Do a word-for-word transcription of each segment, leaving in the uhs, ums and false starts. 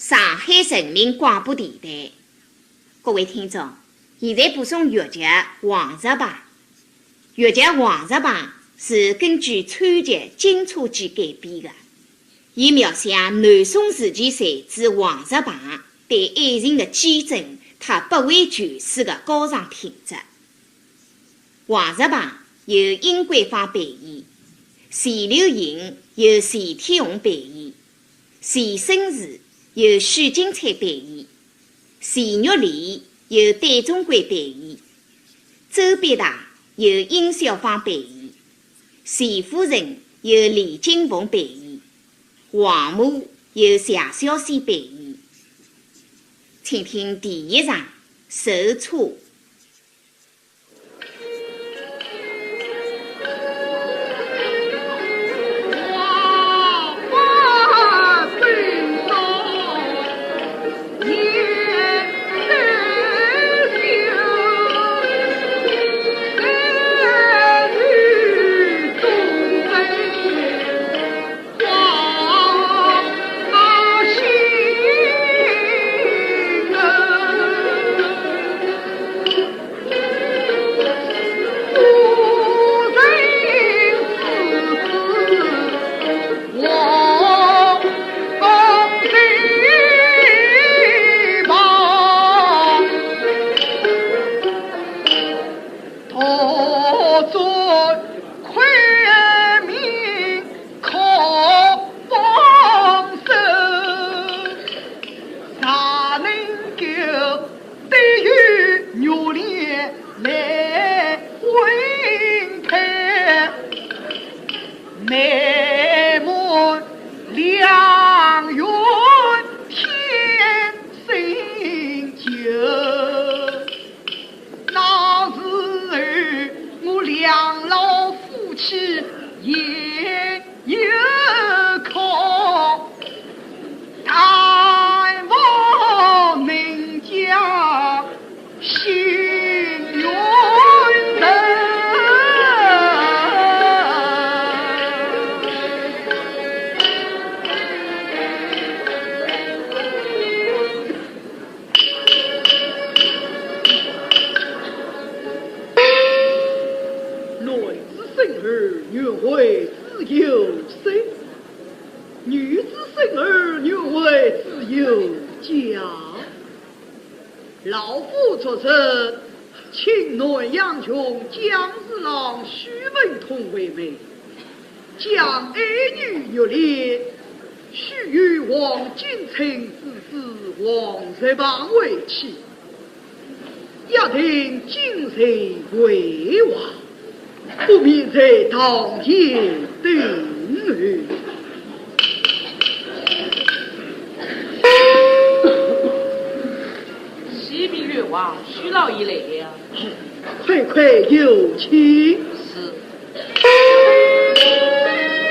上海人民广播电台。各位听众，现在播送越剧《黄雀棚》。越剧《黄雀棚》是根据川剧《金钗记》改编的，伊描写南宋时期才子王石棚对爱情的坚贞，他不畏权势的高尚品质。《黄雀棚》由殷桂芳扮演，钱柳莺由钱天红扮演，钱生树由许金彩扮演，钱玉莲由戴宗贵扮演，周必达由殷小芳扮演，钱夫人由李金凤扮演，王母由谢小仙扮演。请听第一场《受车》。男子生儿，愿为子有身；女子生儿，愿为子有家。老夫昨日请南阳郡姜四郎许文通为媒，将爱女玉莲许与黄巾宸之子王石棚为妻。 约定今日会话，不免在堂前等候。启禀越王，许老爷来了。快快有请。是。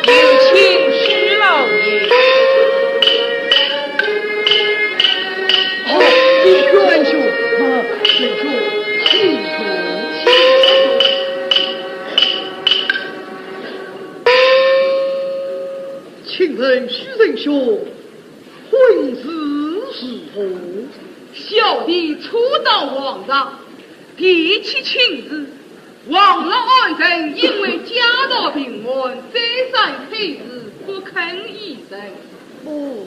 有请许老爷。哦，许仁兄，啊，仁兄，请坐。请问许仁兄，婚事如何？小弟初到皇城，提起亲事， 皇上爱人因为家道贫寒，再三推辞，不肯依人。哦。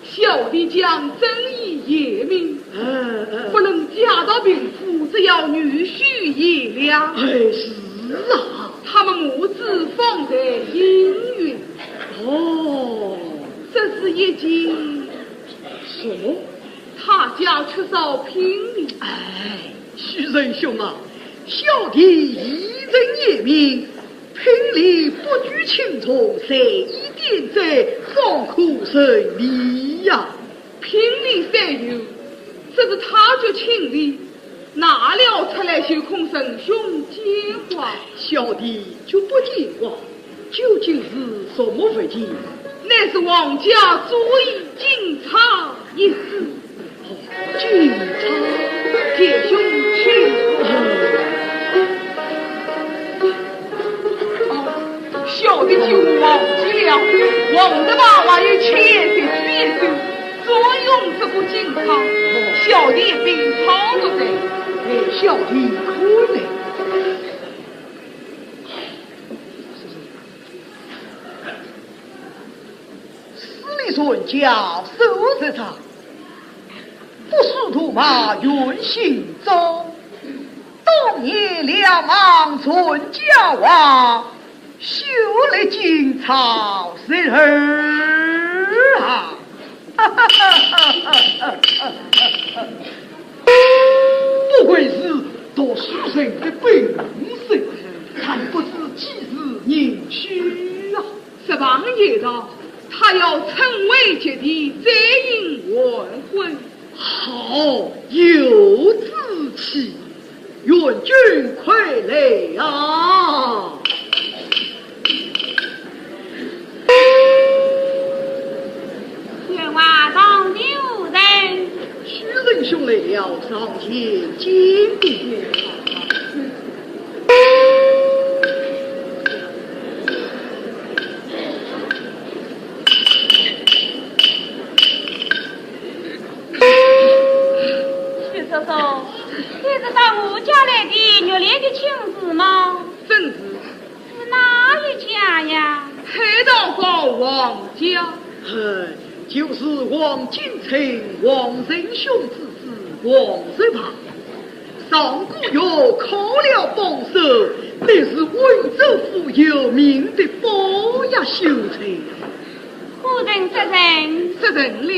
小弟将真意言明，嗯，嗯。不论家道贫富，只要女婿贤良。哎，是啊。他们母子方才应允。哦。只是一件，什么？他家缺少聘礼。哎， 许仁兄啊，小弟已曾言明，聘礼不拘轻重，随意点缀，方可成礼呀。聘礼虽有，只是他决请礼，拿了出来就恐仁兄见怪。小弟绝不见怪。 究竟是什么物件？乃是皇家珠衣金钗一只。金钗？弟兄请。哦，小弟就忘记了，皇上嘛还有千岁、千岁，专用不进仓，小弟也病操了的。哎，小弟看呢。司礼传教，守节操，不输杜马运行舟。当年两岸传教啊， 休得进操人儿啊！不愧是读书人的本色，但不知几时人去啊！十八年到，他要趁危及第，再行黄昏。 好，有志气，援军快来啊！员外，上有人。许仁兄来了，上前见过。 许叔叔，你是到我家来的玉林的亲事吗？正是。是哪一家呀？黑道帮王家。哎，就是王景春、王仁兄之子王石牌。上个月靠了帮手，乃是温州府有名的包押秀才。 夫人，杀人。杀人了。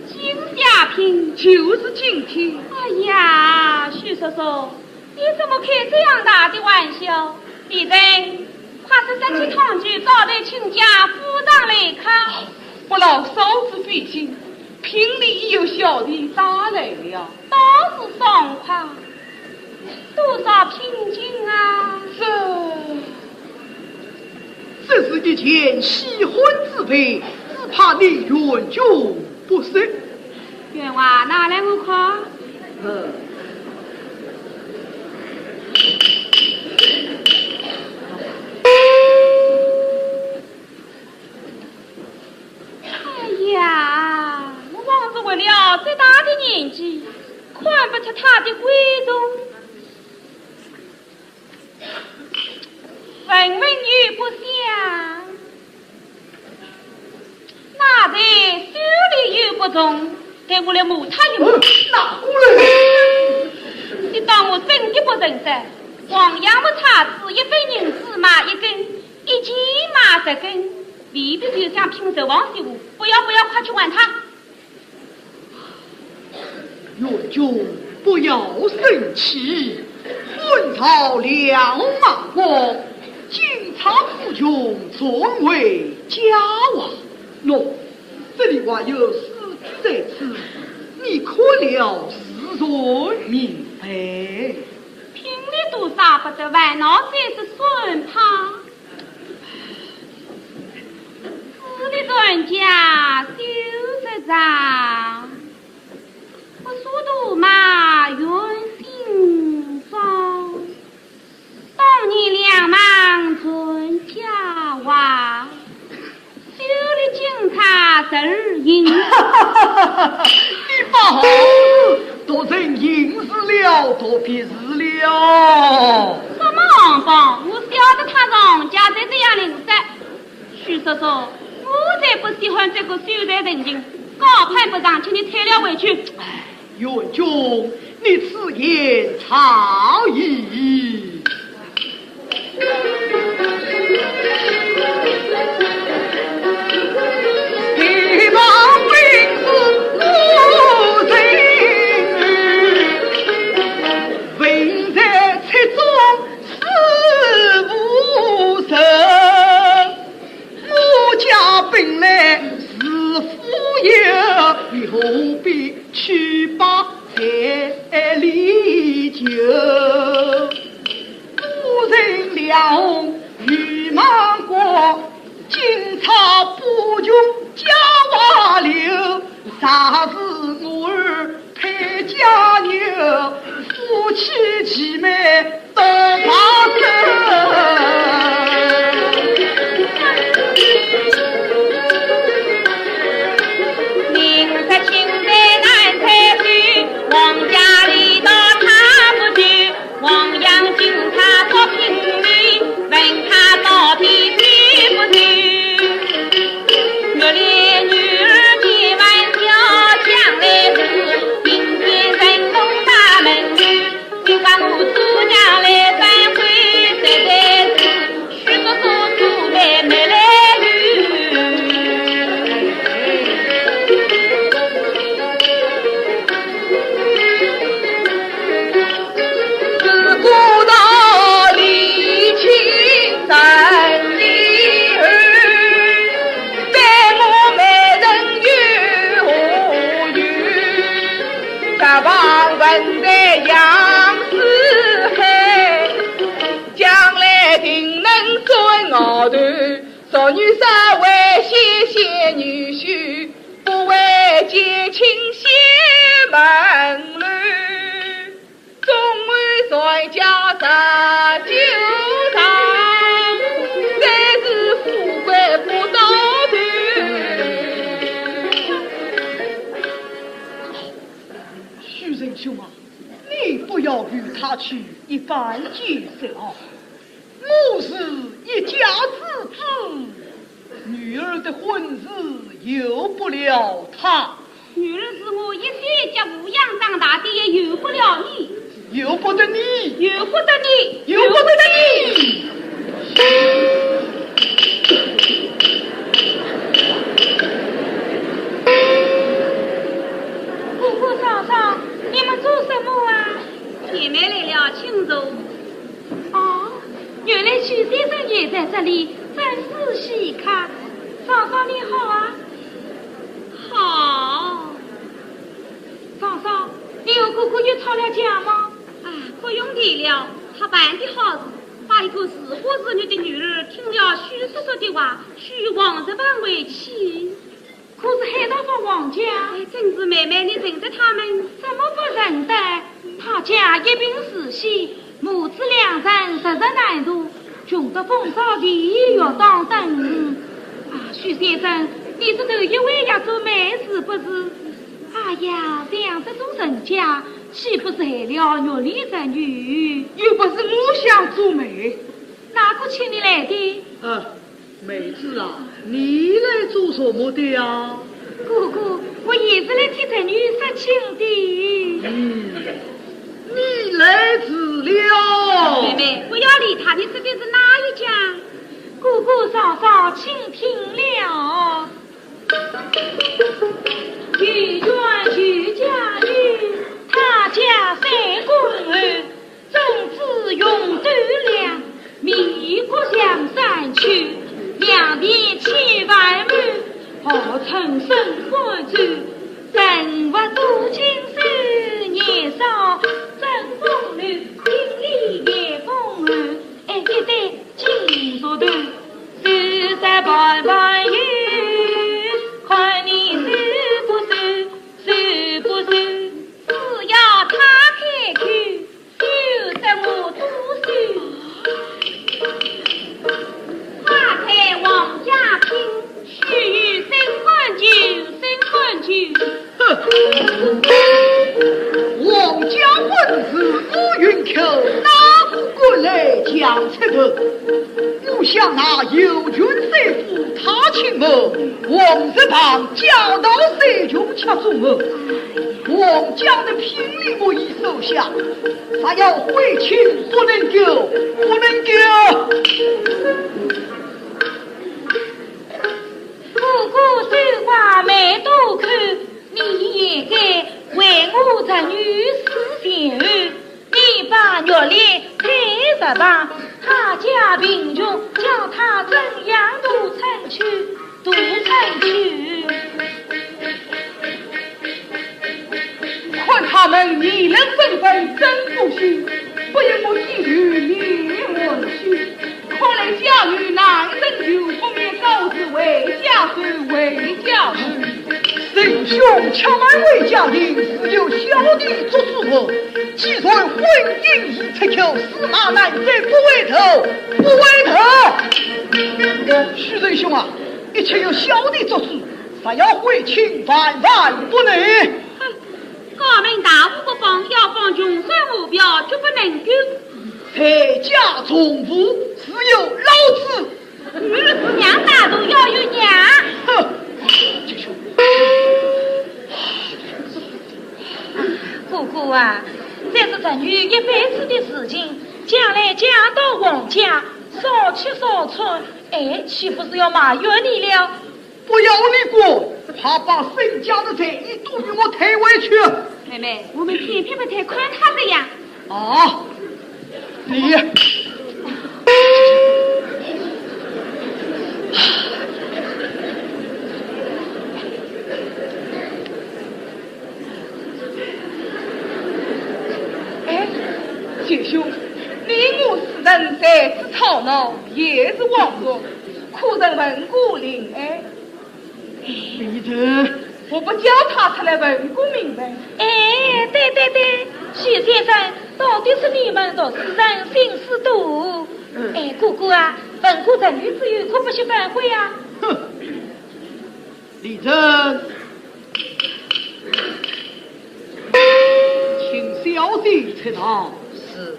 几时下聘？就是今天。哎呀，许叔叔，你怎么开这样大的玩笑？李正，快速上去堂去，招待亲家赴上来客。不劳嫂子费心，聘礼已由小弟带来了。 倒是爽快，多少聘金啊？这，这是一件稀罕之物，只怕你援军不识。员外，拿来我看。嗯。 哎呀，我枉是活了这大的年纪，看不出他的贵重。问问又不响，拿在手里又不重，待我来摸他一摸。呃，拿过来。你当我真的不认得？黄杨木叉子，一分银子买一根， 一斤买十根，未必就想拼寿王媳妇。不要，不要，快去还他。援军不要生气，汉朝梁王亡国，金叉不穷，传为佳话。喏，这里还有诗句在此，你看了自然明白。聘礼多少不得，烦恼三十算他。 司礼传教，休得上，不输杜马运行舟。当年梁王传佳话，修理金叉十二银。你把好事读成银字了，读别字了。什么王八，我晓得他上家才这样灵色。 许叔叔，我才不喜欢这个秀才成精，高攀不上，请你退了回去。哎，援军，你此言差矣。我家本来是富有，你何必屈败在里求？夫人两红御马过，金钗布裙佳话流，若是我儿 配佳牛，夫妻齐眉到白首。明日清晨杨四海，将来定能做我的。少女少为先贤女婿，不为结亲先门楼。中为传家十九代，才是富贵不到头。许仁兄啊，你不要与他起一般见识啊！我是一家之主，女儿的婚事由不了他。女儿是我一手一脚抚养长大的，也由不了你。由不得你，由不得你，由不得你。姑姑嫂嫂，你们做什么啊？姐妹来了，请坐。哦，原来许先生也在这里，真是稀客。嫂嫂你好啊。好。嫂嫂，你和姑姑又吵了架吗？啊，不用提了，他办的好事，把一个似花似玉的女儿听了许叔叔的话，许王十万为妻。 可是海大房王家？哎，真是妹妹，你认得他们？怎么不认得？他家一贫如洗，母子两人实在难度，穷得风骚，地狱当等。啊，许先生，你是头一回要做媒是不是？哎呀，像这种人家，岂不是害了玉里之女？又不是我想做媒。哪个请你来的？啊， 妹子啊，你来做什么的呀？姑姑，我也是来替侄女说亲的。嗯，你来迟了。妹妹，不要理他，你说的是哪一家？姑姑嫂嫂，请听了。有缘有家女，他家三公后， 种子永斗良，米谷两三秋，良田千万亩，号称生欢州，人物多金手，年少争风流，经历严风寒，哎，一对金镯头，手执盘盘油，看你收不收，收不收？只要他开口， 休得我多事。花开王家亲，须臾生欢酒，生欢酒。哼，王家婚事乌云口，哪个敢来强出头？我想那游巡三府他请我，王十旁家道三穷吃中我。 王家的聘礼我已收下，若要悔亲不能够，不能够。姑姑说话慢多口，你也该为我侄女思前后。 你把玉兰推一旁，她家贫穷，叫她怎样都撑起，都撑起。看他们议论纷纷，真不虚，不由我一语你问虚。 看来家女难成就，不免告辞回家去，回家去。仁兄且慢回家去，自有小弟做主。既然婚姻已出口，驷马难追不回头，不回头。许仁兄啊，一切由小弟做主，若要悔亲，万万不能。哼，家门大户不放，要放穷酸无标，决不能够。 在家从父，自有老子。女儿是娘大头，要有娘。哼，这就……姑姑啊，这是侄女一辈子的事情，将来嫁到王家，少吃少穿，哎，岂不是要埋怨你了？ 不要你管，快把身家的财衣都与我退回去。妹妹，我们偏偏不退，看他这样。啊，你……弟兄，你我四人在此吵闹，也是枉然，可曾问过令安？李治，我不叫他出来问个明白。哎，对对对，许先生，到底是你们读书人心思多。嗯。哎，哥哥啊，问过陈馀之后，可不许反悔啊。哼，李治，请小姐出堂。是。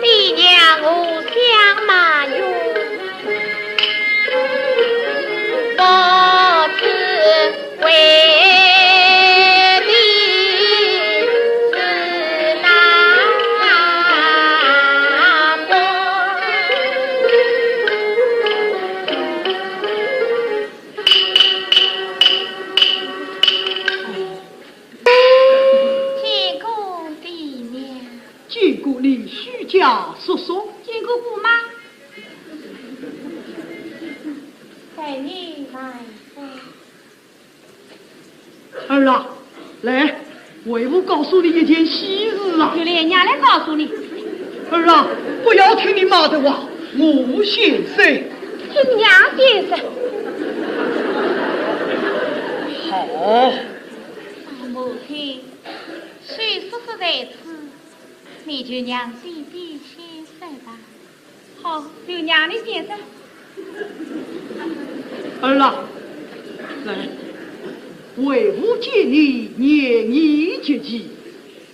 爹娘，我想慢用，不知为的是哪桩？ 见过爹娘。见过你许家叔叔。见过姑妈。待你慢走。儿啊，来，为父告诉你一件喜事啊。有来，娘来告诉你。儿啊，不要听你妈的话，我先说。听娘先说。好。 母亲，许叔叔在此，你就让爹爹先说吧。好，就让你先说。儿啊，来，为父见你年已及笄，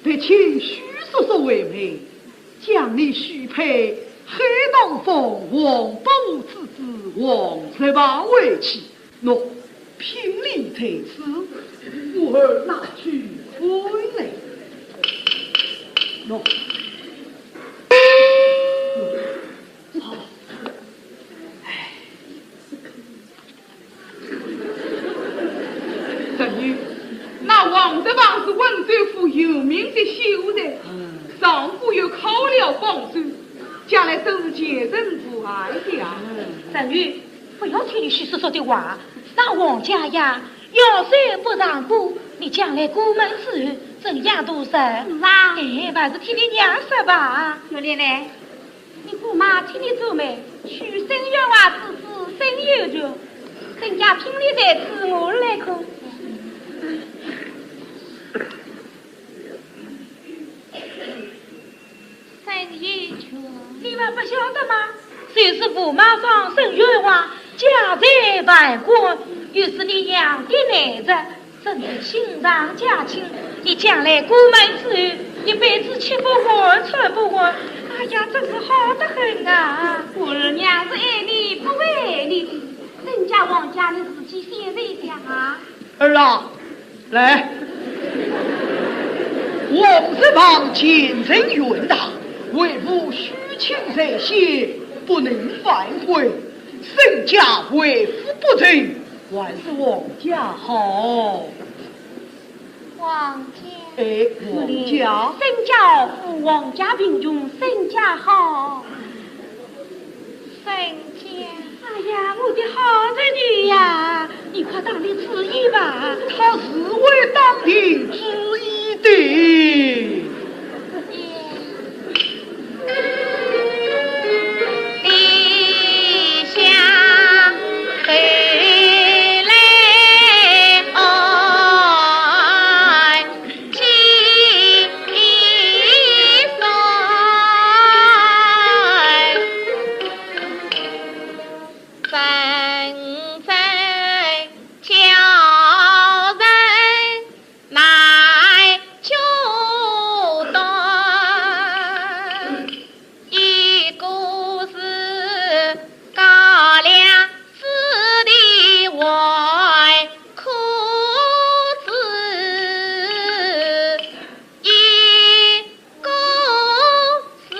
特请许叔叔为媒，将你许配黑道风王伯虎之子王石牌为妻。 喏，聘礼在此，我儿拿去看来。喏，喏，好。哎。陈馀，那王石牌是温州府有名的秀才，嗯。上官又考了榜首，将来都是前程无碍的啊。嗯。陈馀， 不要听你许叔叔的话，那王家呀，腰酸不长补，你将来过门之后，怎样度日？是啊。哎，还是听你娘说吧。玉莲呢？你姑妈替你做媒，许沈员外之子沈有权，沈家聘礼在此，我来看。 沈有权，你们不晓得吗？就是驸马郎沈员外，家财万贯，又是你娘的内侄，真是亲上加亲。你将来过门之后，一辈子吃不完，穿不完。哎呀，真是好得很啊！我儿娘是爱你不爱你的，沈家王家，你自己想一想啊。 儿啊，来，王石牌前程远大，为父许亲在先，不能反悔。沈家为父不成，还是王家好。王家？哎，王家。沈家富，王家贫穷，沈家好。 沈家。哎呀，我的好侄女呀，你快当定主意吧。他是会当定主意的。真正叫人难决断。一个是高粱子弟纨绔子，一个是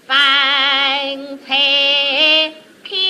饭菜天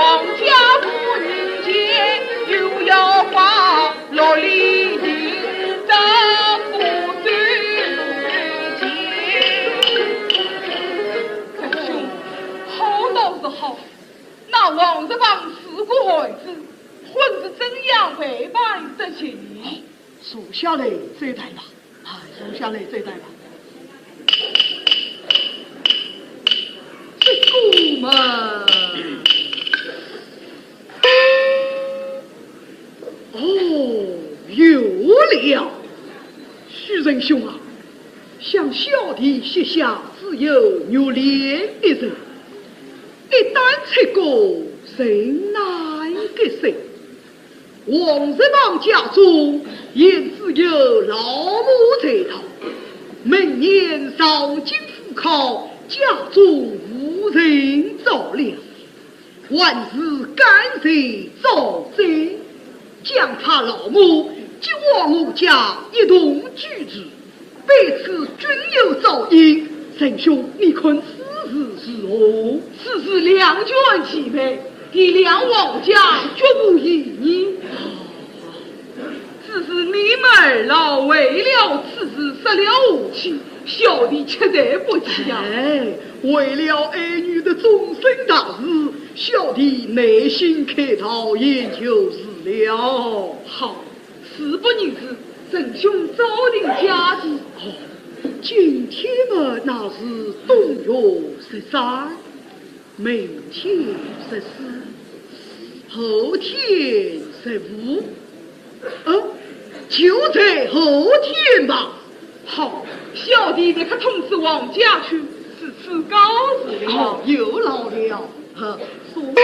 皇家不迎接，又要把落里迎到不对接。兄，好倒是好，那王日邦是个孩子，婚事怎样备办得成？坐下来再谈吧。 啊，坐下来再谈吧。这个嘛，哦，有了。许仁兄啊，想小弟膝下只有玉莲一人，一旦出阁，人难割舍。 王日邦家中也只有老母在堂，明年上京赴考，家中无人照料，还是干脆招婿，将他老母接往我家一同居住。 彼此均有照应，仁兄，你看此事如何？此事两全其美，与梁王家绝无异议。只是你们二老为了此事失了和气，小弟实在不解啊。哎，为了爱女的终身大事，小弟耐心开导也就是了。好， 事不宜迟，仁兄早定佳期。哦，今天嘛，那是冬月十三，明天十四，后天十五，嗯，就在后天吧。好，小弟立刻通知王家去，如此告辞了。哦，有劳了。 好，送进去。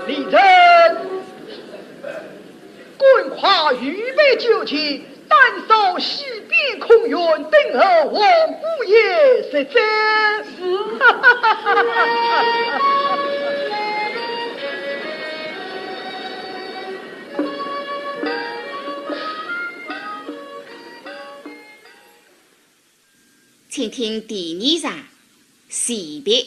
李正，赶快预备酒席，打扫西边空院，等候王姑爷入席。是。请听第二场，辞别。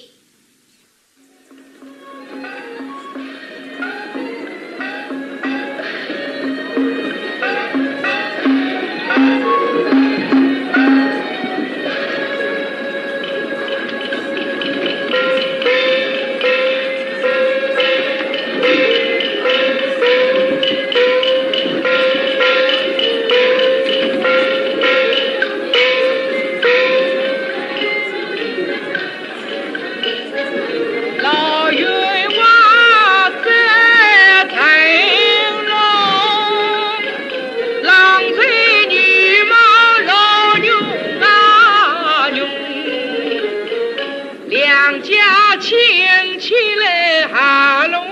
两家亲戚来哈拢，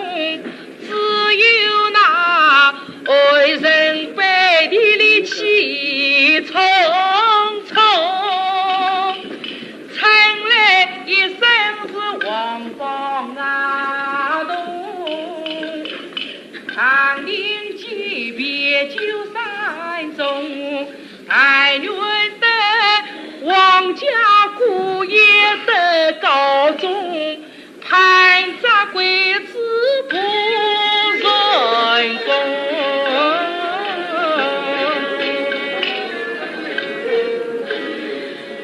只有那爱人背地里气冲冲，称来一声是王邦啊东。 唐寅祭别九三中，但愿得王家姑爷得高中，攀着桂枝不成功。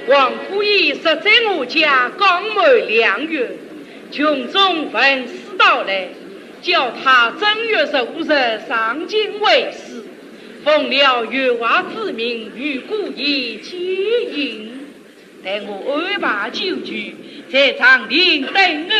王姑爷若在我家刚满两月，群众闻讯到来， 叫他正月十五日上京会师，奉了月华之命与姑爷接应。待我安排酒席，在长亭等候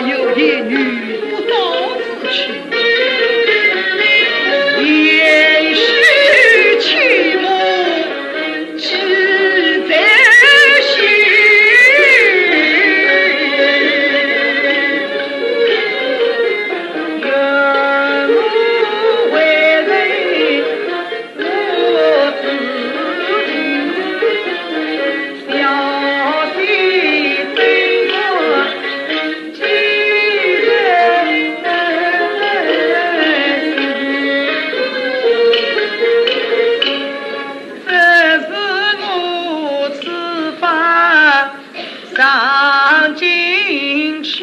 有一女不到此去，也是其母。 只是我此番上京去，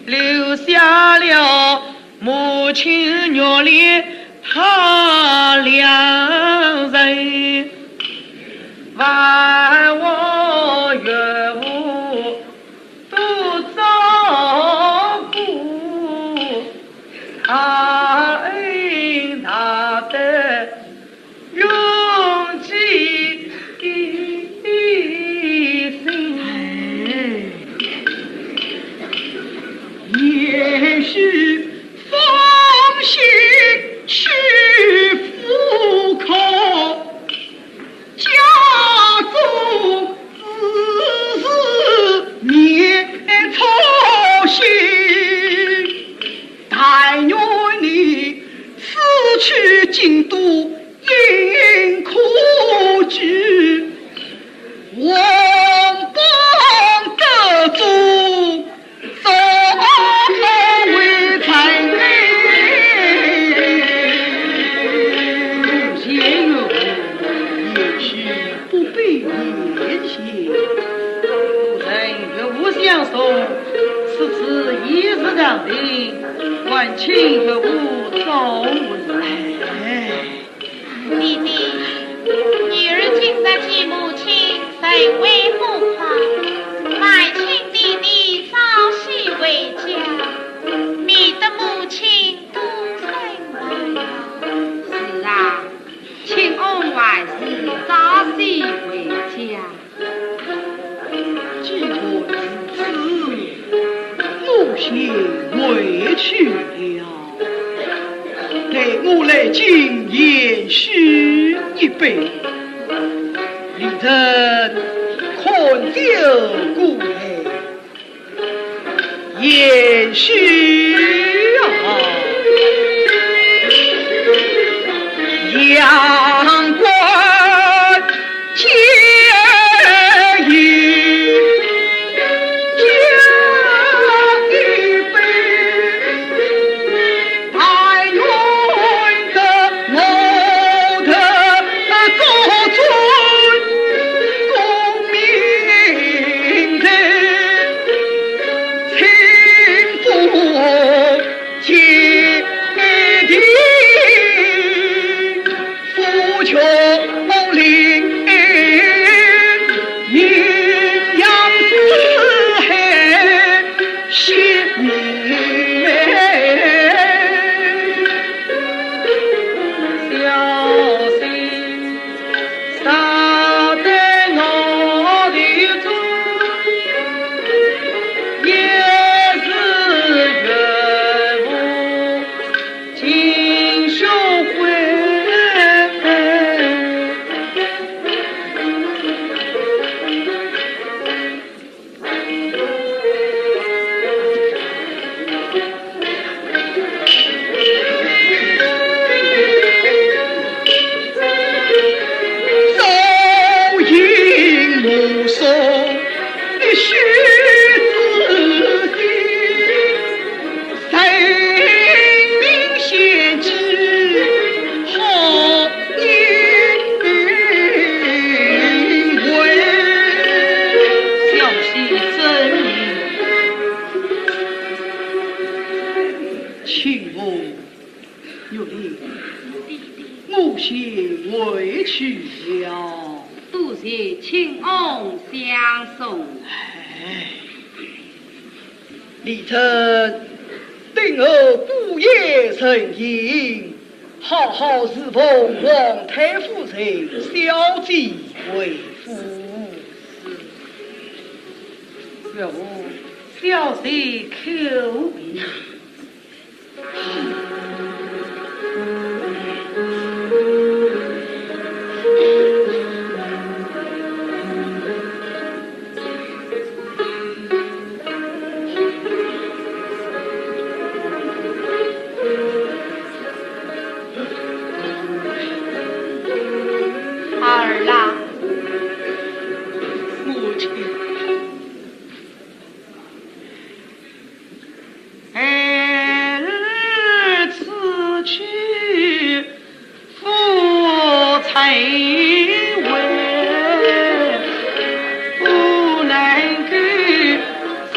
留下了母亲、玉莲她两人，万望岳父多照顾，大恩大德 永记心。也许芳心去不可，家中之事面操心。 但愿你此去京都应可居，王邦德宗，早为臣。贤岳父，贤婿不必言谢。 夫人岳父相送，此次已是上定，还请岳父照顾。哎，弟弟，女儿今日见母亲，甚为不快，还请弟弟早些回家，免得母亲多生烦恼。是啊，请翁还是早些回家。 既然如此，我先回去了。待我来敬贤婿一杯，李成看酒过来。 贤婿啊，阳关见雨，加一杯。 但愿得我得高尊功名在，清风接地，富穷林。 名扬四海，显名美。小心，少待我的主，也是岳父 尽收回。朝迎目送，一许之心。 人民献计，好一回。小婿遵命。请翁，玉林，我先回去了。多谢请翁相送。哎。 李成，等候姑爷成亲，好好侍奉皇太夫人小姐回府。是。岳父，表示口鼻。儿啊，母亲。 孩儿此去父曾问，不能够早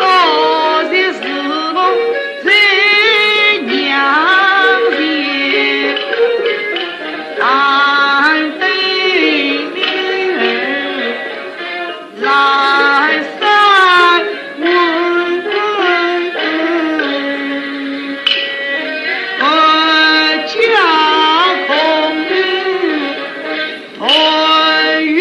日侍奉在娘前，但等你儿 来三问，我家空团圆。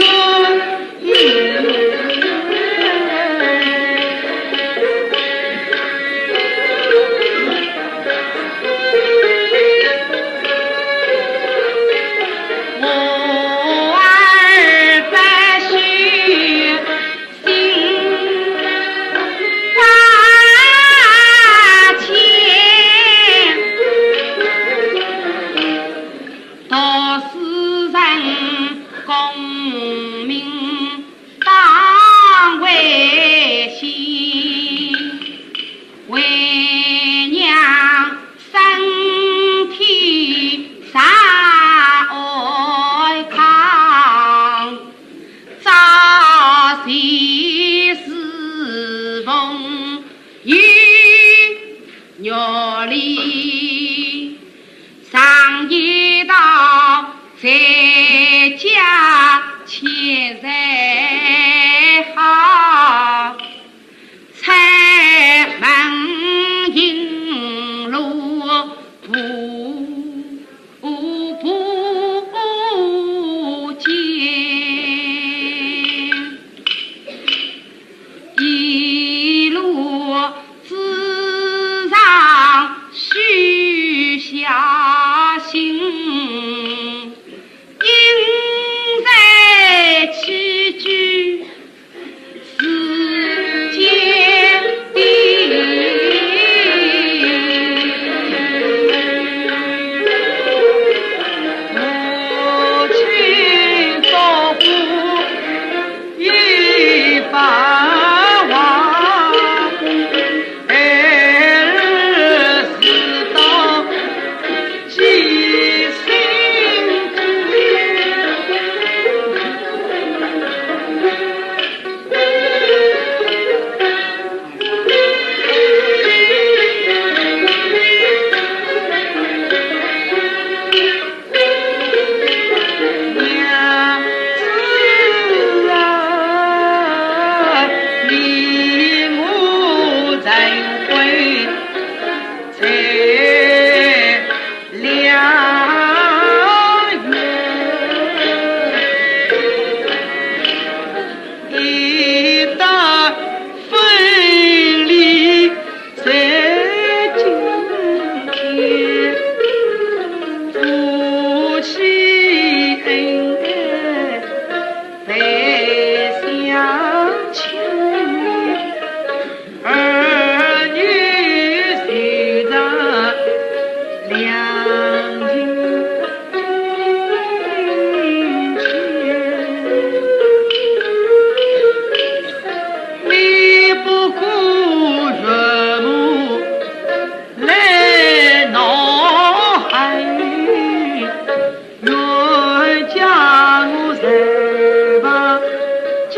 当为先，为娘身体常安康，早些侍奉有余力。 常言道，在家千日好，出门行路步步艰。 一路之上须小心，因材起居，世间的。 一番话，孩儿事到记心间。娘子啊，你我怎会在良缘？一旦分离 在今天，夫妻恩爱倍相牵，儿女情长两情牵。你不顾岳母 来闹海，冤家我受报见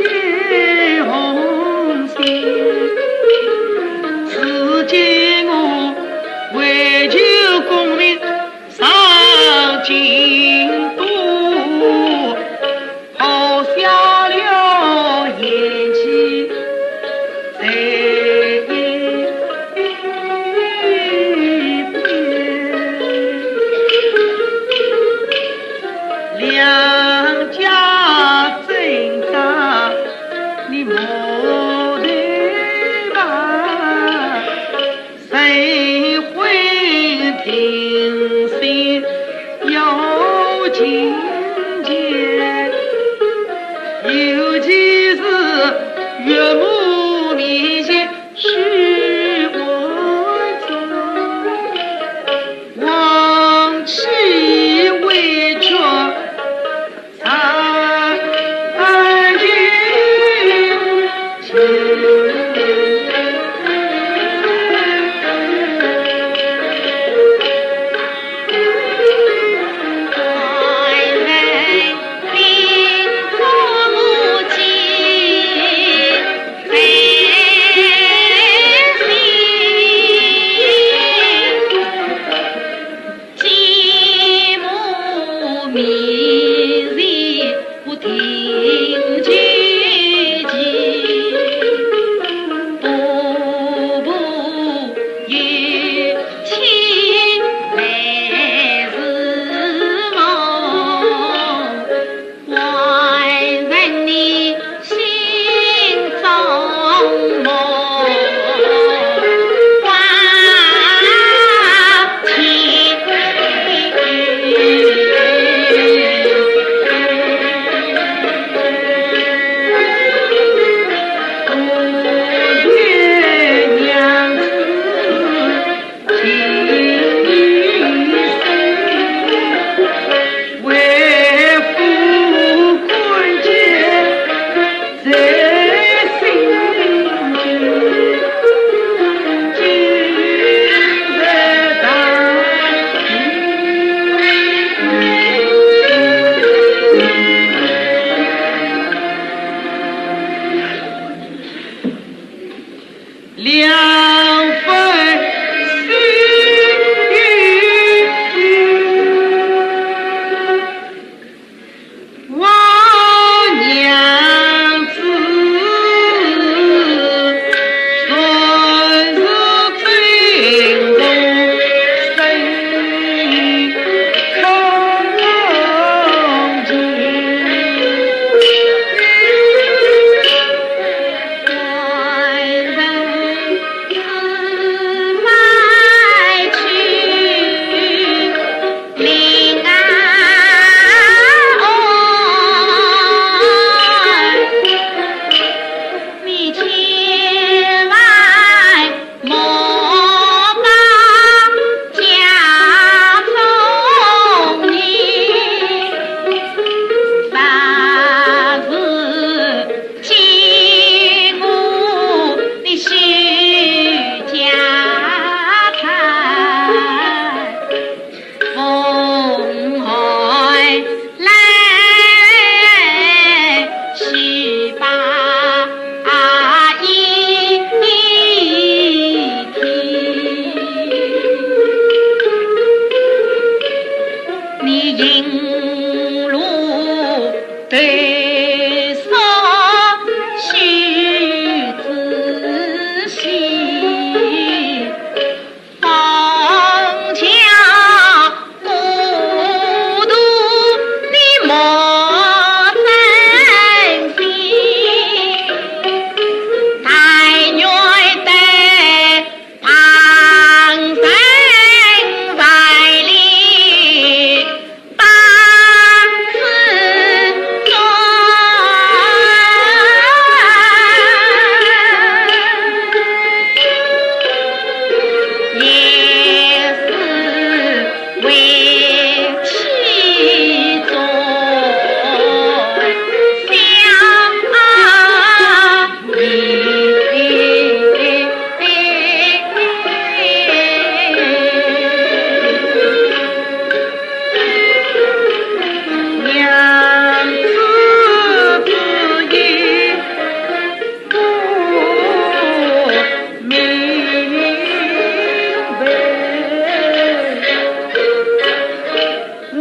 红心。如今我为求功名上京都， 抛下了贤妻在一边。两家挣扎，你莫对吧？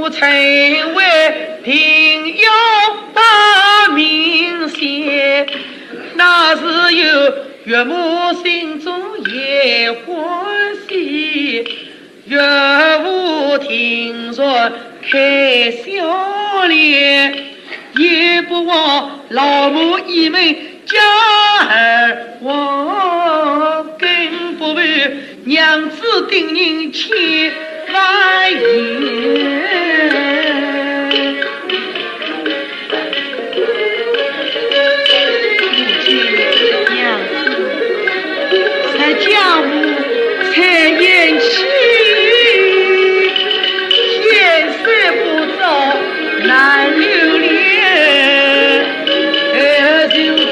我曾为平遙把名写，那时候岳母心中也欢喜。岳父听说开笑脸，也不忘老母一门家儿望，更不负娘子叮咛千万言。娘子，在家无采烟气，天色不早难留连。哎，就是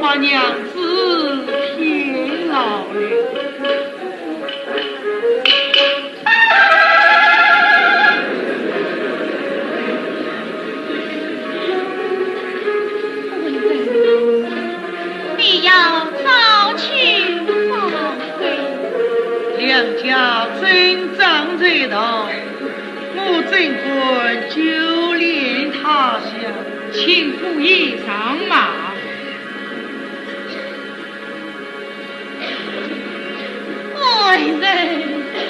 把娘子骗来了。你要早去早回。两家争长在堂，我怎敢久恋他乡？请姑爷上马。 哎呀，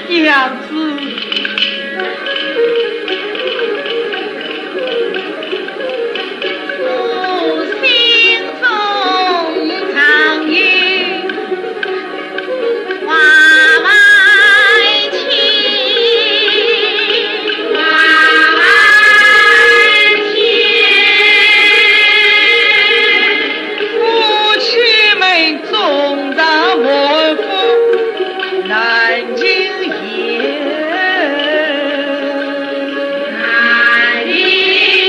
娘子。我心中常有话外情，话外情。 夫妻们终朝满腹难尽言，难尽言。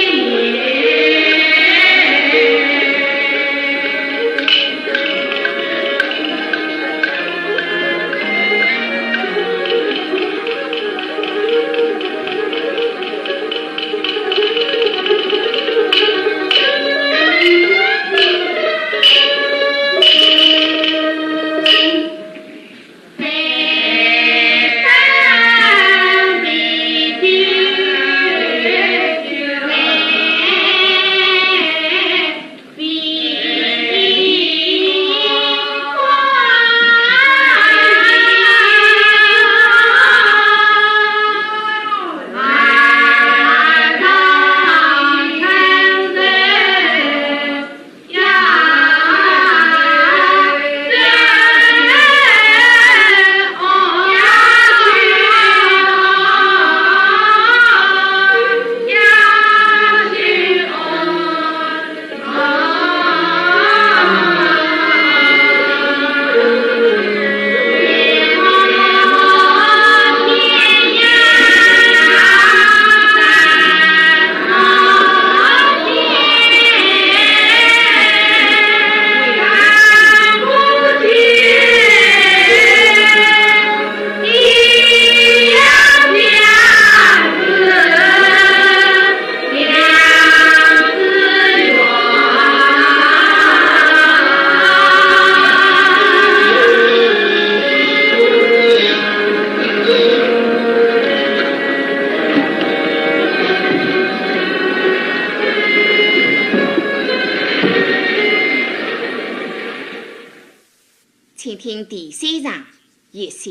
请听第三场《月下》。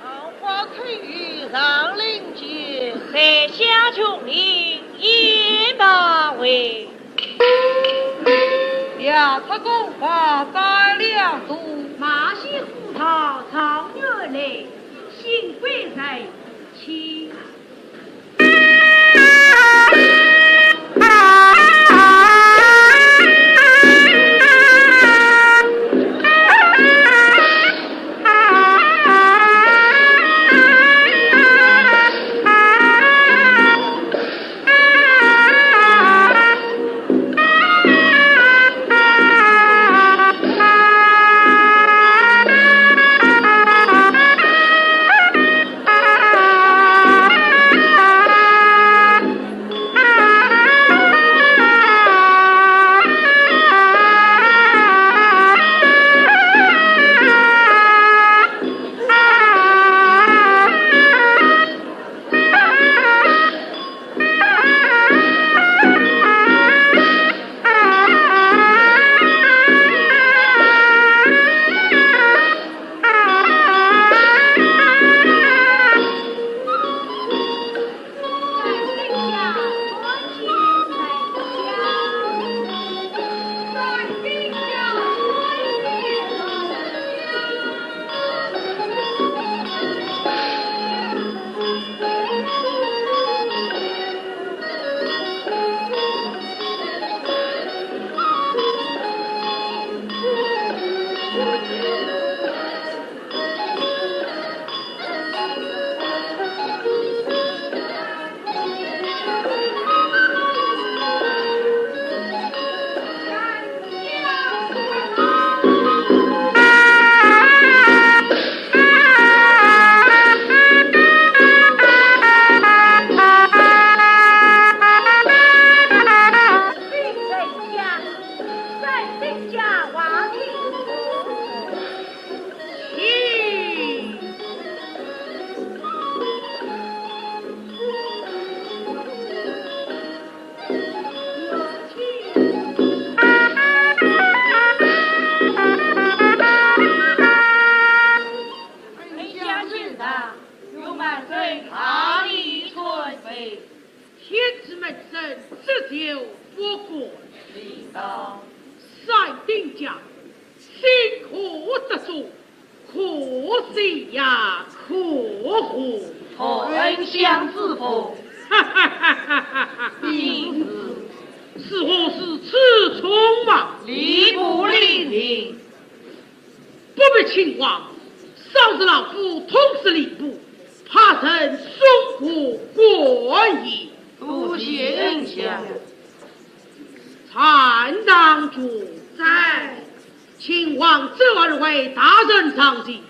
桃花春雨让人惊，才下琼林燕白回。夜叉功法斩两座，马戏虎逃长远来，幸会在前。啊，有满身大礼传授。天子门生，只求不过。礼道。三鼎甲，新科得主，可喜呀，可贺。何恩相之福。哈哈哈哈哈哈。命是。是何事此匆忙？礼部领命。 不必亲王，稍时老夫通知礼部，派人送过官驿。多谢恩相。参将军。在。请王周二位大人上席，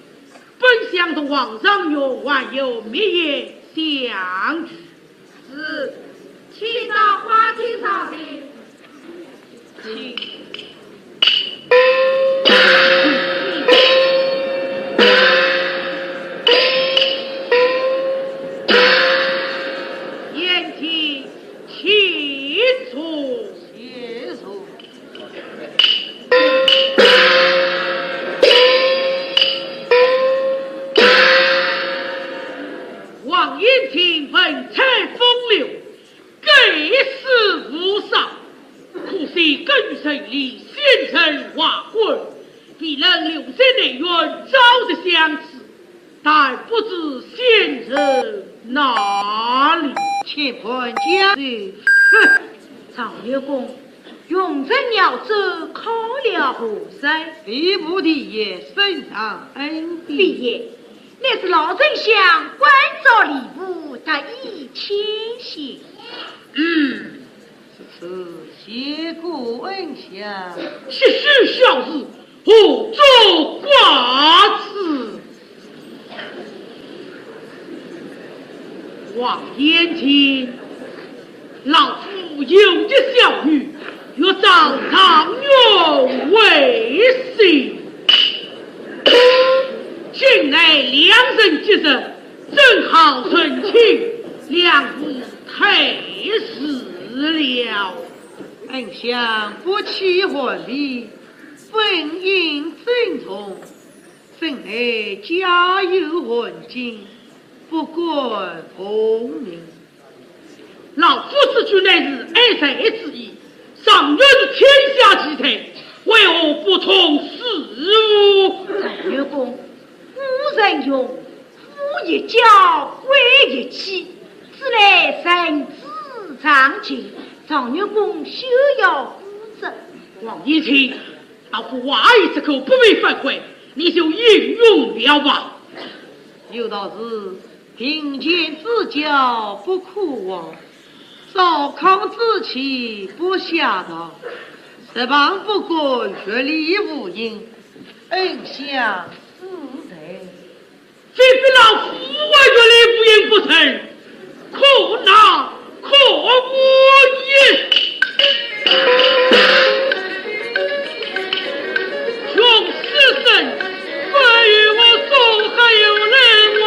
本相同王尚勇还有密言相叙。 是，请到花厅上去。请。贤弟，请坐。请坐。 王延庆文采风流，盖世无双，可惜耕于城里，闲沉华贵，未能留在内院朝夕相处。 但不知仙人哪里？且看家书。哼，状元公，云层鸟走，靠了河山。礼部第一，圣上恩典。第一，乃是老丞相关照礼部，特意牵线。嗯， 是，谢过恩相。些许小事，何足挂齿？王延庆，老夫有一小女，欲招状元为婿。近来良辰吉日， 正好成亲，两宜太迟了。恩相不弃寒微，本应尊重，怎奈家有寒疾，不敢奉命。老夫此举乃是爱才之意，状元是天下奇才，为何不通事乎？状元公，古人云， 夫一教，贵一己，此乃人之常情，状元公休要固执。王延庆，老夫话已出口，不必反悔，你就应允了吧。有道是，贫贱之交不可忘，糟糠之妻不下堂，直旁不过，月里无影，恩相恕罪。 非比老夫还月里无影不成，可恼可恶也。穷书生，不与我说还有人话，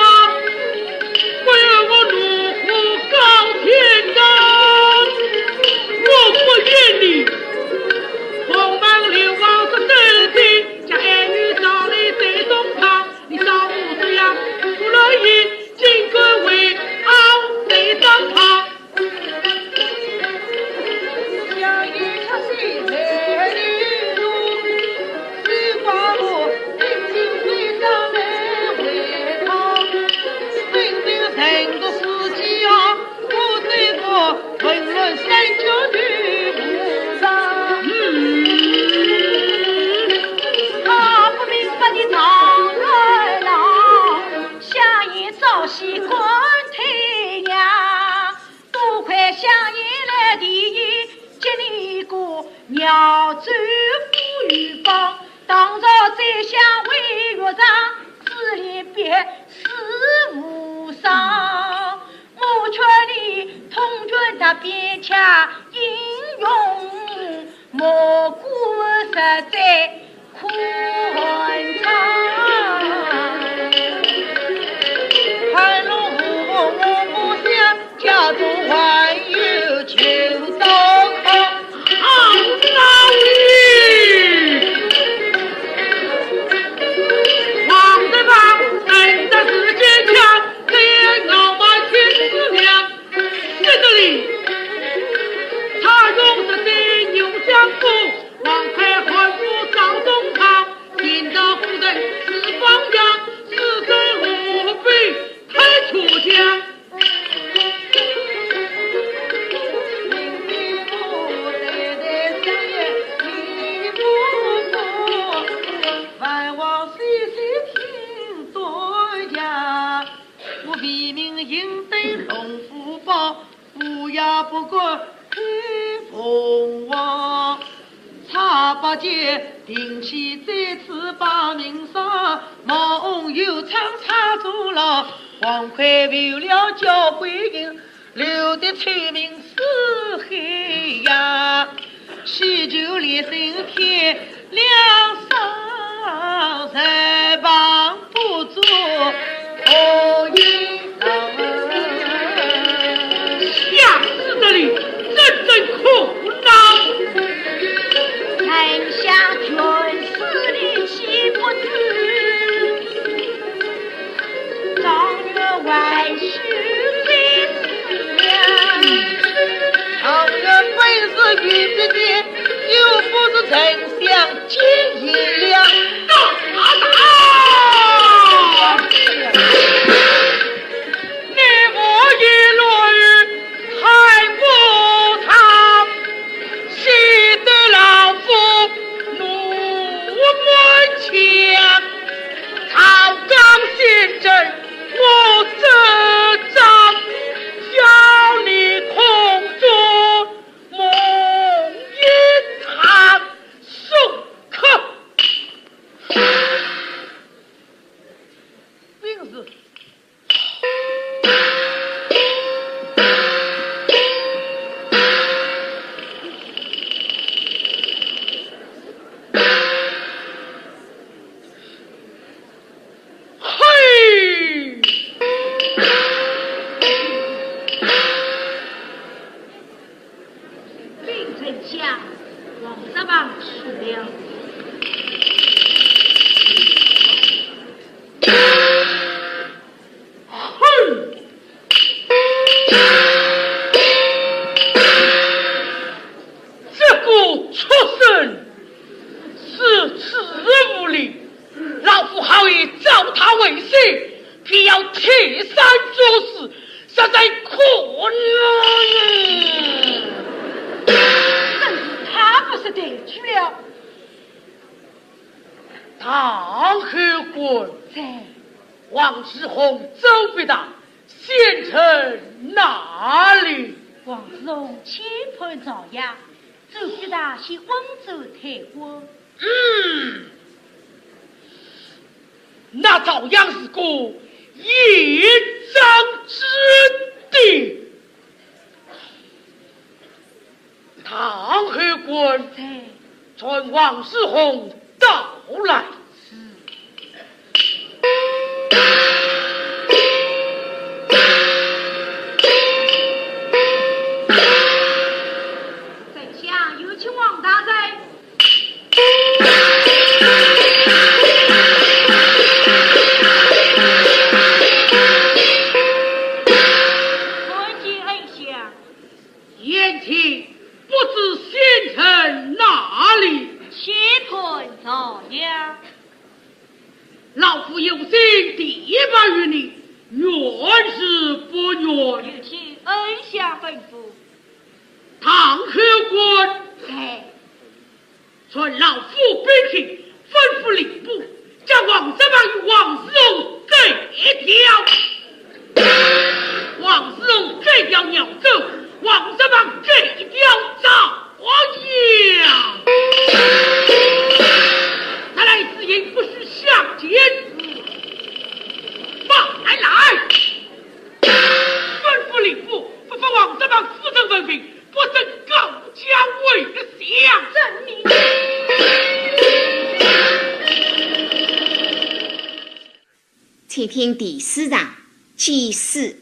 不与我怒火高天呐，我不愿你。 红门流亡是真的，将爱女招来在东堂，你少不这样，不乐意，竟敢为傲在当堂。想你出世来流浪，只怪我今生未上来为他，分明人个世界啊， 我这个混乱三角女武上。他不明白的当然了，相爷朝夕管太娘，多亏相爷来提议，接你个妙手扶一方，当朝宰相为岳丈，珠联璧丝无双。 我劝你通权达变，巧英勇，莫过实在苦寒窗。寒露无风我不想，家中还有旧糟糠。好道理！王德芳，恩德是坚强。引得龙虎豹，虎也不敢开凤凰。插八戒定须再次报名上，冒充游唱插足郎，黄魁为了交桂英， 留得臭名四海呀，许久连声天两声，才帮不住红衣郎。想死得哩，真正苦恼。丞相军师，你岂不知？ 状元还须再思量。状元本是御笔点，又不是丞相金银两。大胆！你我一路 太无常，喜得老夫怒满腔。曹刚先生，我这张要你空做梦一场。送客。兵士。 嘿！禀丞相，王十郎去了。 哼！这个畜生，如此无礼，老夫好意招他为婿，偏要拆山作势，实在可恶。真是太不识抬举了。 大后官。在。王世充、周必达现在哪里？王世充且判朝阳，周必达现温州太官。嗯，那朝阳是个严章之地。 大后官。在。传王世充到来。是。丞相，有请王大人。参见丞相。 贤弟，不知先生哪里？且看朝阳。老夫有心提拔于你，愿是不愿？有请丞相吩咐。大后官。在。 传老夫兵信，吩咐吏部，将王十郎与王世充改掉。王世充改掉饶州，王十郎改掉朝阳。再来，此言不许相见。慢来！吩咐吏部，发发王十郎夫人文凭， 不准高家为相。遵命。请听第四场，祭祀。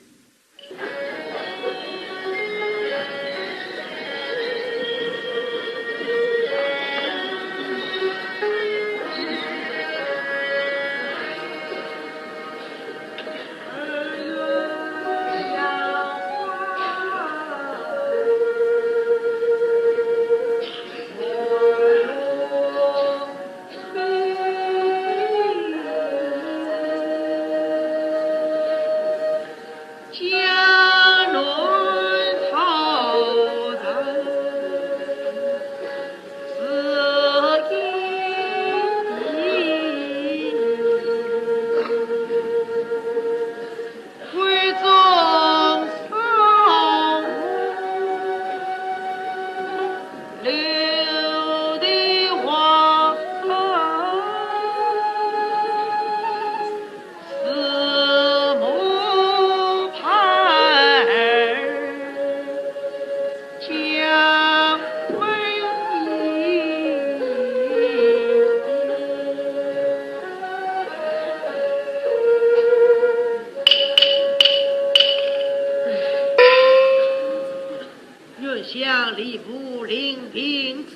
吏部临平之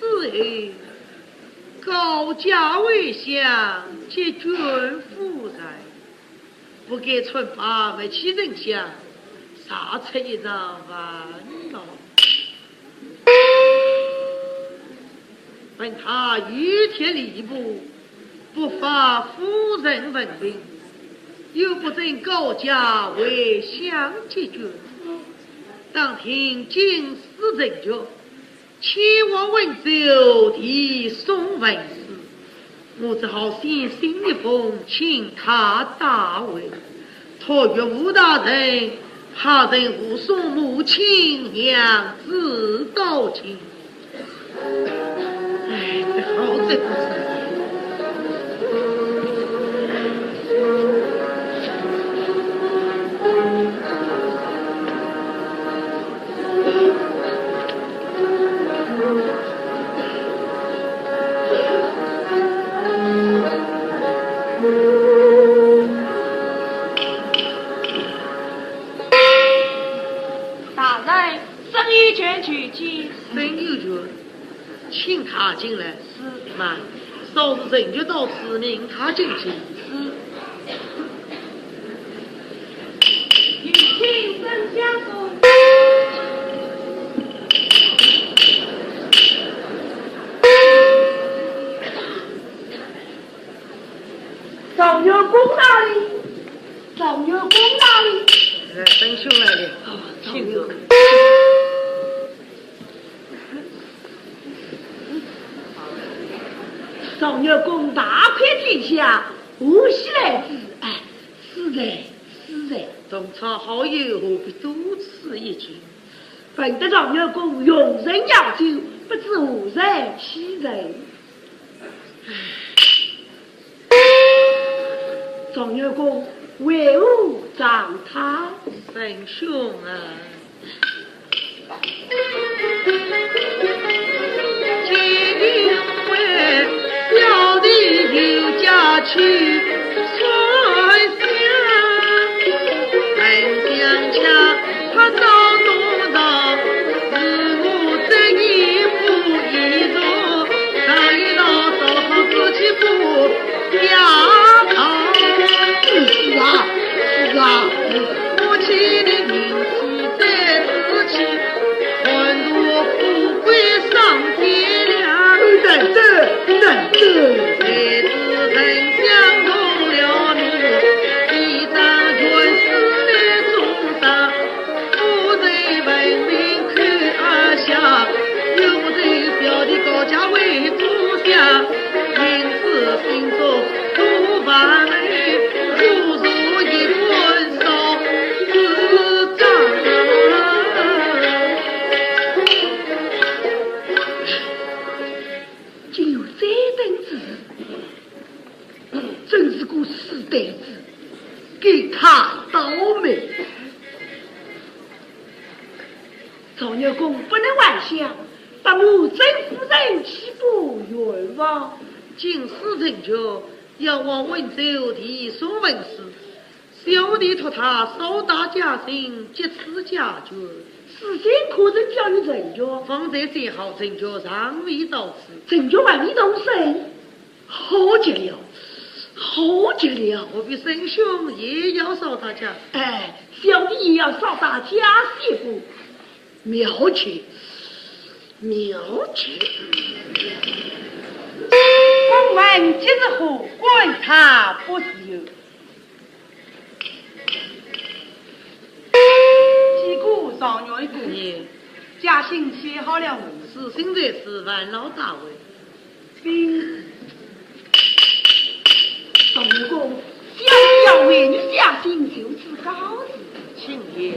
后，告假回乡，接见夫人，不该穿白勿去丞相，惹出一场烦恼。问他御帖吏部，不发夫人文凭，又不准告假回乡接见，当听进士陈觉， 前往温州递送文书，我只好先行一封，请他带回，托岳父大人派人护送母亲娘子到京。哎，这好这个是。 大人，沈有权求见。沈有权，请他进来。是。慢，稍事陈觉到此，命他进去。是。 有请丞相公。状元公哪里？状元公哪里？哎，沈兄来了。哦，请坐。状元公大快天下，何喜来哉？哎， 是哉，是哉。同窗好友，何必多此一举？闻得状元公用人要紧，不知何人欺人。状元公为何长叹？沈兄啊， 是啊，是啊。 难得，难得。竟有这等之事，真是个死呆子，该太倒霉。 状元公不能还乡，把我曾夫人岂不冤枉？进士陈觉要往温州递送文书，小弟托他捎带家信，即此解决。书信可曾交与陈觉？方才写好，陈觉尚未到此。陈觉还未动身？ 好极了，好极了。何必沈兄也要捎带家？哎，小弟也要捎带家信一封。妙极，妙极。公问即是何，管他不是由。 见过状元公。你。家信写好了。书信在此，烦劳带回。禀。状元公，小弟要为你写信，就此告辞。请也。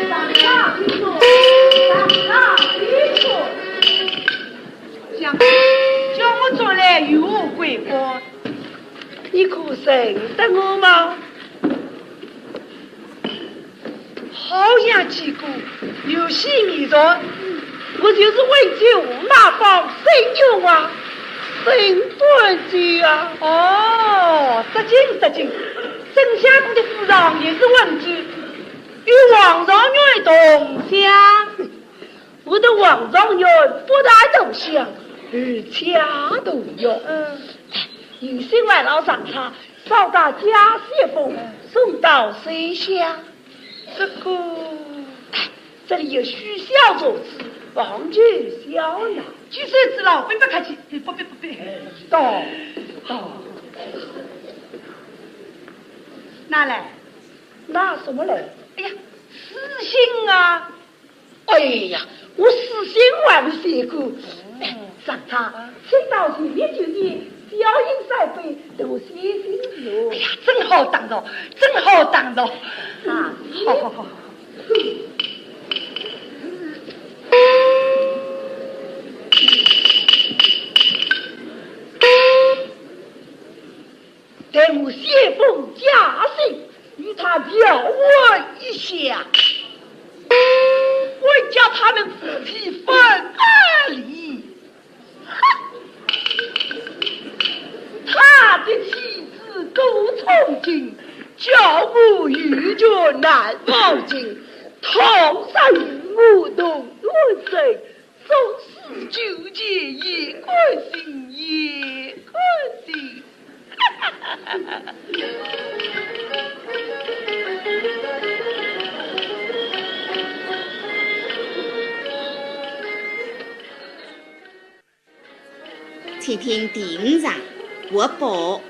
大家请坐，大家请坐。 想，叫我转来有何贵干？你可认得我吗？好像见过，有些面熟。我就是温州吴马帮沈永华，沈端周啊。哦，得劲，得劲。等相公的府上也是文官，与王状元同乡。我的王状元不但同乡，而且同学。嗯。哎，有心外老上差，少带家书一封，送到谁下？这个，哎，这里有许孝作主，望求笑纳。举手之劳，不必客气，不必，不必。哎，到，到。拿来。拿什么来？哎呀，书信啊。哎呀，我书信还没写过。哎，上差，请到前面酒店，小饮三杯，多谢信哦。哎呀，真好打扰，真好打扰。啊，好，好，好，好。 待我写封家信，与他调和一下，我叫他们夫妻分离。哼！他的妻子顾从金，叫我与君难忘情，痛杀与我同冤仇， 总是求姐也甘心，也甘心。请听第五场，活宝。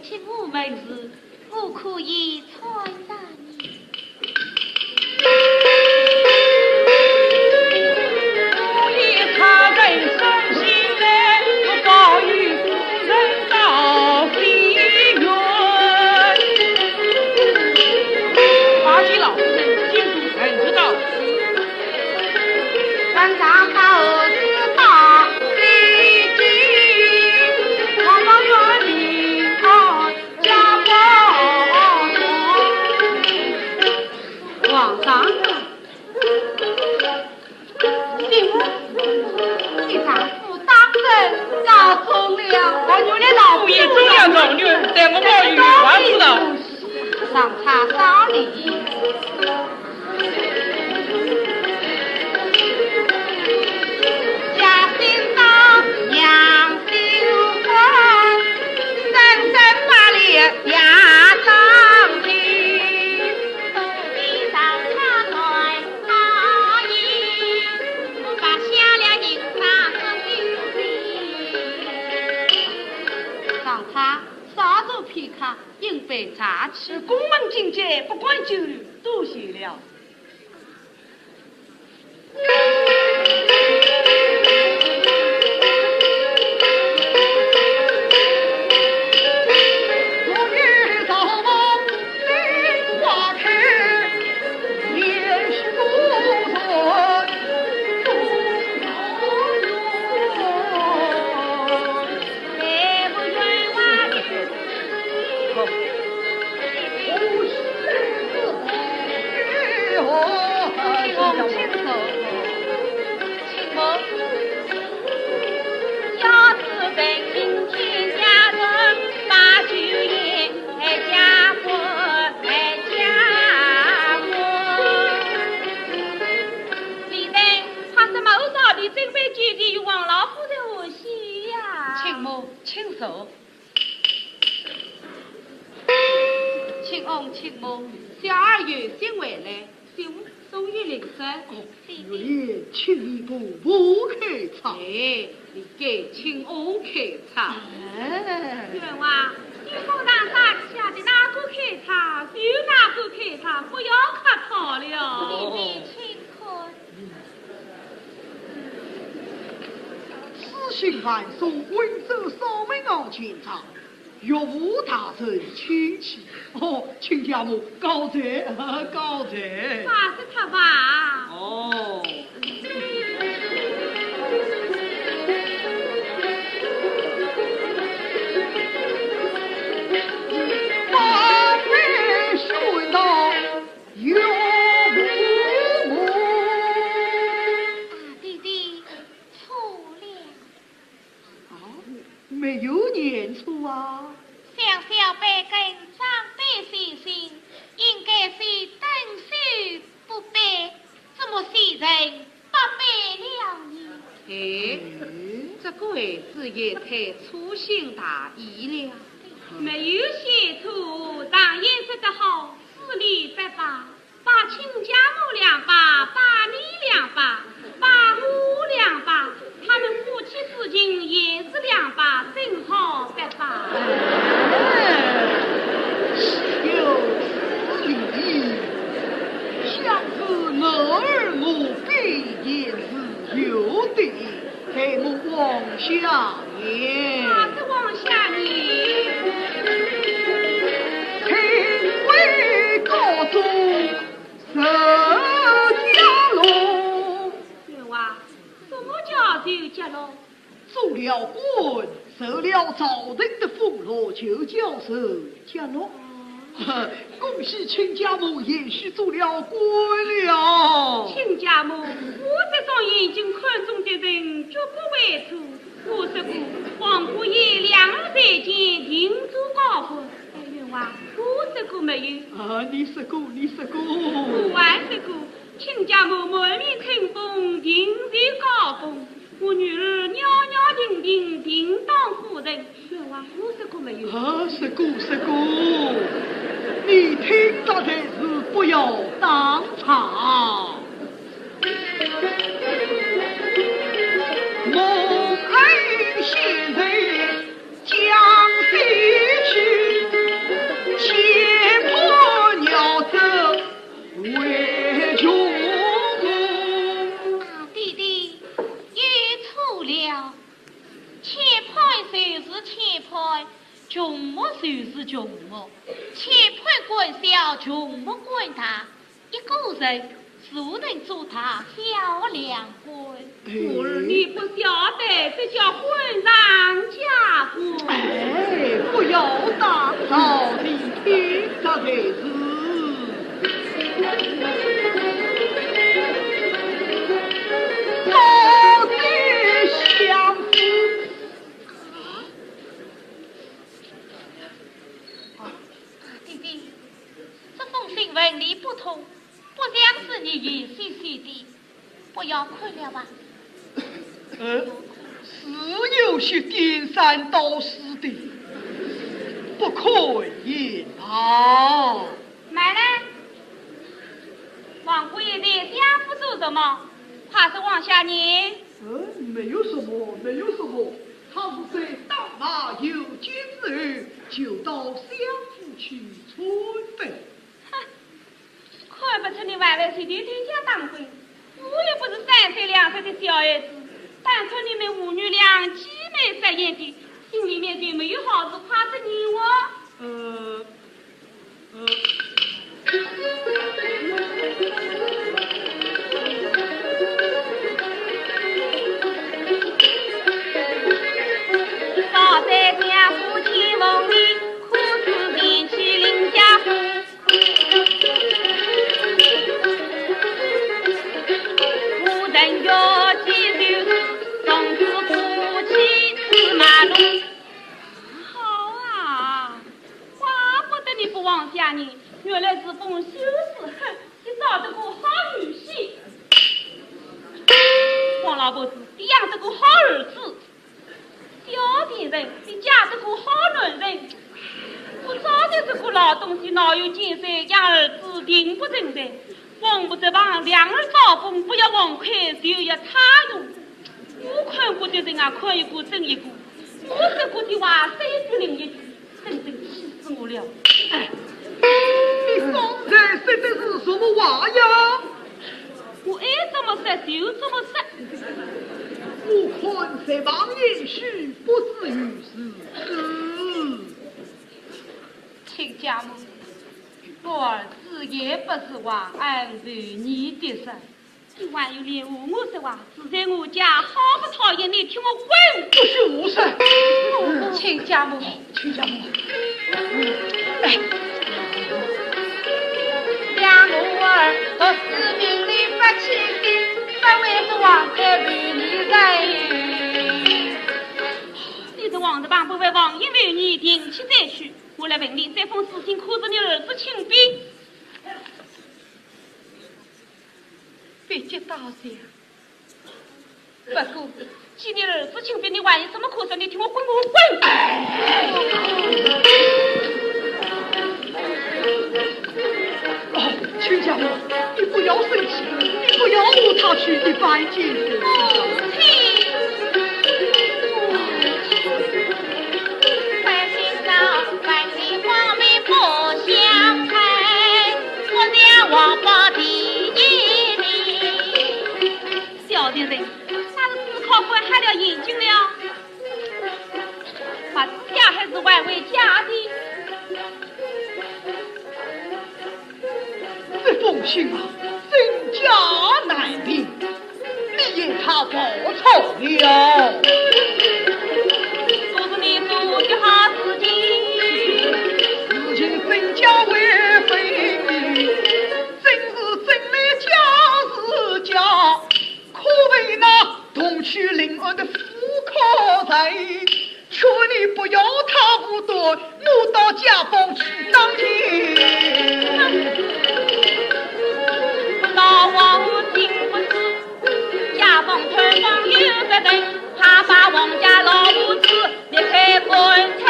请我问事，我可以参答你。皇上啊，请问你丈夫当真告终了？我原来老夫人中了状元，待我冒雨王子了。上茶少礼。 上茶，稍坐片刻，饮杯茶去。宫门紧接，不敢久留，多谢了。李登，怕什么？我早已准备酒席与王老夫人贺喜呀。请坐，请坐。 请安，请安，小儿有信回来，信物送与林生。哦，是的。月莲，请你婆婆开茶。哎，你该请安开茶。哎。员外，你府上啥吃的，哪个开茶就哪个开茶，不要客套了。妹妹请客。 书信万岁，温州守门王请茶，岳父大人请起。哦，亲家母，告罪，告罪。快些吃吧。哦。方才说道， 有无？大弟弟，错了。啊，没有念错啊。小小辈跟长辈学习，应该是等书不背，怎么学成 八百两银。哎，这个孩子也太粗心大意了。没有写错，常言说得好，四礼八拜，拜亲家母两拜，拜你两拜，拜我两拜，他们夫妻之情也是两拜，正好八拜。哎，岂有此理！ 想是男儿我辈言是有的，待我往下言。哪个往下言？清官高中受家乐。员外，什么叫受家乐？ 做了官，受了朝廷的封赏，就叫受家乐。恭喜亲家母也是做了官了。亲家母，我这双眼睛看中的人绝不会错。我说过，皇姑爷两日才见，定做高官。哎，员外，我说过没有？啊，你说过，你说过。我还说过，亲家母满面春风，定是高官。 我女儿袅袅婷婷，定当夫人。员外，我说过没有？啊，说过，说过。你听到的是不要当差。蒙恩先生讲西去。穷木就是穷木，乾坤管小，穷木管大，一个人孰能做大小两关？哎。我儿你不晓得，这叫混上加混。哎，不要打草惊蛇，这才是。到底相思。 弟弟，这封信文理不通，不像是你一写写的，不要看了吧。呃，是有些颠三倒四的，不看也罢。慢来，王姑爷在下不做什么，快说往下念。呃，没有什么，没有什么，他是在打马游街时候，就到相府去穿的。 哼，看不出你还会是天天家当官，我又不是三岁两岁的小孩子，单看你们母女俩挤眉杀眼的，心里面就没有好事，怕是你我。呃，呃。早在家父亲梦里，可是前去林家府。 好啊，怪不得你不往下念，原来是封休书。哼，你找得个好女婿，王老婆子，你养得个好儿子。 小贱人，你嫁得个好男人，我早就说过老东西脑有金山，养儿子定不成才，风不着浪，两耳招风，不要横看，就要插腰。我看过的人啊，看一个准一个，我说过的话，说一句灵一句。 真正气死我了！哎，你方才说的是什么话呀？我爱怎么说就怎么说。我看这旁人是不至于如此。亲家母，我儿子也不是话，安慰你的事。 你还有脸和我说话？住在我家好不讨厌，你替我滚！不许胡说！亲家母，亲家母，哎，让我儿不是命里不起的，不会是王太为你人。你是王大郎，不会王爷为你定期再去。我来问你，这封书信可是你儿子亲笔？ 别急大小。不过，既然儿子亲笔，你还有什么可说？你替我滚，给我滚！哦，亲家母，你不要生气，你不要和他去一般见识。母亲。 小贱人，那是自考官瞎了眼睛了，把自家孩子还回家的。这封信啊，真假难辨。 你嫌他报错了。都是你做的好事情。事情真假未分明，真是真来假是假，可谓那同去临安的妇科人。 求你不要太武断，我到家中去打听。老王听不住，家中探望有个人，怕把王家老母子，你快滚开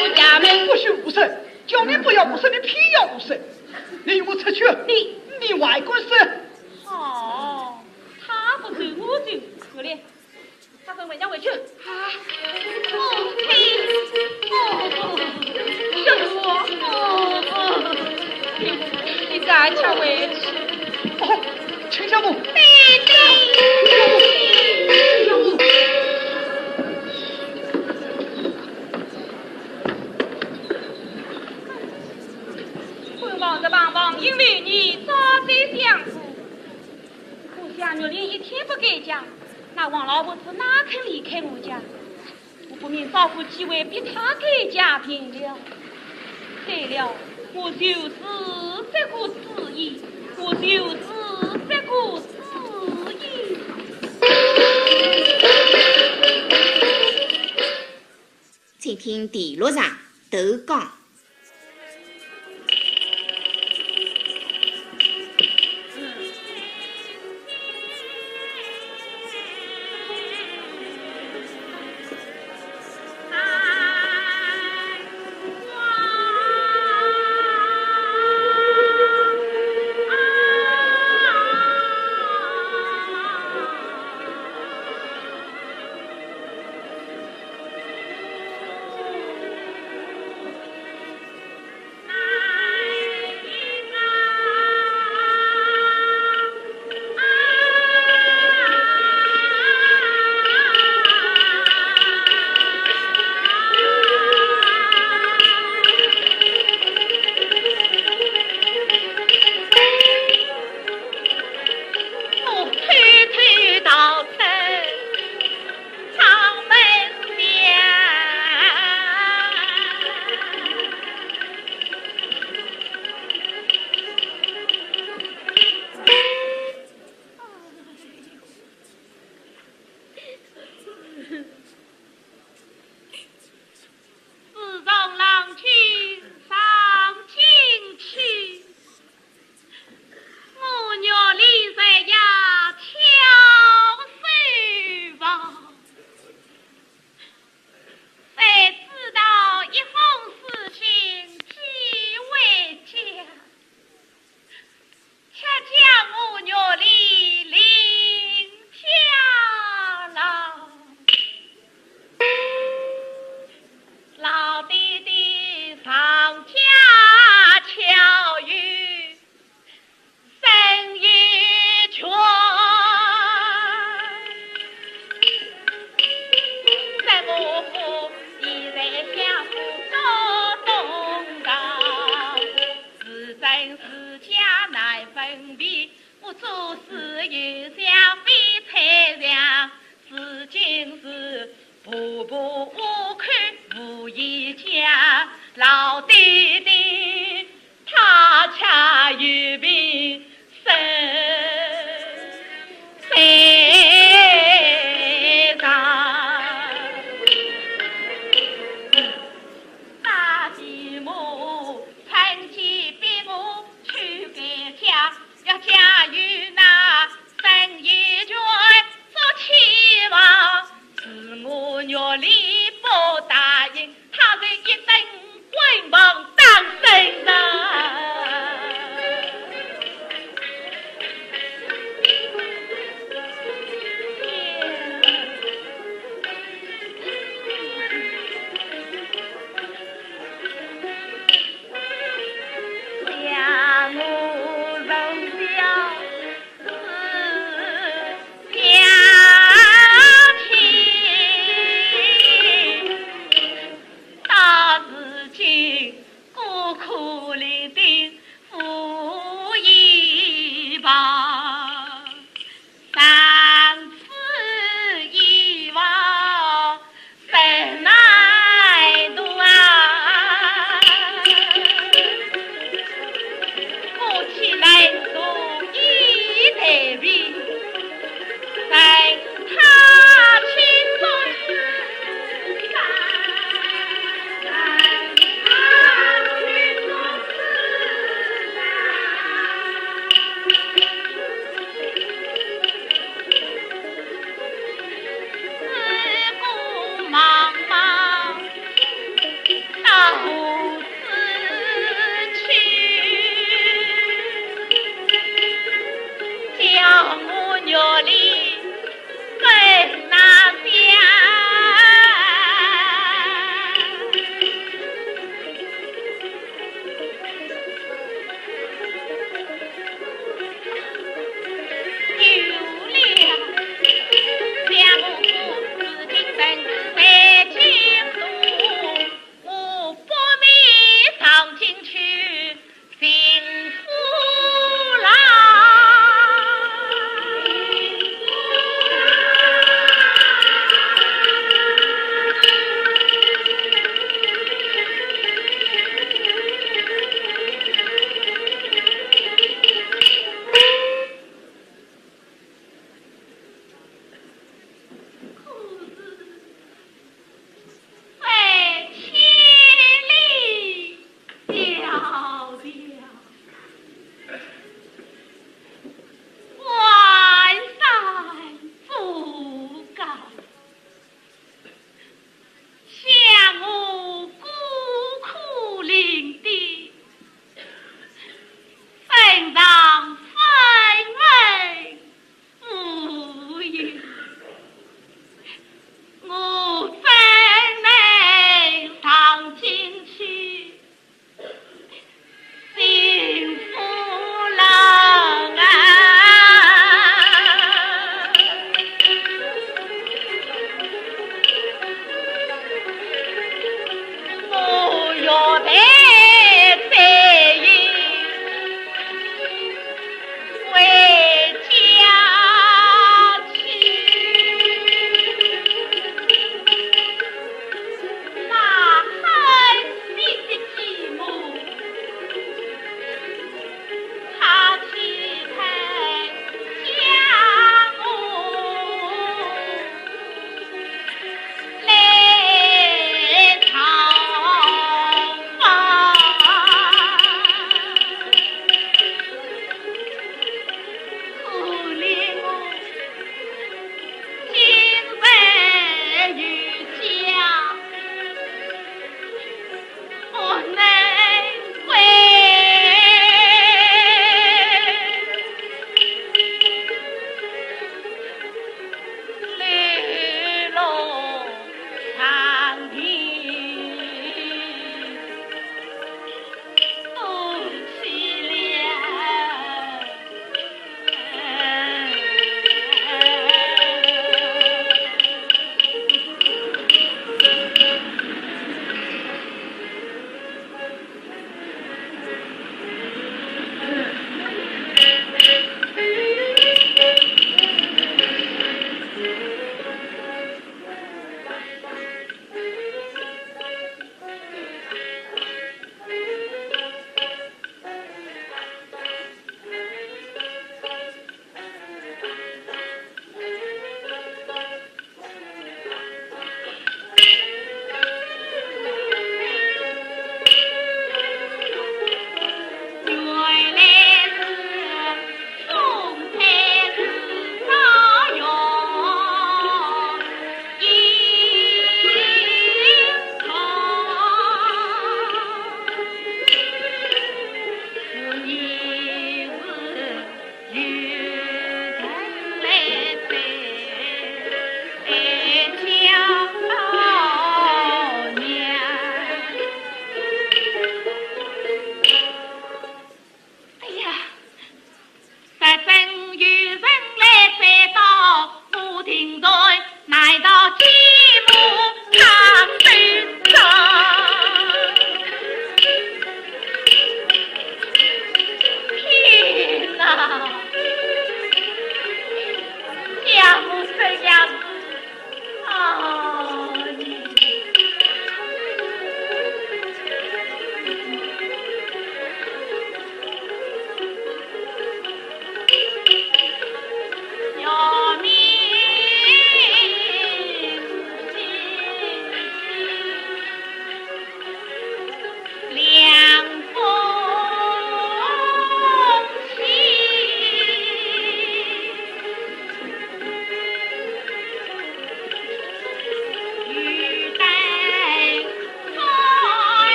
我家门。不许胡说，叫你不要胡说，你偏要胡说。你与我出去。你，你还敢说？好，他不走，我走，快点。 他跟回家回去。啊，母亲，母亲，是我，母亲，你赶紧回去。哦，亲家母。弟弟。望着帮忙，因为你早就想过。我想玉林一天不改嫁，那王老伯子哪肯离开我家？我不免找个机会逼他改嫁便了。对了，我就是这个主意，我就是这个主意。请听第六场，投江。 我偷偷逃出 长门边。自从郎君上京去， 我玉林在家跳手房，谁知道一封书信寄回家，却将我玉林领家了。老爹爹上家巧遇 生意全，在我府已在相府做东堂，是真是假难分辨，我做事有想非猜想，如今是 婆婆无口无言讲，老爹爹他却有病身在床。大姐母趁机逼我去改嫁， 要嫁与那生意全做妻房，是我玉林不答应，他是一顿棍棒打身上。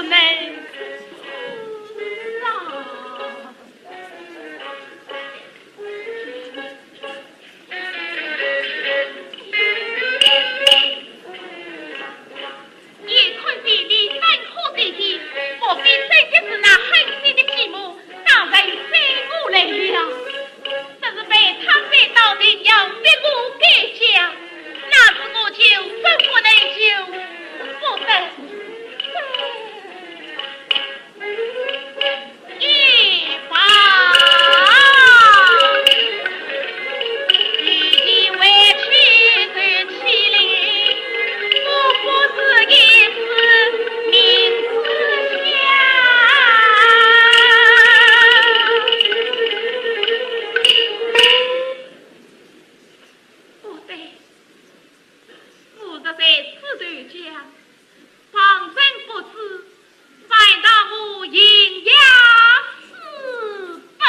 能死啊！眼看弟弟生可弟弟，莫非真的是那狠心的继母，当真追过来了？只是被他追到定要逼我改嫁，那是我就真不能，就不能。 一把。与其委屈受欺凌，我不如一死明志向。不对，我若在此投江，旁人不知，反当我行压死本。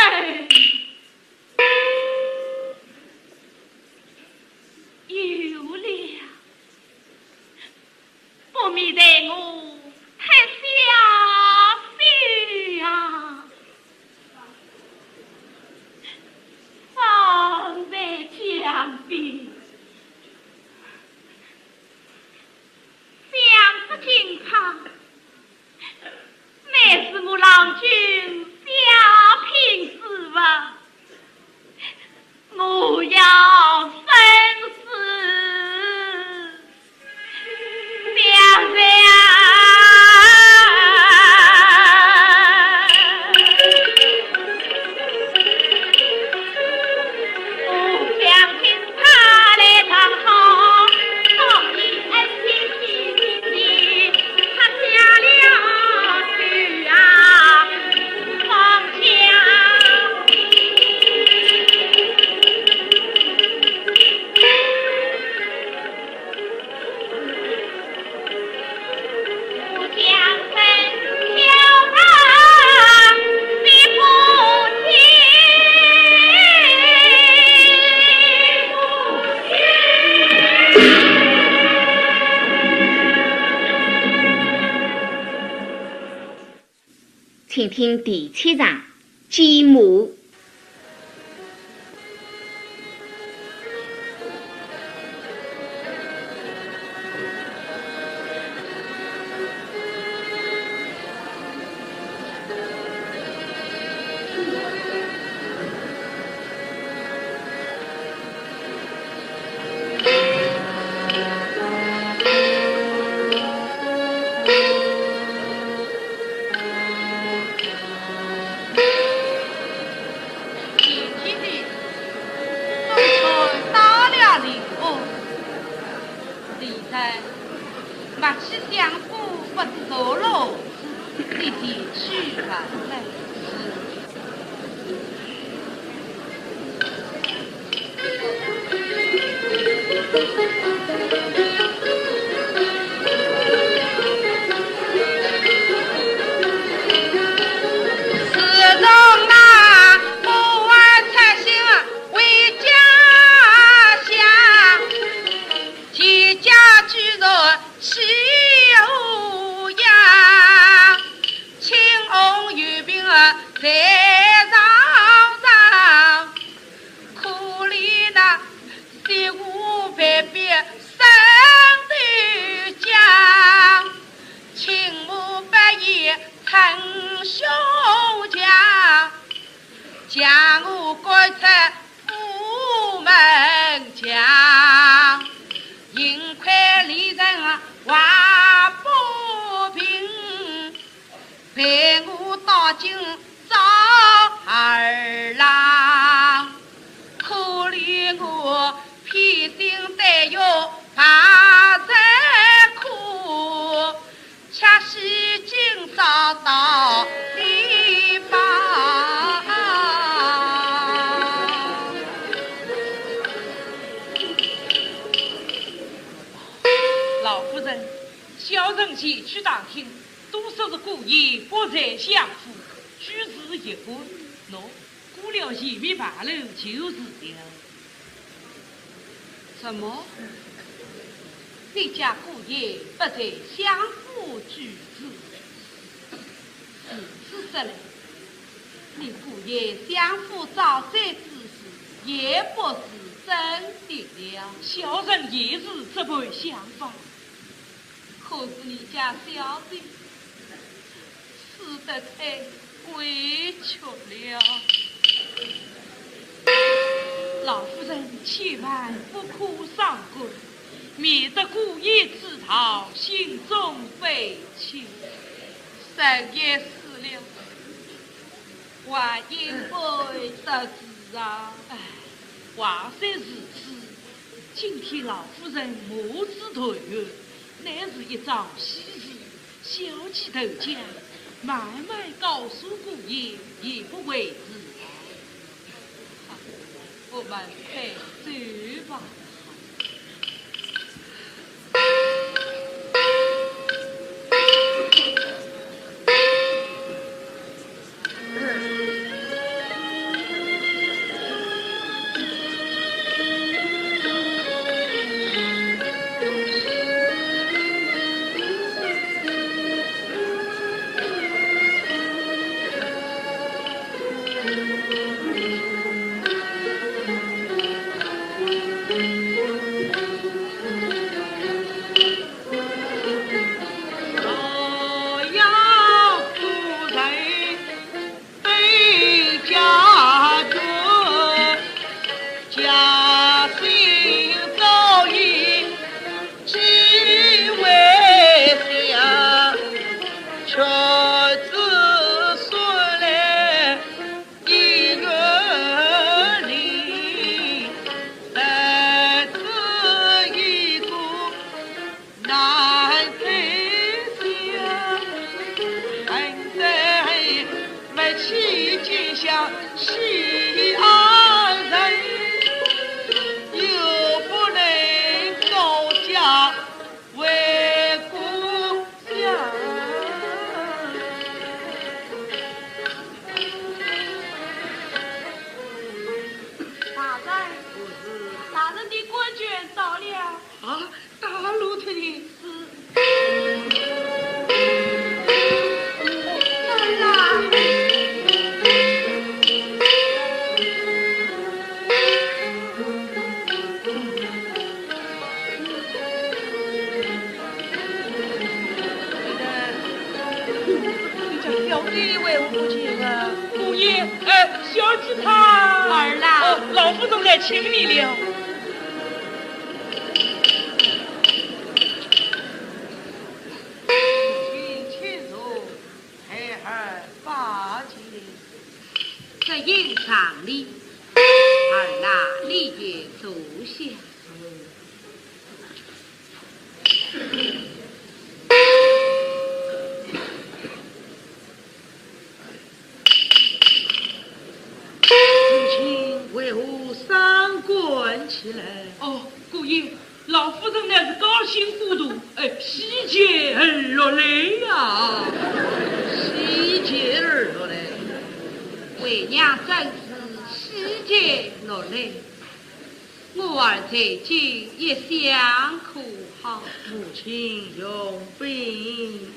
有了，不免待我太小心啊！方才讲的，想是金钗， 乃是我郎君小品之物，我要分死两人啊！我想 请听第七场，继母。 老夫人，小人前去打听，都说是姑爷不在相府，居住一般。喏， 过了前面牌楼就是了。什么？你家姑爷不在相府居住？如此说来，你姑爷相府遭罪之事，也不是真的了。小人也是这般想法。可是你家小姐死得太委屈了。老夫人千万不可伤感，免得姑爷知道，心中悲戚。人也死了，还应该得知啊。唉，话虽如此，今天老夫人母子团圆，乃是一桩喜事，小姐投江，慢慢告诉姑爷也不为迟。好，我们快走吧。大人，大人的官眷到了。啊，大老爷。是。来啦。 你家小姐为何不见啊？姑爷，呃，小姐她……儿啊。哦，老夫人来请你了。请坐，孩儿拜见。这应上礼，儿啊，你也坐下。 母亲为何伤感起来？哦，姑爷，老夫人乃是高兴过度，哎，喜极而落泪呀。喜极而落泪。为娘真是喜极落泪。 我儿在京一向可好？母亲容禀。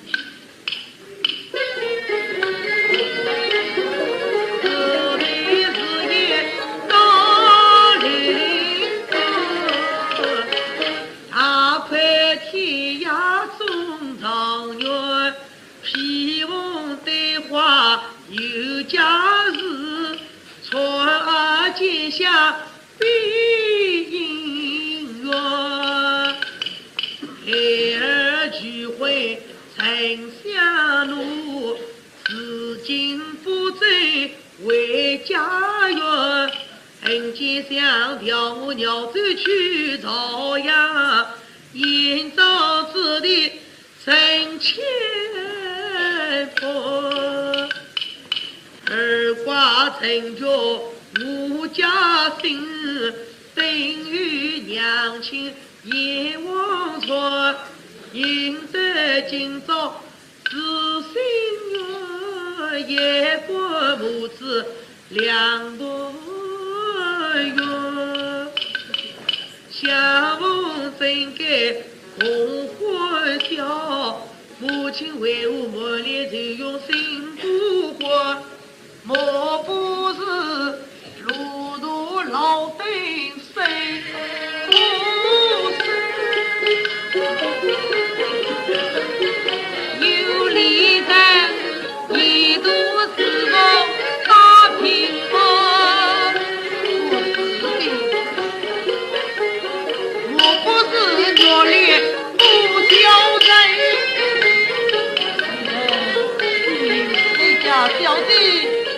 我莫不是路途劳顿身不适，有礼在一度是我打平我。不是的，我不是弱力 不孝人。哎，你家小姐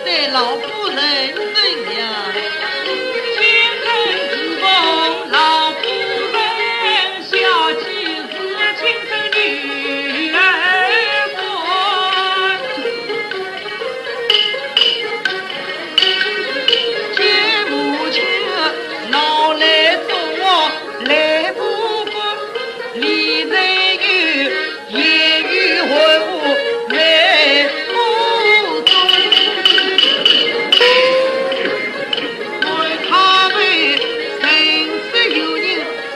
对老夫人怎样？今日是奉老夫人下旨，是请这女儿官。 见母亲闹来动我来不过，你人有言语还无眉目中。为他们人是有人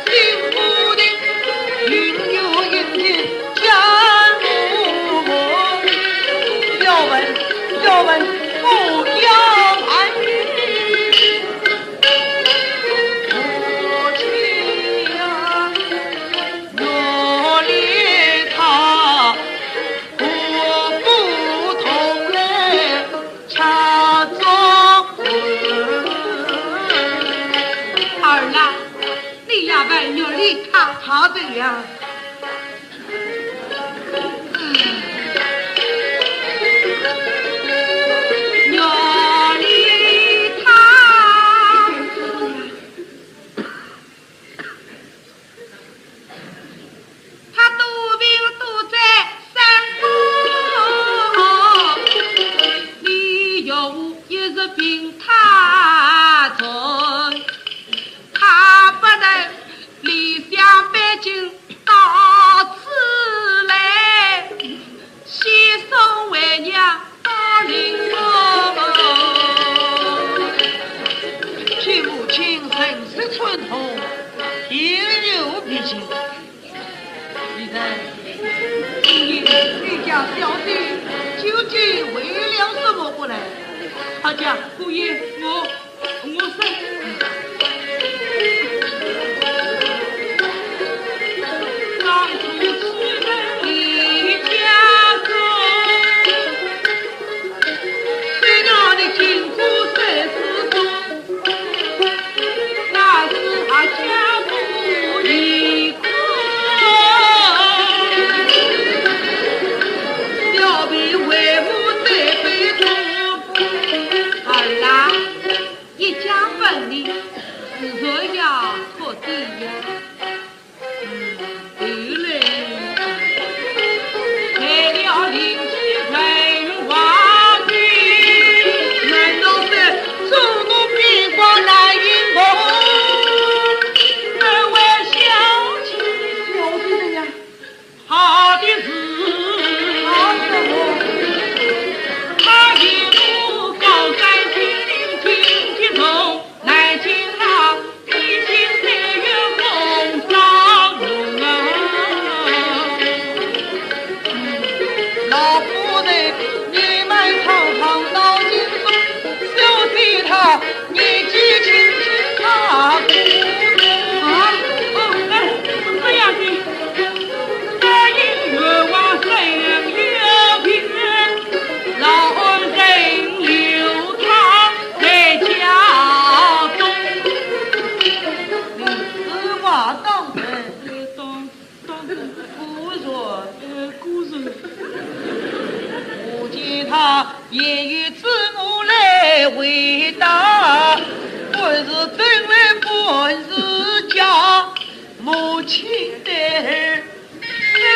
心不定，云有云情 家父母，要问，要问，不要问。母亲呀，我与她何不同来茶中？儿啊， 你呀，不要理他。他怎样？不要理他。他多病多在山中，你要我一直病他中。 他不能离乡背井到此来，先送为娘到临终。见母亲神色寸红，面如冰心。 你看，姑爷，你家小姐究竟为了什么不来？快讲。姑爷，我，我是……儿啊，一家分离，自然要哭的呀。 嗯，对嘞。难道是中国兵法难应付？难为小姐。小姐怎样？ 好的是，好什么？他一路高山峻岭荆棘丛，南京那地心山岳风霜浓啊。老夫人，你们常常到京中，小姐她 年纪轻轻她不……啊，哦，哎，这样的，答应愿望真有情，老恩人有他在家中。此话当真？当 果然。呃，果然。我见她也有慈母来回答，还是真为本是家母亲的儿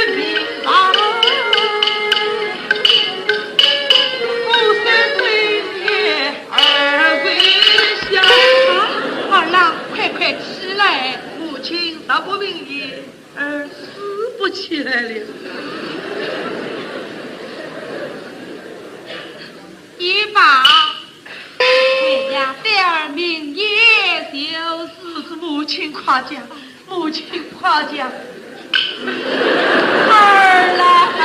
子明白。我是真也而为想。啊，儿啊，快快起来，母亲若不明言， 儿死不起来了。也罢，哎呀，对儿明言就是。母亲夸奖，母亲夸奖。儿啊！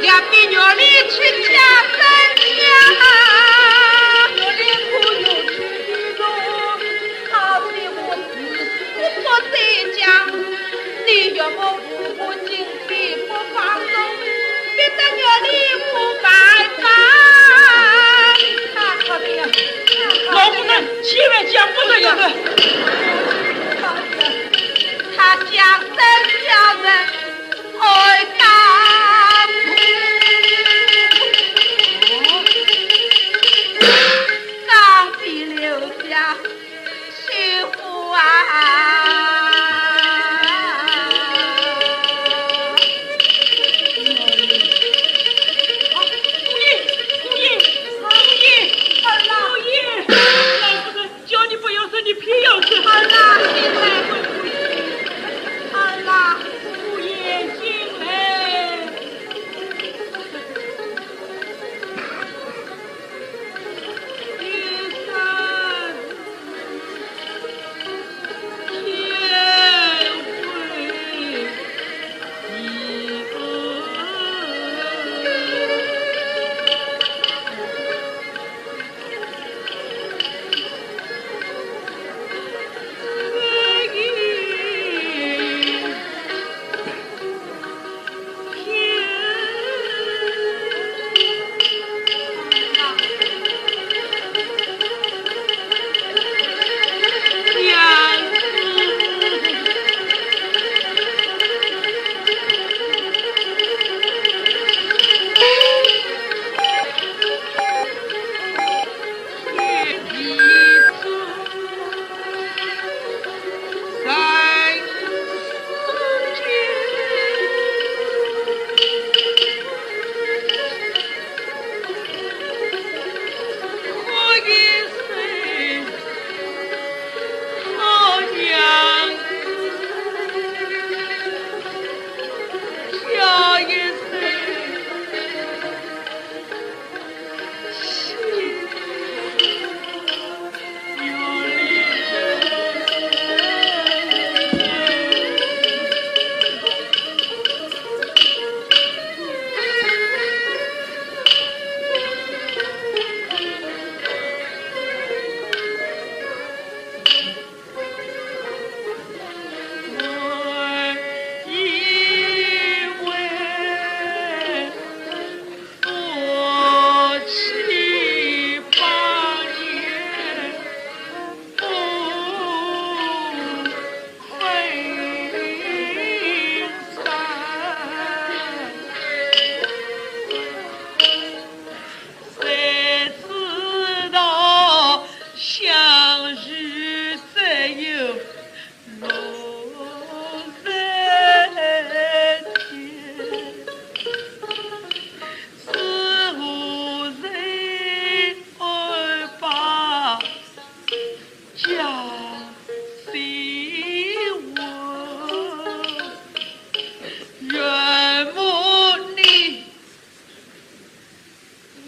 要比月里出家增加，月里可有出家，好比我自己不在家，你要我步步紧逼不放松，逼得月里无办法。啊，好的呀，啊，好的呀。老夫人，千万讲不得呀。好的呀，他想生小人。 爱当头，刚愎留下绣花啊。姑爷，姑爷，姑爷，姑爷，老夫人， 叫你不要说，你偏要说。儿啊，进来。儿啊，姑爷，进来。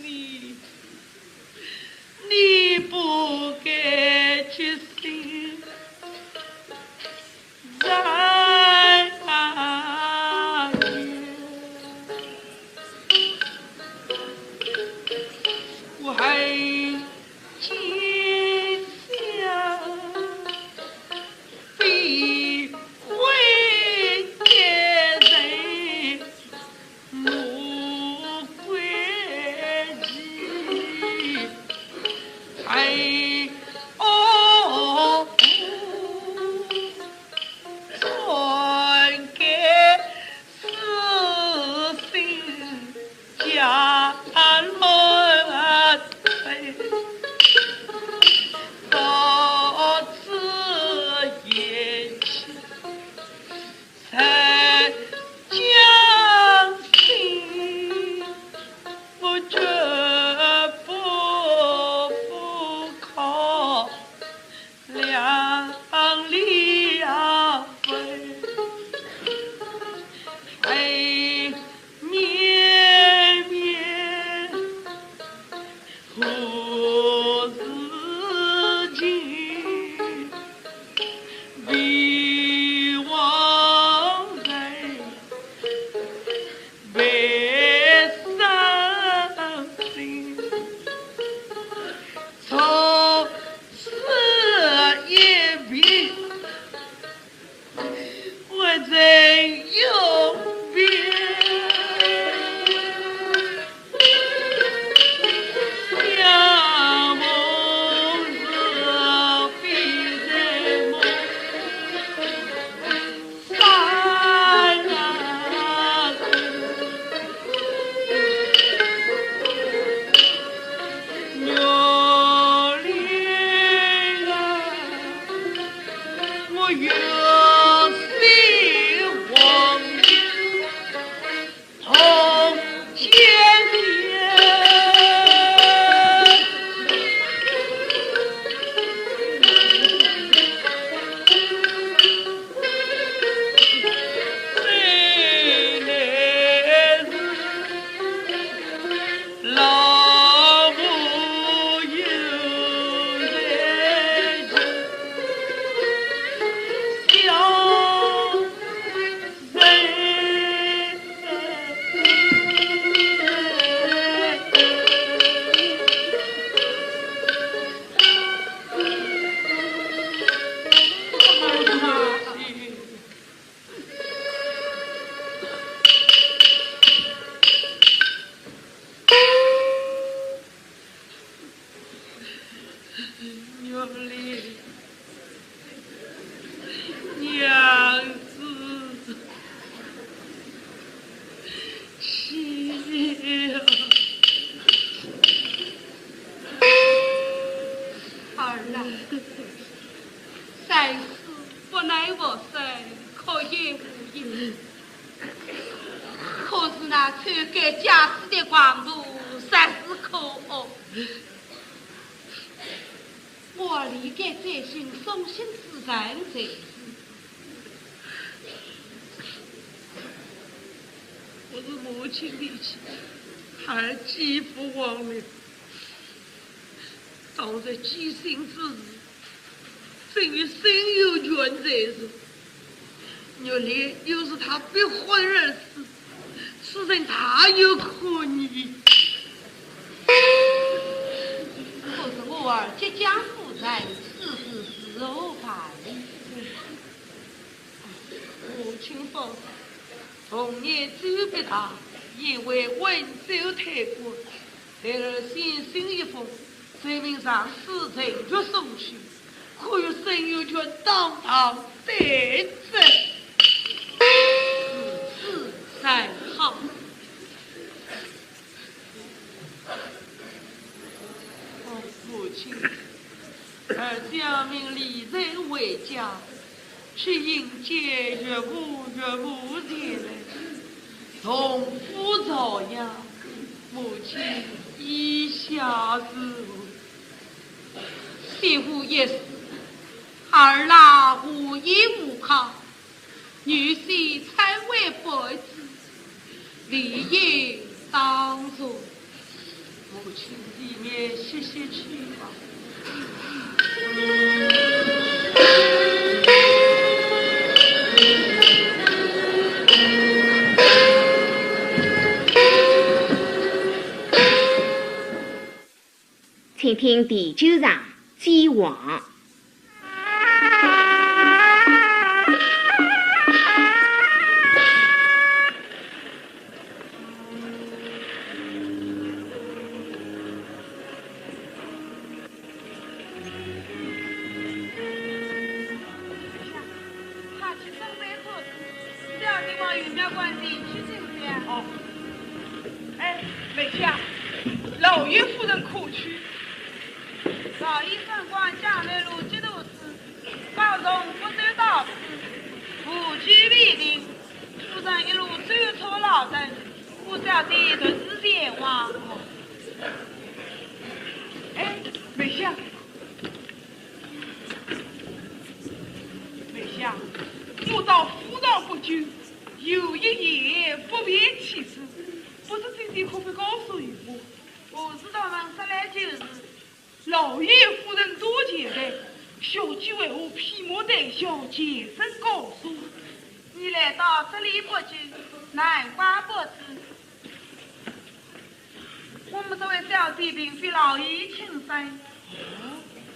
你，你不该去寻常人。我还见笑比为奸人。 在将心，我绝不不靠两两份，哎，绵绵。的光途实是可恶。我理该再寻送信之人才是。我是母亲的妻，孩儿既无王法，当在寄信之时， 真与沈有权在是，玉兰又是他逼婚而死，此人大有可疑。可是我儿即将夫人，此事如何办理？母亲放心，同年周必达，因为温州太官， 孩儿先行一封，罪名上书，呈交送去，可与沈有权当堂对质。如此才好。哦，母亲， 儿小命离人回家，去迎接岳父岳母前来，同赴朝阳。母亲意下如何？媳妇一死，儿郎无依无靠， 女婿参会不知，理应当从。母亲，你也歇歇去吧。请听第九场，鸡王。 快去准备车子，小弟往御庙关前去请安。哦。哎，梅香，老爷夫人可去？老爷升官江南路节度使， 保重福州到此，无拘无定，夫人一路舟车劳顿，我小弟特此前往。哎，梅香，梅香，我到府上不久，有一言不便启齿，不知姐姐可否告诉于我？何事大人说来就是。 老爷夫人多前来，小姐为何披麻戴孝，全身高速？你来到这里不久，难怪不知。我们这位小姐并非老爷亲生，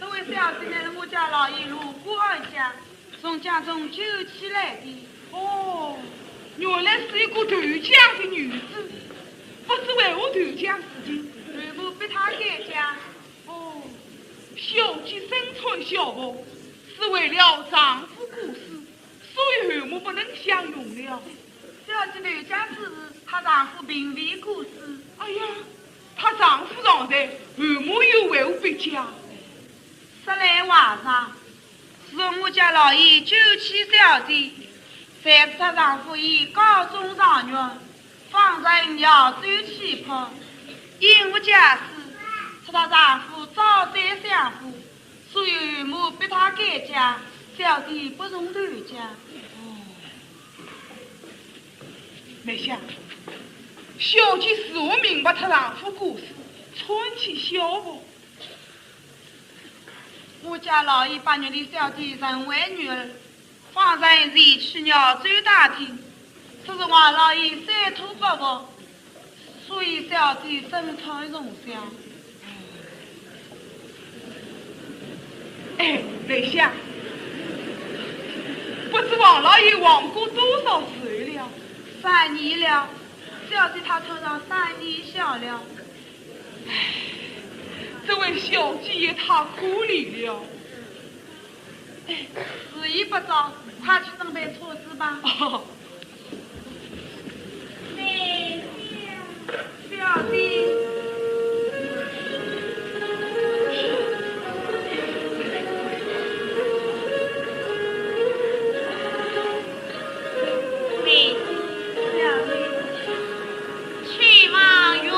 这位小姐乃是我家老爷路过俺家， 从家中救起来的。哦，原来是一个投家的女子，不知为何投家事情。岳母逼她改嫁。哦，小姐身穿孝服，是为了丈夫过世，所以岳母不能享用了。小姐投家之时，她丈夫并未过世。哎呀，她丈夫尚在，岳母又为何逼嫁？ 说来话长，自从我家老爷救起小姐，才知她丈夫已高中状元，方才要走起跑，因为家事，说她丈夫早在相府，所以岳母逼她改嫁，小姐不从投家。哦，梅香，小姐是否明白她丈夫过世，穿起孝服？ 我家老爷把玉兰小姐认为女儿，方才前去饶州打听，说是王老爷三吐不服，所以小姐身穿重孝。哎，梅香，不知王老爷亡故多少时了？三年了，小姐她穿上三年孝了。 唉，这位小姐也太可怜了。哎，时已不早，快去准备车子吧。哦。小姐。小姐。去往御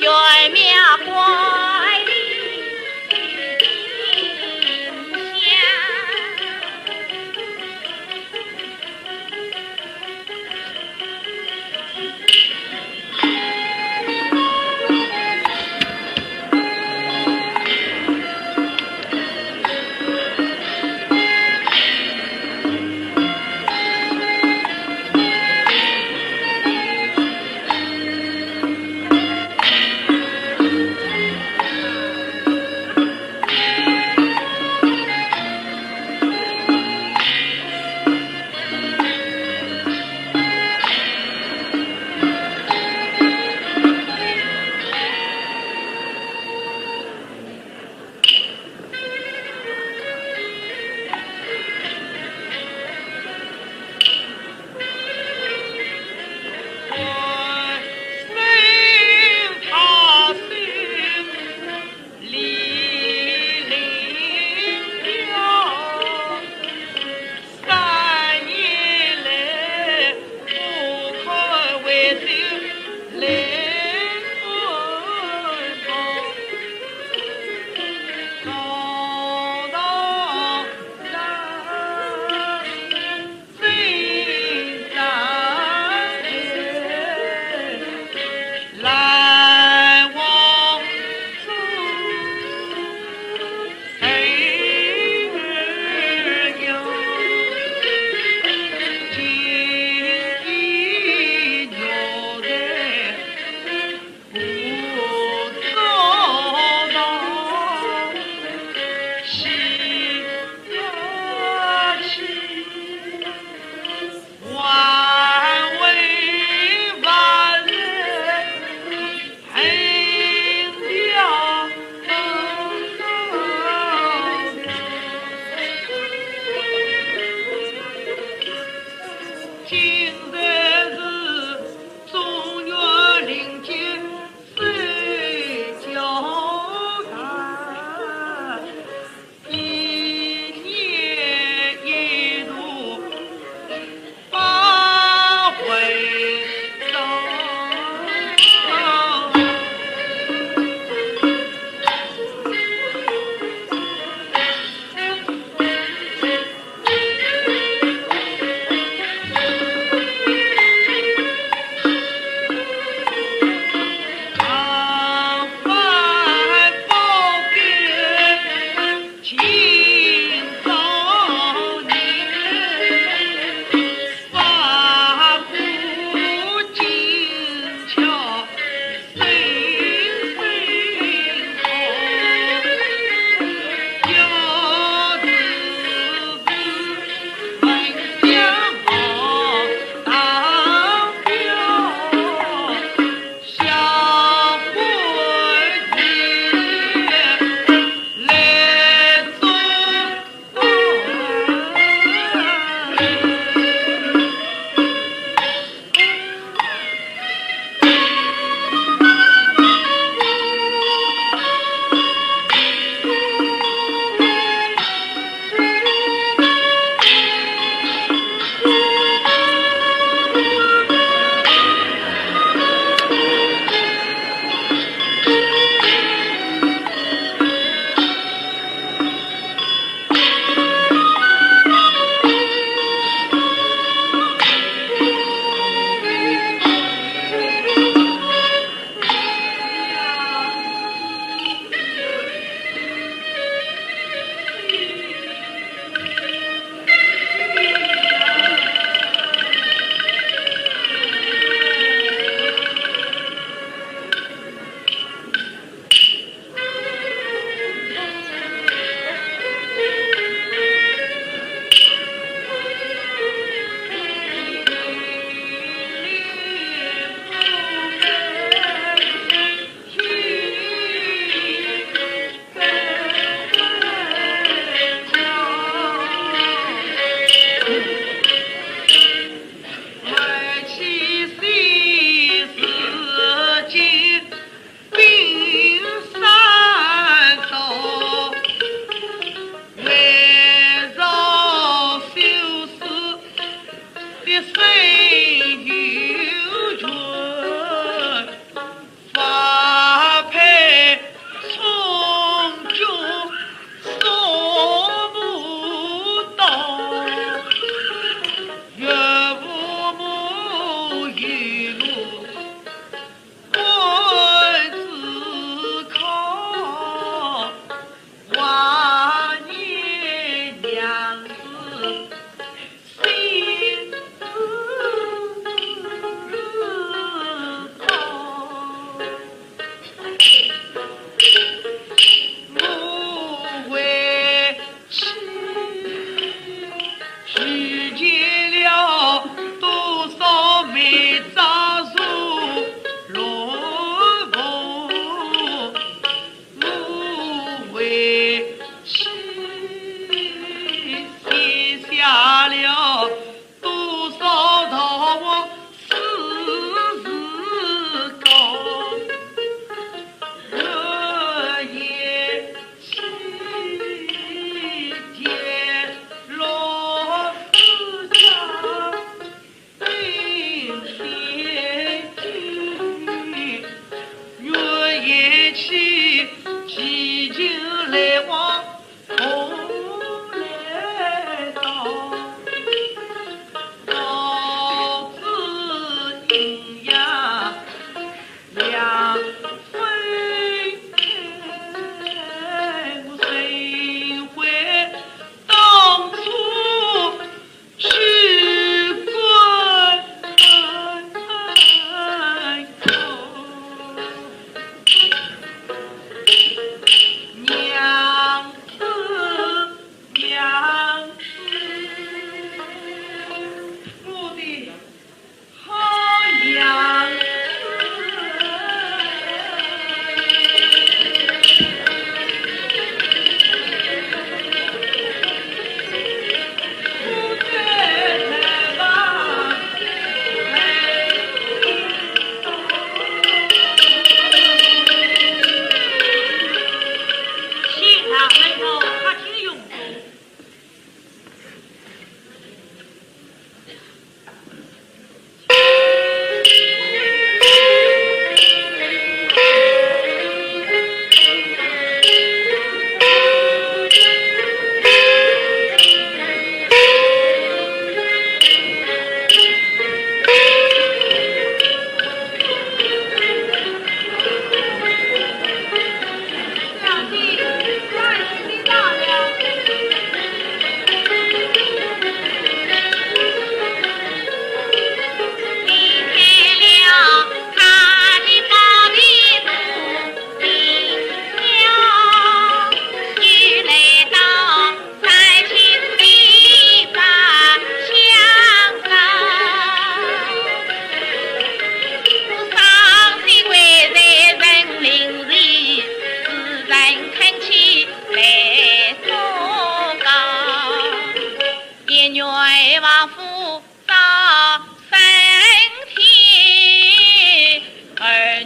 元妙观音香。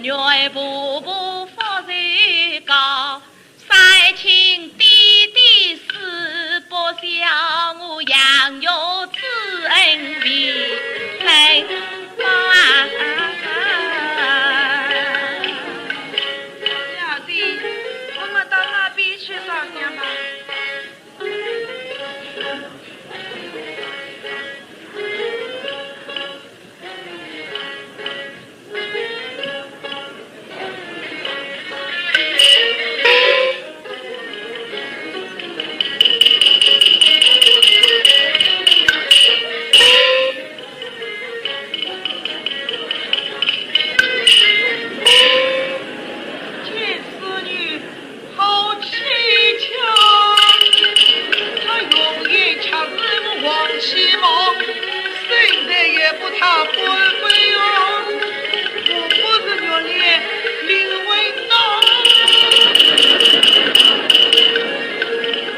岳婆婆福寿高，三清点点四不孝，我杨玉之恩未曾报。小姐，我们到那边去烧香吧。 见此女，好蹊跷。她容颜却似一幅黄漆墨，身材也不搭干粉哟。我不是玉脸骊文刀，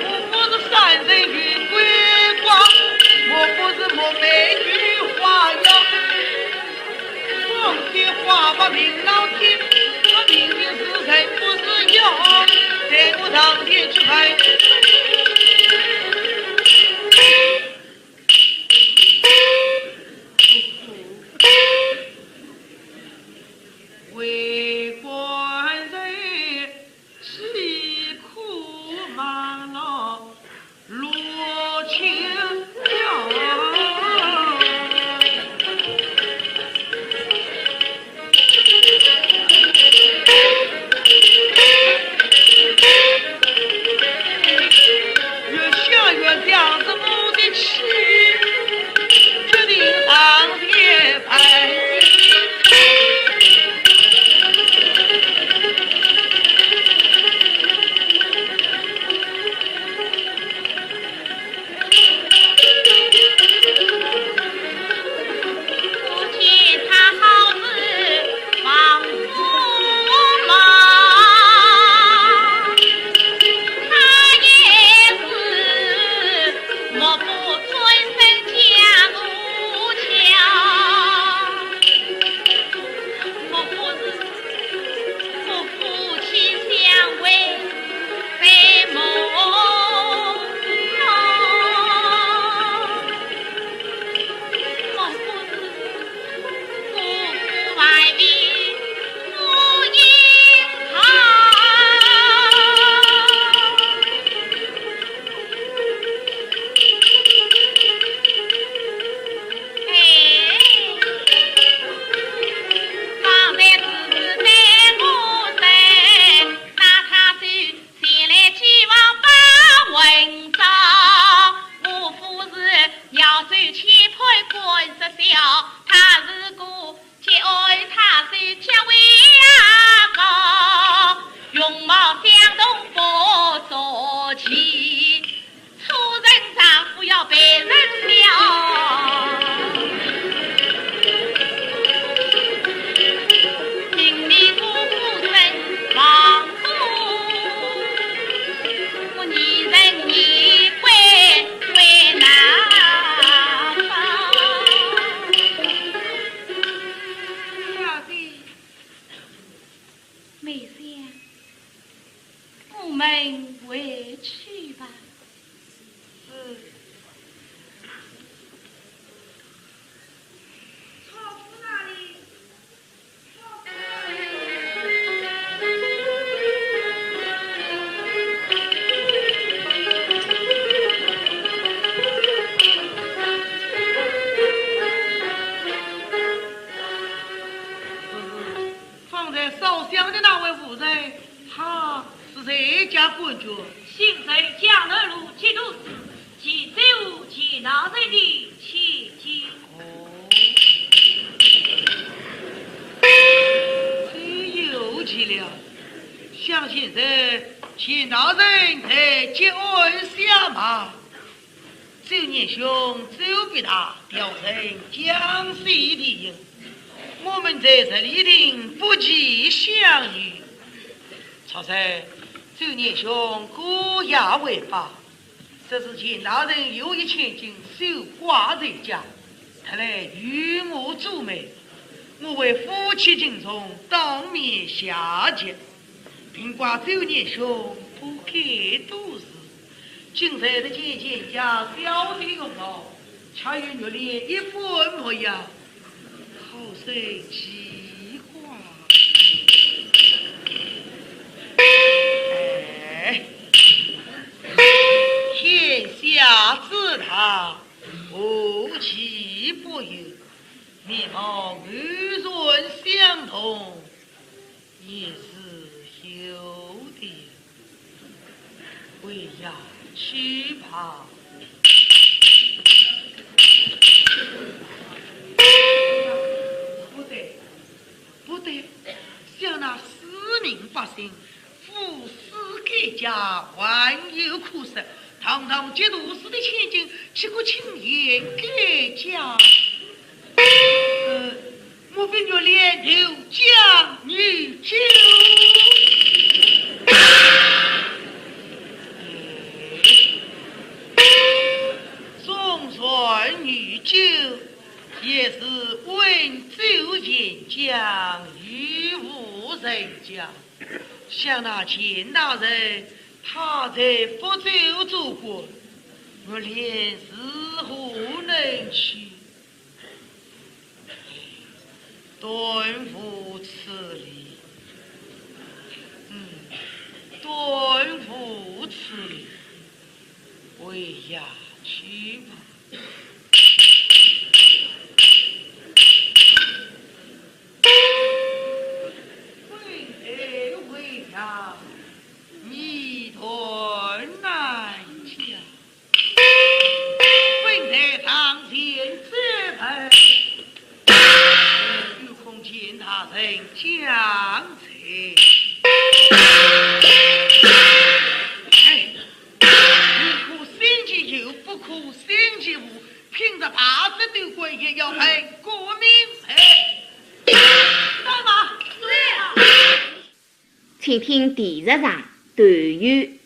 我不是山人云桂花，我不是木梅菊花哟。 光天化日明老天，我明明是人不是妖，待我上前去拜。为官人 岂可忘了路情呀。越想越想着我的妻，决定上前拜。 小姐，梅香，我们回去吧。是。方才烧香的那位妇人，她是谁家官眷？姓陈，家住路七都市， 是前朝人的千金。哦，真有趣了。想前朝前朝人在结案相骂，周年兄周必大，调任江西巡抚，我们在这里定不期相遇。 差人，周年兄过夜回报，说是钱大人有一千金守寡在家，特来与我助媒。我为夫妻情重，当面谢绝，并怪周年兄不敢多事。今日得见钱家小姐容貌，却与玉莲一般模样，好生奇怪。哎，天下之大，无奇不有。 面貌偶然相同，也是有的。回衙去吧。不对，不对，想那四民百姓， 夫死改嫁，还有可说，堂堂节度使的千金，岂可轻言改嫁？呃，莫非玉莲投江女救？纵然女救，也是温州沿江，与无人家。 想那钱大人，他在福州做官，玉莲如何能去？断无此理。嗯，断无此理。回衙去吧。 本来回衙，泥断难解。本来上前接待，又恐钱大人降罪。哎，你可心急又不可心急乎， 凭着大势斗官也要配国民罪。带马。是。请听第十场，段誉。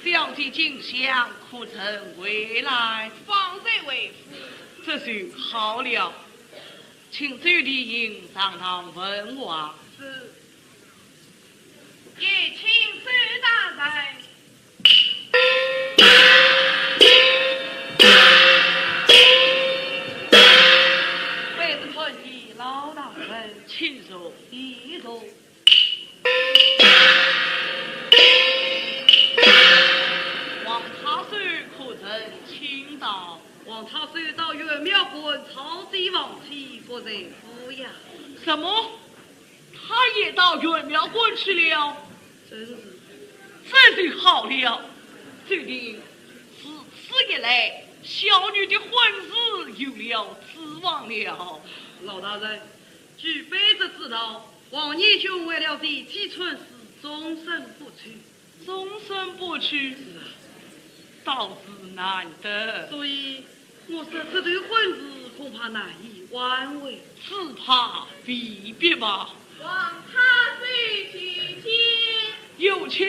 小姐进香，可曾回来？方才回府。这就好了，请周丽英上堂问话。是。有请周大人。卑职参见老大人。请坐。请坐。 王太守可曾请到？王太守到元妙观朝见皇帝，不在府呀。什么？他也到元妙观去了？真是。这就好了。周丽英，自此以来，小女的婚事有了指望了。老大人， 据卑职知道，王爷君为了这季春是终身不娶。终身不娶？是啊。倒是难得。所以我说这对婚事恐怕难以挽回。只怕未必吧。王太守请起。 有请。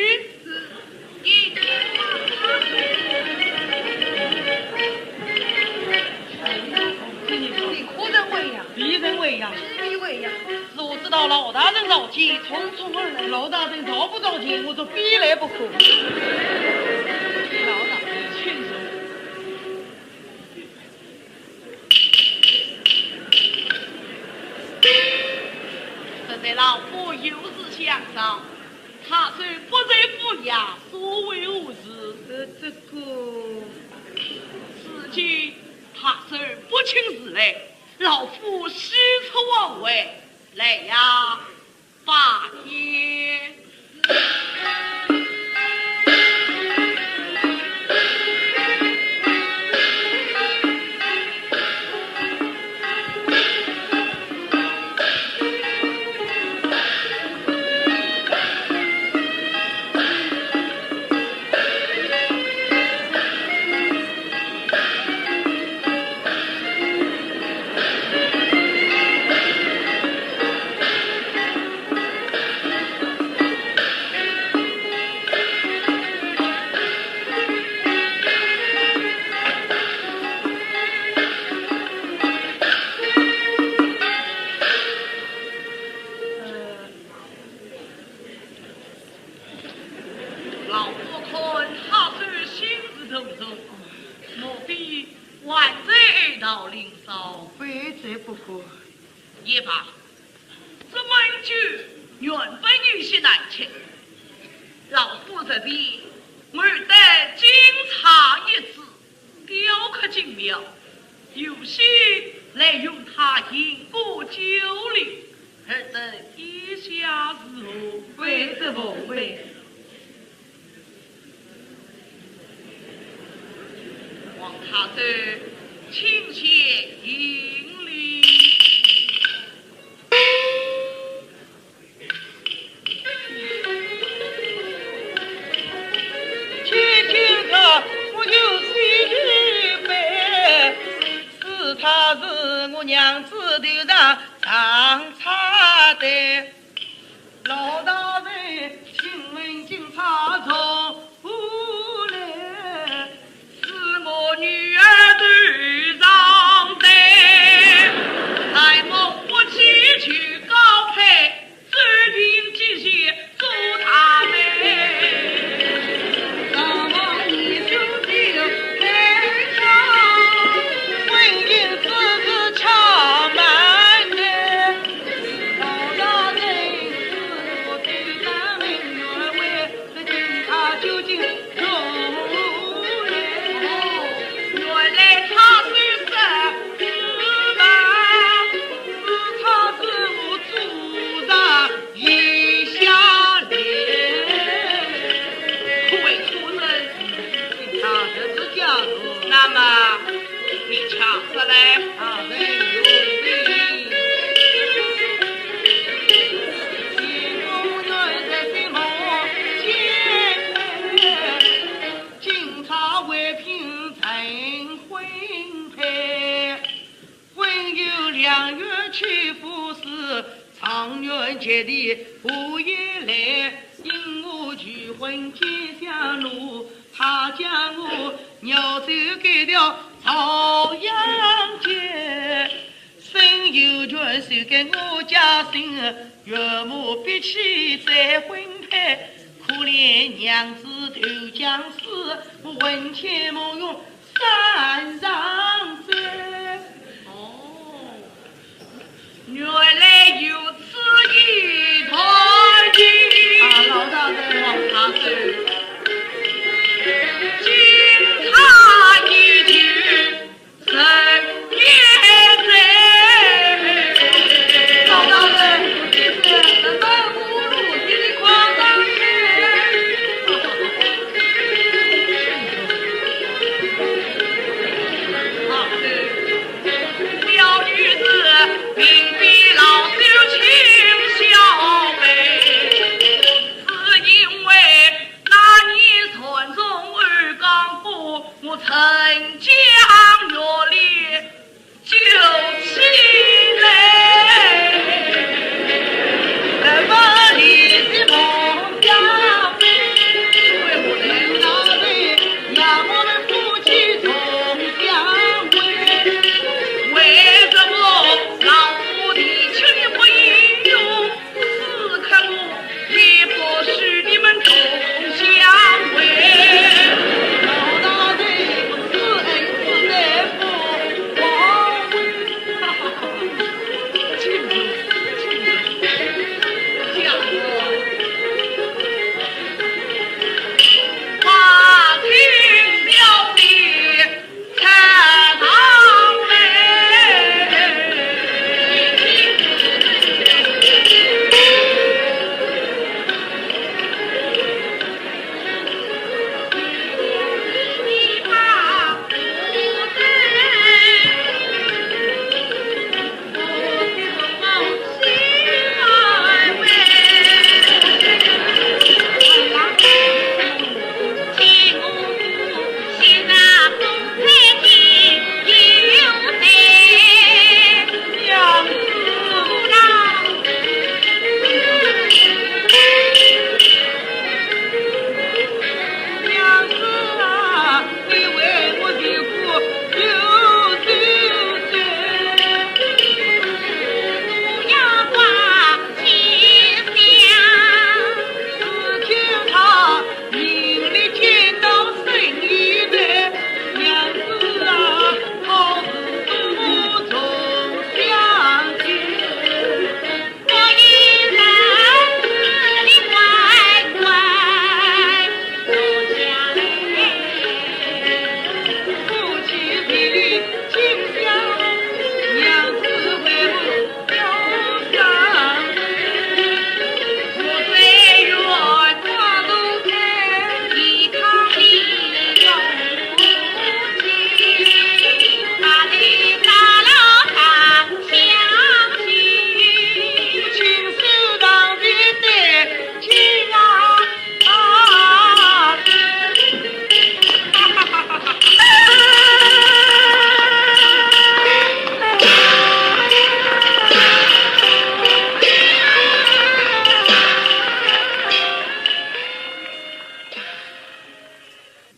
你何人为呀？卑人为呀。是你为呀？是我知道老大人召见，匆匆而来。老大人召不召见，我就非来不可。老大人，请坐。 实在老夫有事相商，太守不在府衙，所为何事？呃，这个，如今太守不请自来，老夫喜出望外，来呀， 罢也。老夫看太守心事重重，莫非还在哀悼林梢？非这不可。也罢，这闷酒原本有些难吃，老夫这边我得金钗一支， 雕刻精妙，有心来与他吟个交流，尔等意下如何？非这奉陪。王太守，请先行礼。 请听他，我有喜有悲，是他是我娘子头上上插队。老大人，请问金钗从何来？是我女儿头上戴，在我不起去高配， 注定今夜做大媒，上望你手就配上，婚姻之事敲门的，老大人是我对咱们女儿为，这金钗究竟 原来他是说是吧？是他是我祖上遗下来。可谓出身是金钗，这是家族。那么，你且说来。大人有令。金钗为凭成婚配，婚有良缘娶夫事，状元及第何以来？因我拒婚皆相怒，他将我押走，赶到朝阳街，伸冤手给我家亲，岳母逼妻再婚配，可怜娘子投江死，魂牵梦萦山上走。哦， 原来有此一段情。啊，老大人。老大人。金钗依旧人间醉。老大人，你是漫无路径的狂浪人。啊，对。 小女子并非老朽轻小辈，只因为那年船中遇江夫，我沉江月里救起来。那么你是同乡妹，为何来到这里？ 让我们夫妻重相会。为什么老夫提起你不应允？此刻我也不许你们重相会。老大人，此恩是在不忘。请坐，请坐。讲过。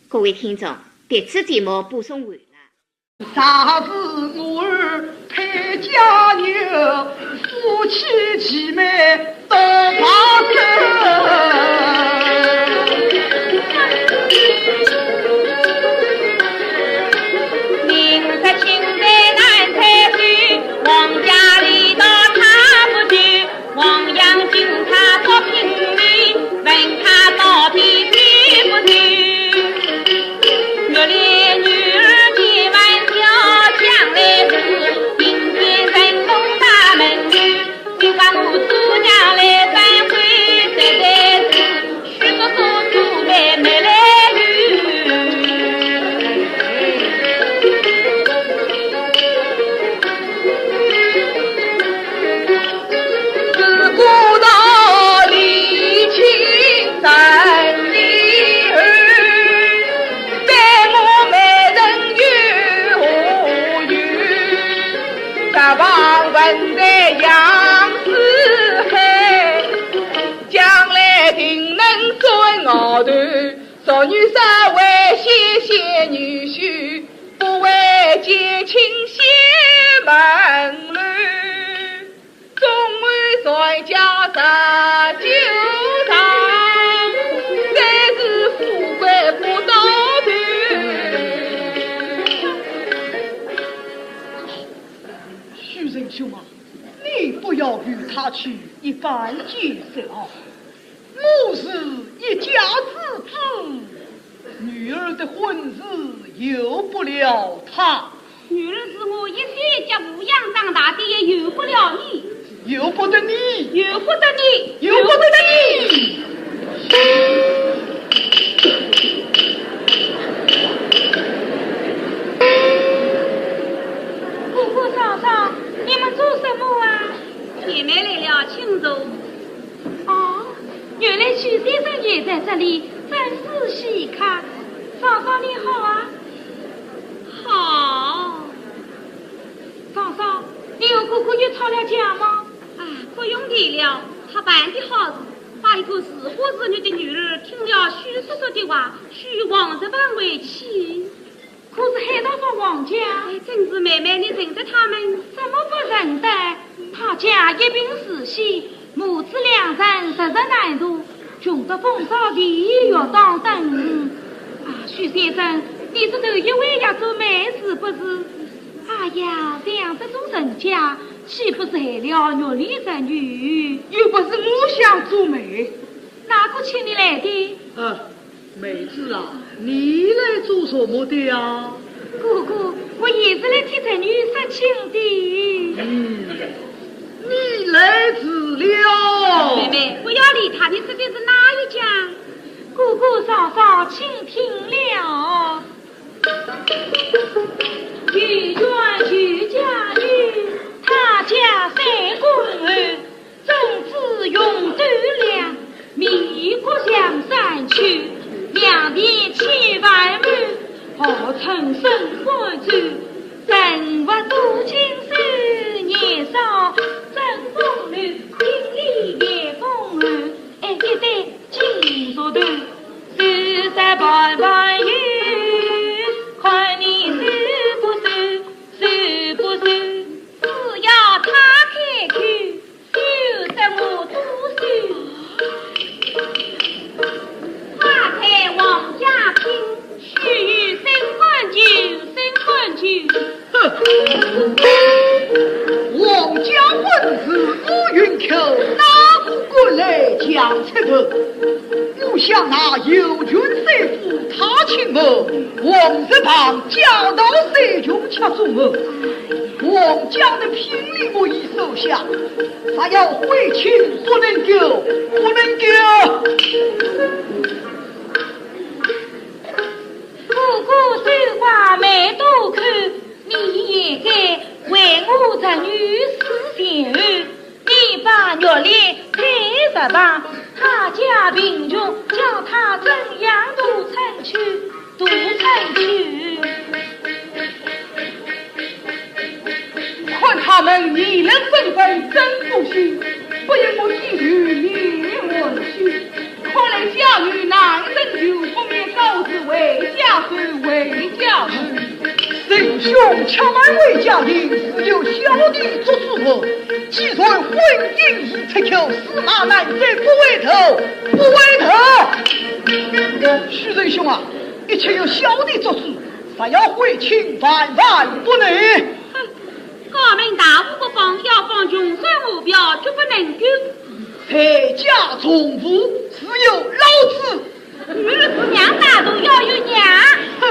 各位听众，迭次节目播送完了。 啥事我儿配佳人，夫妻齐眉到白首。明日请在南山去，王家礼到他不去。 王阳君他做亲命，问他到底去不去？玉林女儿千万小，将来是迎接成功大门女，就把我做娘来反悔，实在是 将来定能做我的，少女三位见女婿不为结亲先忙乱，总为传家十九章，才是富贵不到头。许仁兄啊，你不要与他起一般见识啊！ 我是一家之主，女儿的婚事由不了他。女儿是我一手一脚抚养长大的，也由不了你。由不得你。由不得你。由不得你。姑姑嫂嫂，你们做什么啊？姐妹来了，请坐。 哦，原来许先生也在这里，真是稀客。嫂嫂你好啊。好。嫂嫂，你和姑姑又吵了架吗？啊，不用提了，他办的好事，把一个似花似玉的女儿听了许叔叔的话，许王十房为妻。 可是海大房王家……哎，真是妹妹，你认得他们？怎么不认得？他家一贫如洗，母子两人实在难度，穷得风骚地狱当灯。啊，许先生，你是头一回要做媒是不是？哎呀，像这种人家，岂不是害了玉里之女？又不是我想做媒。哪个请你来的？啊， 妹子啊，你来做什么的呀？姑姑，我也是来替侄女说亲的。嗯，你来迟了。妹妹，不要理他，你说的是哪一家？姑姑嫂嫂，请听了。有缘有家女，他家三公后， 种子永斗量，米谷香山区，良田千万亩，号称生欢州，人物多金手，年少争风流，经历也风流，哎，一对金镯头，手执盘盘笤，看你收不收，收不收？只要他开口， 休得我多心。花开王家亲，须臾生欢酒，生欢酒。哼，王家婚事如云口，哪个敢来强出头？我想那游巡三府他请我，王十房家道三穷吃中我。 王家的聘礼我已收下，若要回亲不能够，不能够。姑姑说话慢多口，你也该为我侄女思前后。 你把玉里推十房，他家贫穷，叫他怎样都撑去，都撑去。看他们议论纷纷，真不行，不由我一语言欢喜。 看来家女难成就，不免告辞回家去，回家去。仁兄且慢回家去，自有小弟做主。既然婚姻已出口，驷马难追不回头，不回头。许仁兄啊，一切有小弟做主，若要回亲，万万不能。哼，高门大户不放，要放穷山河表，决不能够。 谁家从父，自有老子。女儿是娘，大头要有娘。哼，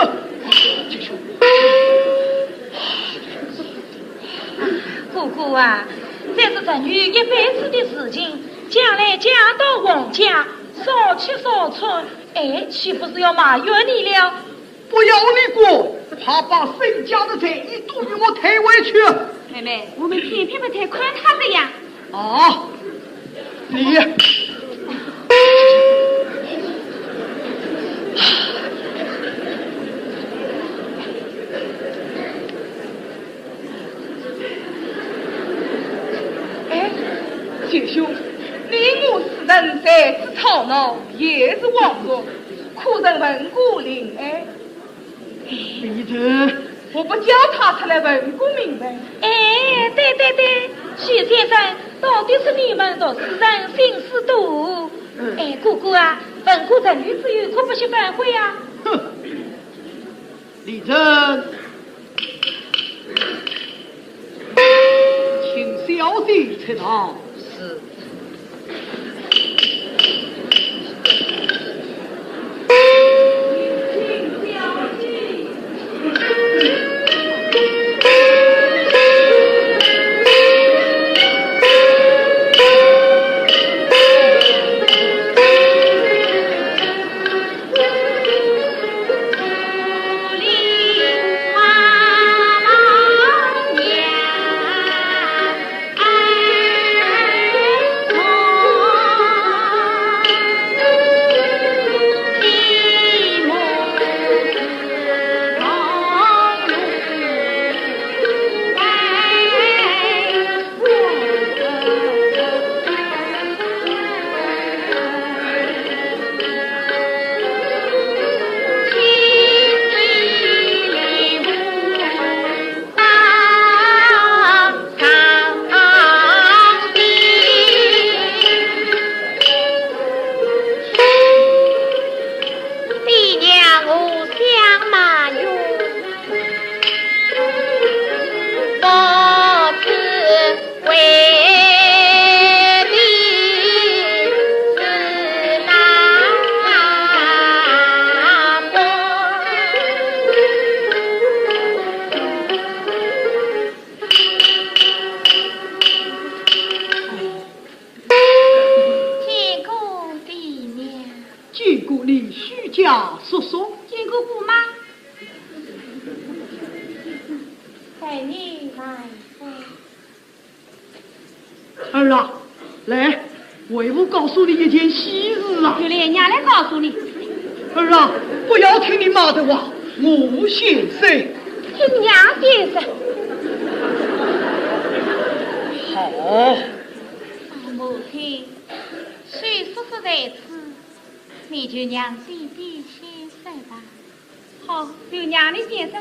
姑姑啊，这是侄女一辈子的事情，将来嫁到王家，少吃少穿，哎，岂不是要埋怨你了？ 不要你管，快把身家的财衣都与我退回去。妹妹，我们偏偏不退，看他这样。啊，你……哎，舅兄，你我四人在此吵闹，也是枉然，可曾问过林安？李珍，我不叫他出来问个明白。哎，对对对，许先生，到底是你们读书人心思多。哎，哥哥啊，问过陈玉之后，可不许反悔啊。哼，李珍，请小姐出堂。是。爹娘，我想嘛哟，不知为的是哪桩。 见过爹娘。见过你许家叔叔。见过姑妈。待你慢走。儿啊，来，为父告诉你一件喜事啊。有了，娘来告诉你。儿啊，不要听你妈的话，我先说。听娘先说。好。 母亲，虽叔叔在此，你就让爹爹先说吧。好，就让你先说。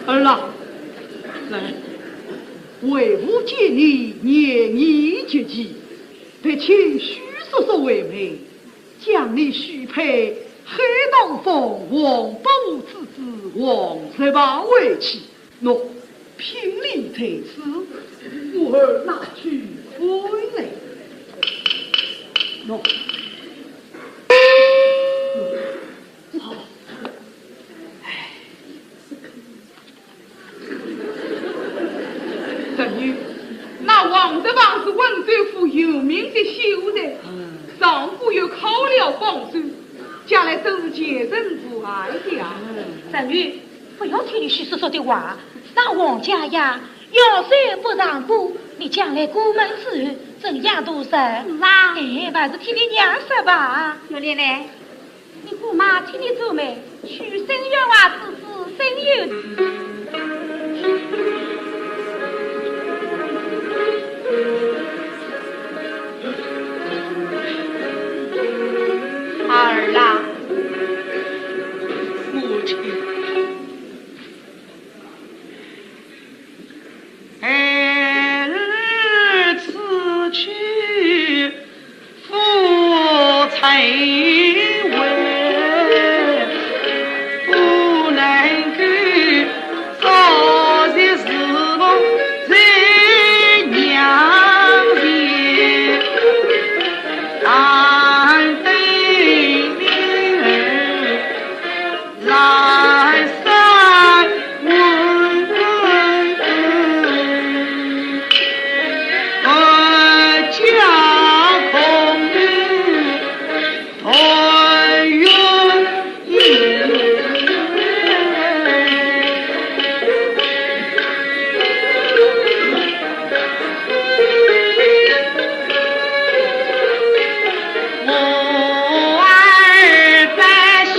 儿啊，来，为父见你年已及笄，特请许叔叔为媒，将你许配黑道帮王伯虎之子王十八为妻。 喏，聘礼在此，我儿拿去看来。喏，喏，好。哎，侄女，那王十八是温州府有名的秀才，嗯。上古有靠撩帮手，将来都是前程无碍的啊。嗯。侄女， 不要听你许叔叔的话，那王家呀，要是不让步，你将来过门之后怎样度日？是啊。哎，还是听你娘说吧。玉莲嘞，你姑妈替你做媒，许生冤枉之事，生有。儿啊，母亲。 孩儿此去复成为，不能够早日侍奉在娘前，但等女儿 来生我家空团圆。我儿不孝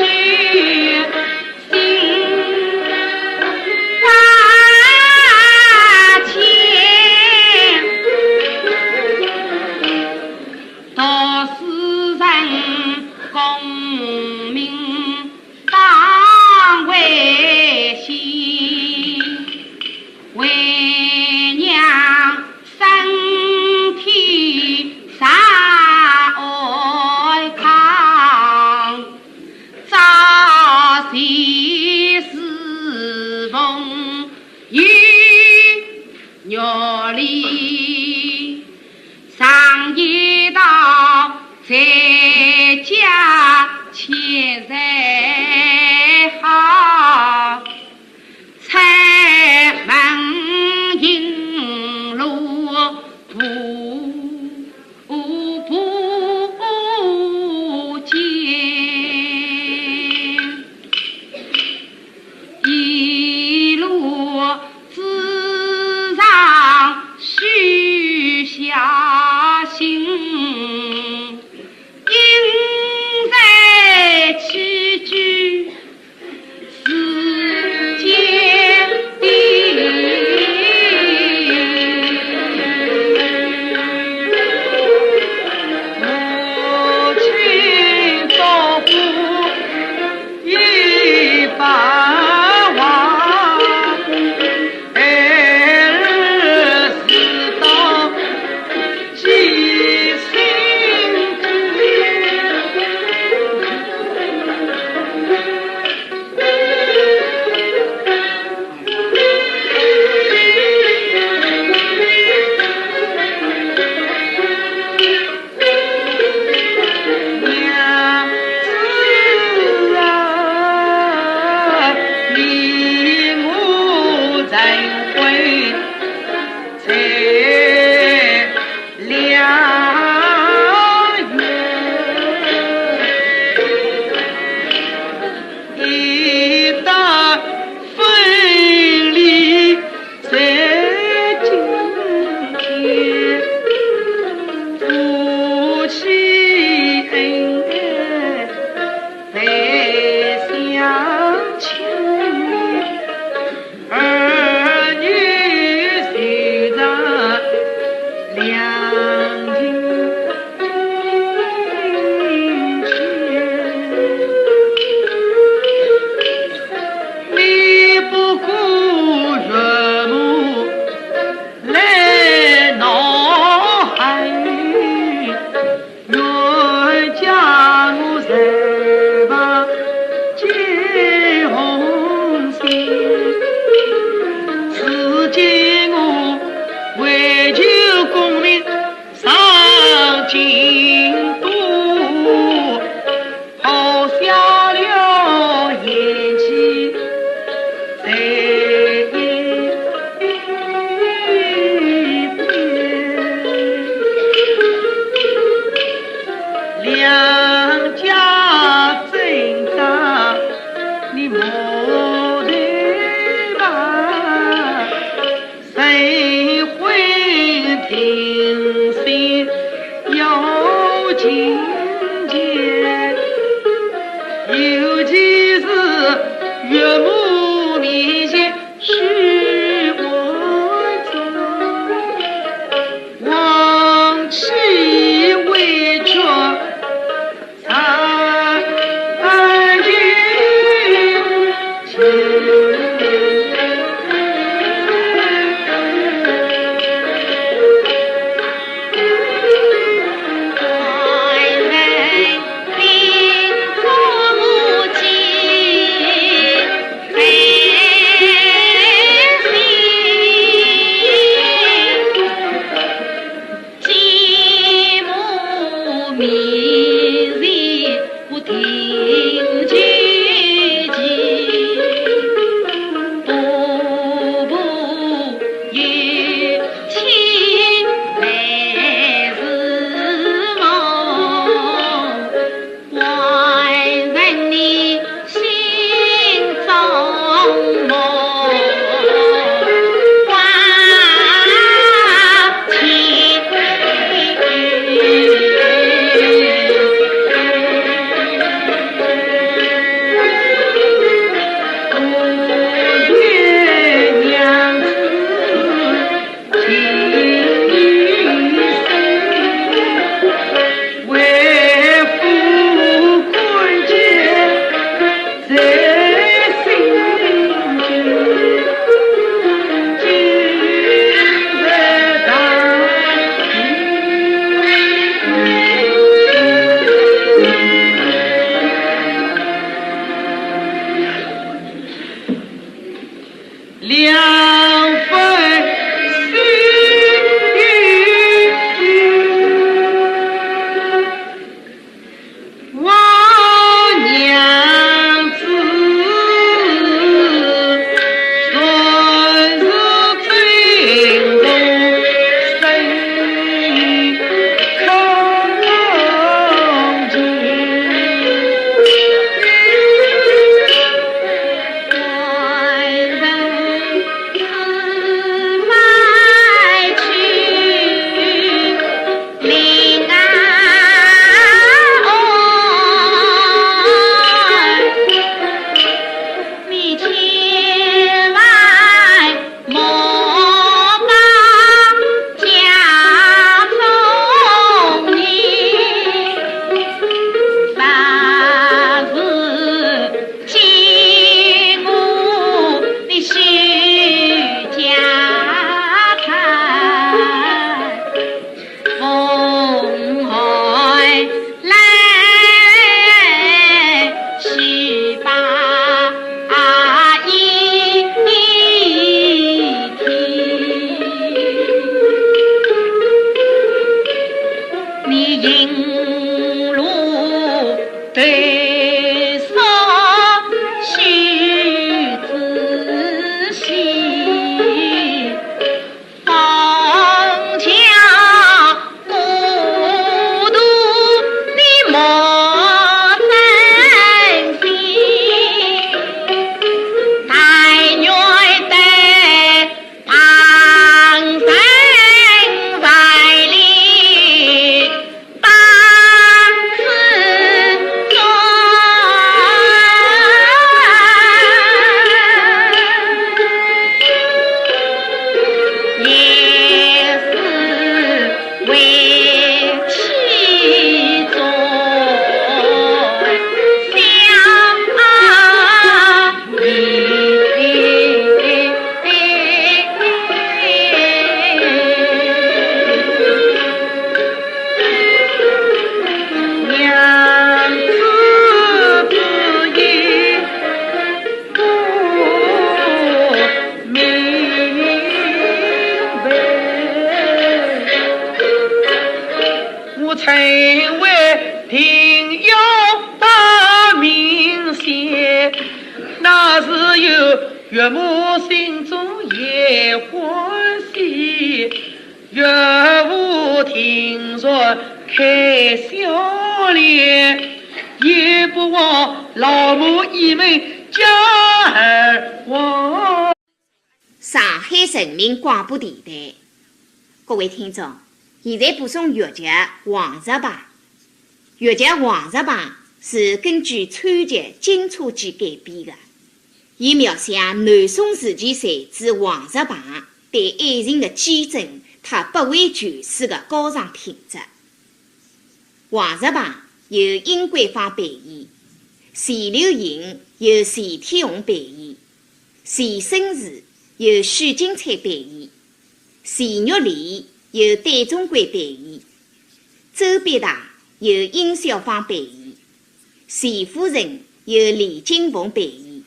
前世逢有缘里，常言道，在家千岁好，出门迎路步 步步见。两分心。 王娘子，昨日惊动谁空情？ 我曾为定要当名仙，那时有岳母心中也欢喜，岳父听说开笑脸，也不忘老母一门家儿望。 上海人民广播电台。各位听众，现在播送越剧《黄雀棚》。越剧《黄雀棚》是根据川剧《金钗记》改编的，伊描写南宋时期才子王石鵬对爱情的坚贞，他不畏权势的高尚品质。 王石鹏由殷桂芳扮演，钱柳英由钱天红扮演，钱生智由许金翠扮演，钱玉莲由戴宗贵扮演，周必达由殷小芳扮演，钱夫人由李金凤扮演，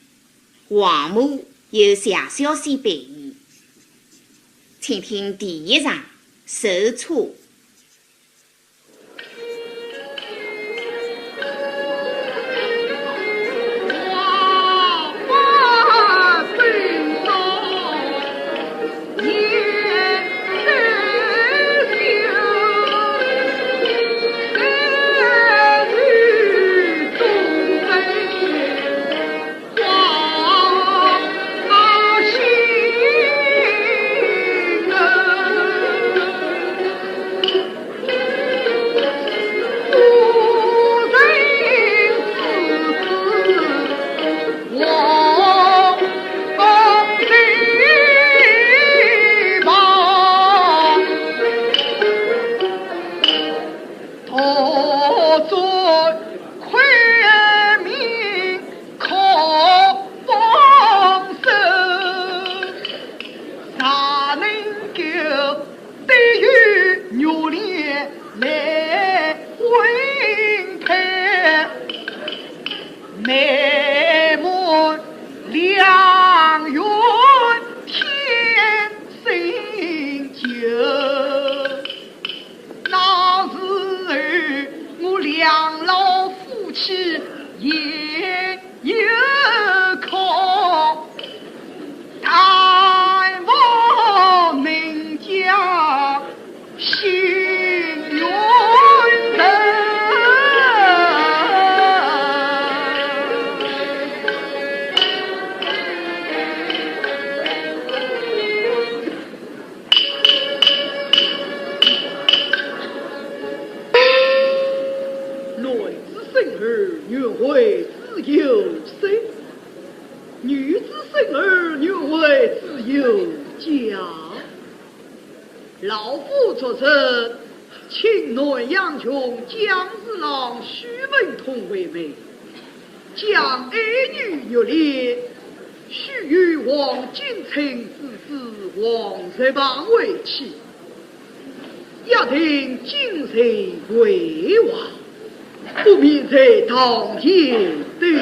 王母由谢小仙扮演。请听第一场《寿车》。女子生儿，愿为子有家。老夫作证，请南阳郡姜氏郎许文通为媒，将爱女玉莲许与黄巾城之子王石bằng为妻。 约定今日会话，不免在堂前定案。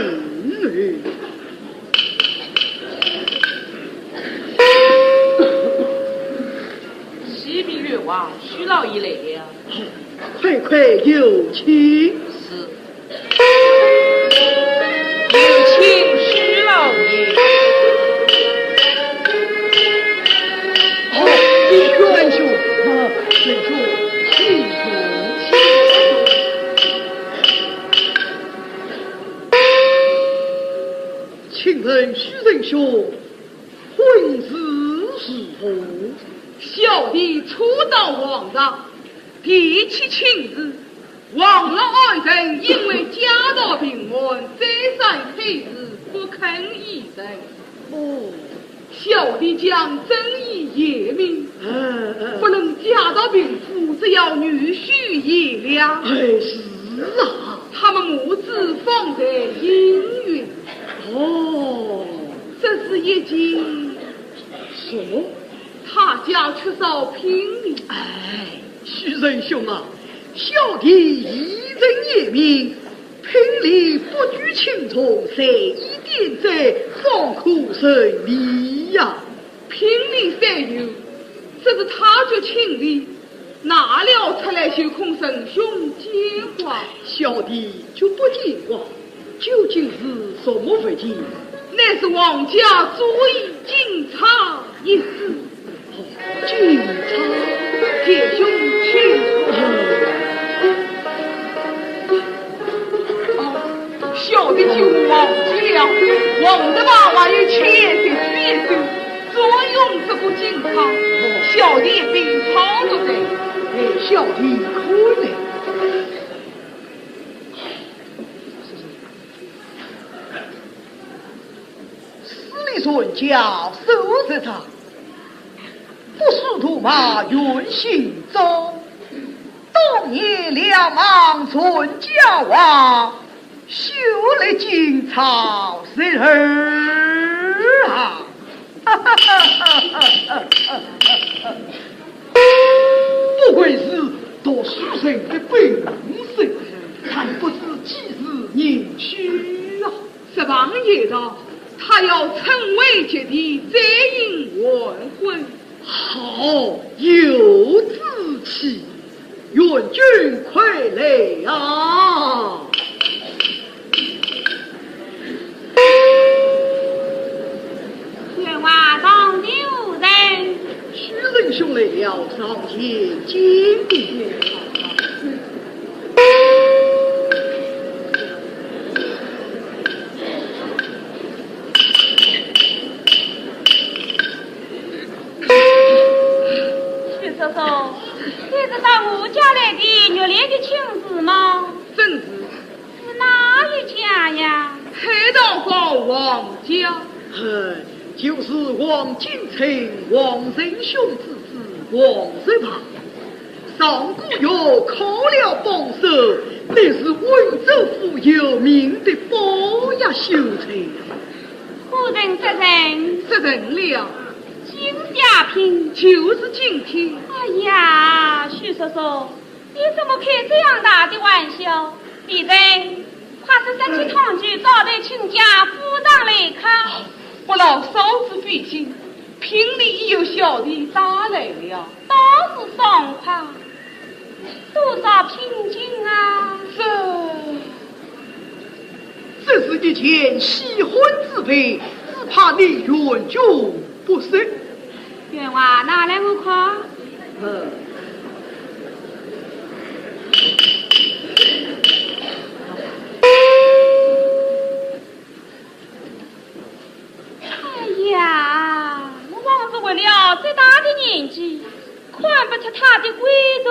启禀越王，许老爷来了。快快有请。是。 有请许老爷。哦，许仁兄，啊，仁兄，请坐，请坐。请问许仁兄，婚事如何？小弟初到皇上，提起亲事， 皇上爱臣因为家道贫寒，再三推辞，不肯依从。哦，小弟将真意言明，嗯，嗯。不论家道贫富，只要女婿贤良。哎，是啊。他们母子方才应允。哦。只是一件，什么？他家缺少聘礼。哎，许仁兄啊， 小弟已曾言明，聘礼不拘轻重，随意点缀，方可成礼呀。聘礼虽有，只是他决请礼，拿了出来就恐仁兄见怪。小弟绝不见怪， 究竟是什么物件？乃是皇家珠衣金钗一只。哦，金钗？弟兄请。哦，小弟就忘记了，王德宝还有钱的举手，专用这个金钗，小弟并藏着的。哎，小弟看了。 诗里传教授之长，不识图画原姓宗。当年两岸传教王，修了金草人儿啊！ 不愧是读书人的本色，但不知几时人去啊？实梗言道，他要趁危及第，再行完婚。好，有志气， 愿君快来啊！员外，堂前无人。许仁兄来了，上前见礼。 许叔叔，这是到我家来的玉莲的亲事吗？正是。是哪一家呀？海道坊王家。哎，就是黄巾城王仁兄之子王石bằng。上个月考了榜首，乃是温州府有名的榜样秀才。 夫人，夫人。夫人了。今夜聘？就是今天。哎呀，许叔叔，你怎么开这样大的玩笑？夫人，快速拾起汤具，早点请假赴上来看。不劳嫂子费心，聘礼已由小弟带来了。 倒是爽快，多少聘金啊？这，这是一件稀罕之物，只怕你愿求不成。员外，拿来我看。嗯。 哎呀，我枉是为了这大的年纪，看不出他的贵重。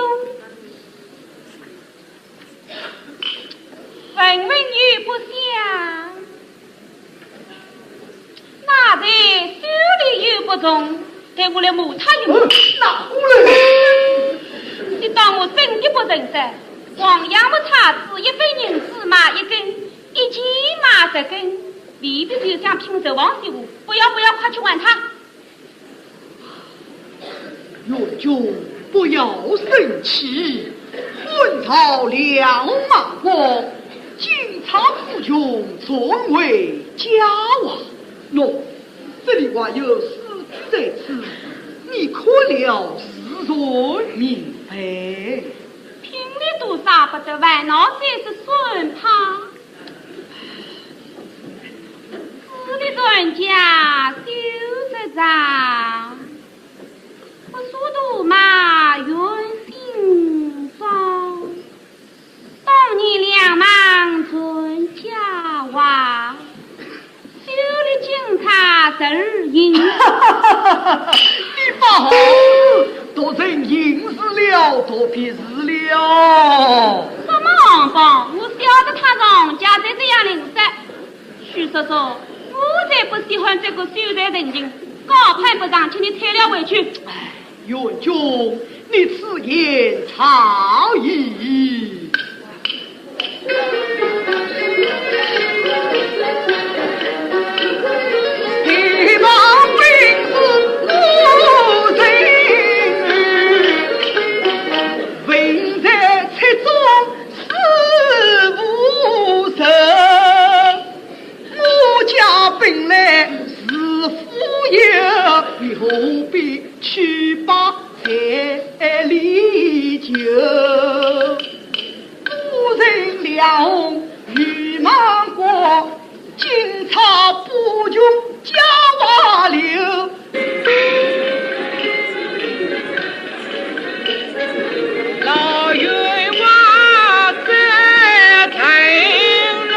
问问又不响，不从，待我来骂他一骂。呃，拿过来。你当我真的不认得？黄杨木叉子，一分银子买一根，一件买十根，未必就想拼寿王媳妇。不要，不要，快去还他。 元君不要生气，本朝梁王国，金钗古铜尊为佳话。喏，这里还有诗句在此，你看了自然明白。听了都舍不得，还拿这些算盘。 诗里传家修得长，不说杜马原姓张。当年梁莽传佳话，修了金钗十二银。你把好事读成银事了，读别事了。什么王八？我晓得他常家在这样临时。 许叔叔，我才不喜欢这个秀才成精，高攀不上，请你退了回去。哎，元君，你此言差矣。我家本来是富有，你何必去把彩礼求？古人两用御马国，金钗不穷佳话流。 老员外在城楼，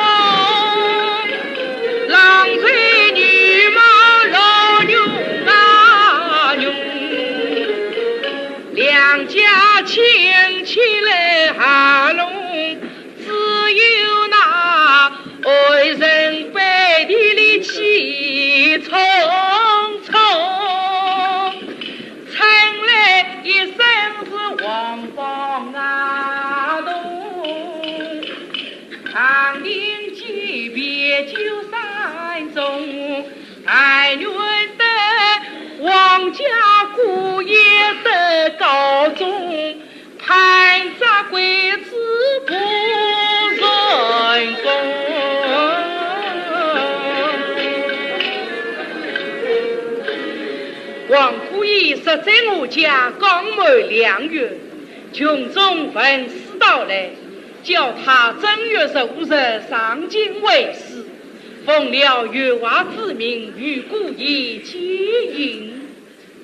郎才女貌老牛马牛，两家亲戚来哈拢， 只有那爱人背地里气冲冲，称来一声是王八牙童。唐廷举别九三中，但愿得皇家姑爷得高中， 攀着桂子不成功。王姑爷实在我家刚满两月，群众闻诗到来，叫他正月初十上京会试，奉了月华之命与姑爷接应。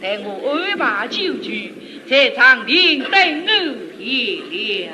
待我安排酒局，在长亭等候你了。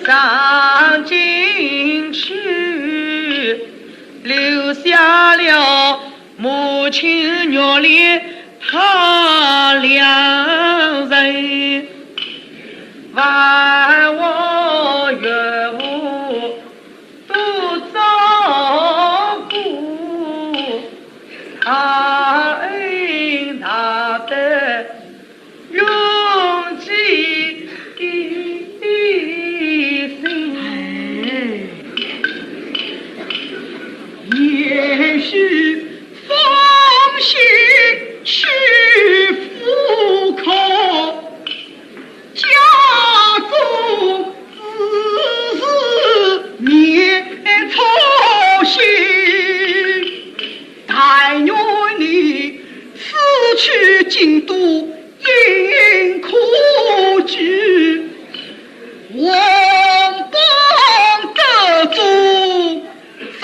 上京去，留下了母亲玉莲她两人，万万岳父多照顾，大恩大德 永记心。哎，也许芳心去复可，家中之事免操心。但愿你此去京都 应可知，王邦德宗，早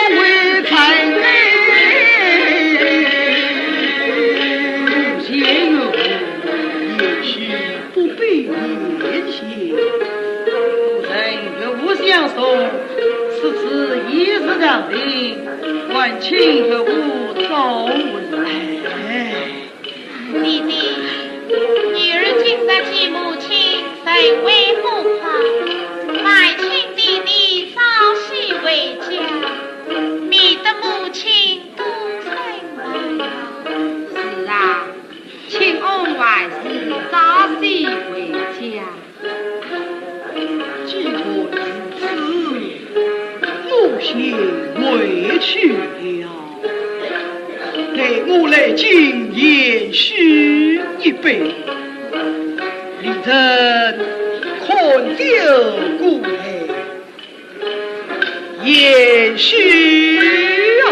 为臣。前有也许不必言谢。夫人岳父相送，此次已是上定，还请岳父早回。哎。 弟弟，女儿今日见母亲甚为不快，还请弟弟早些回家，免得母亲多生烦恼。是啊，请安还是早些回家。 既然如此，我先回去了。待我来敬贤婿一杯。李成，看酒过来。 贤婿啊，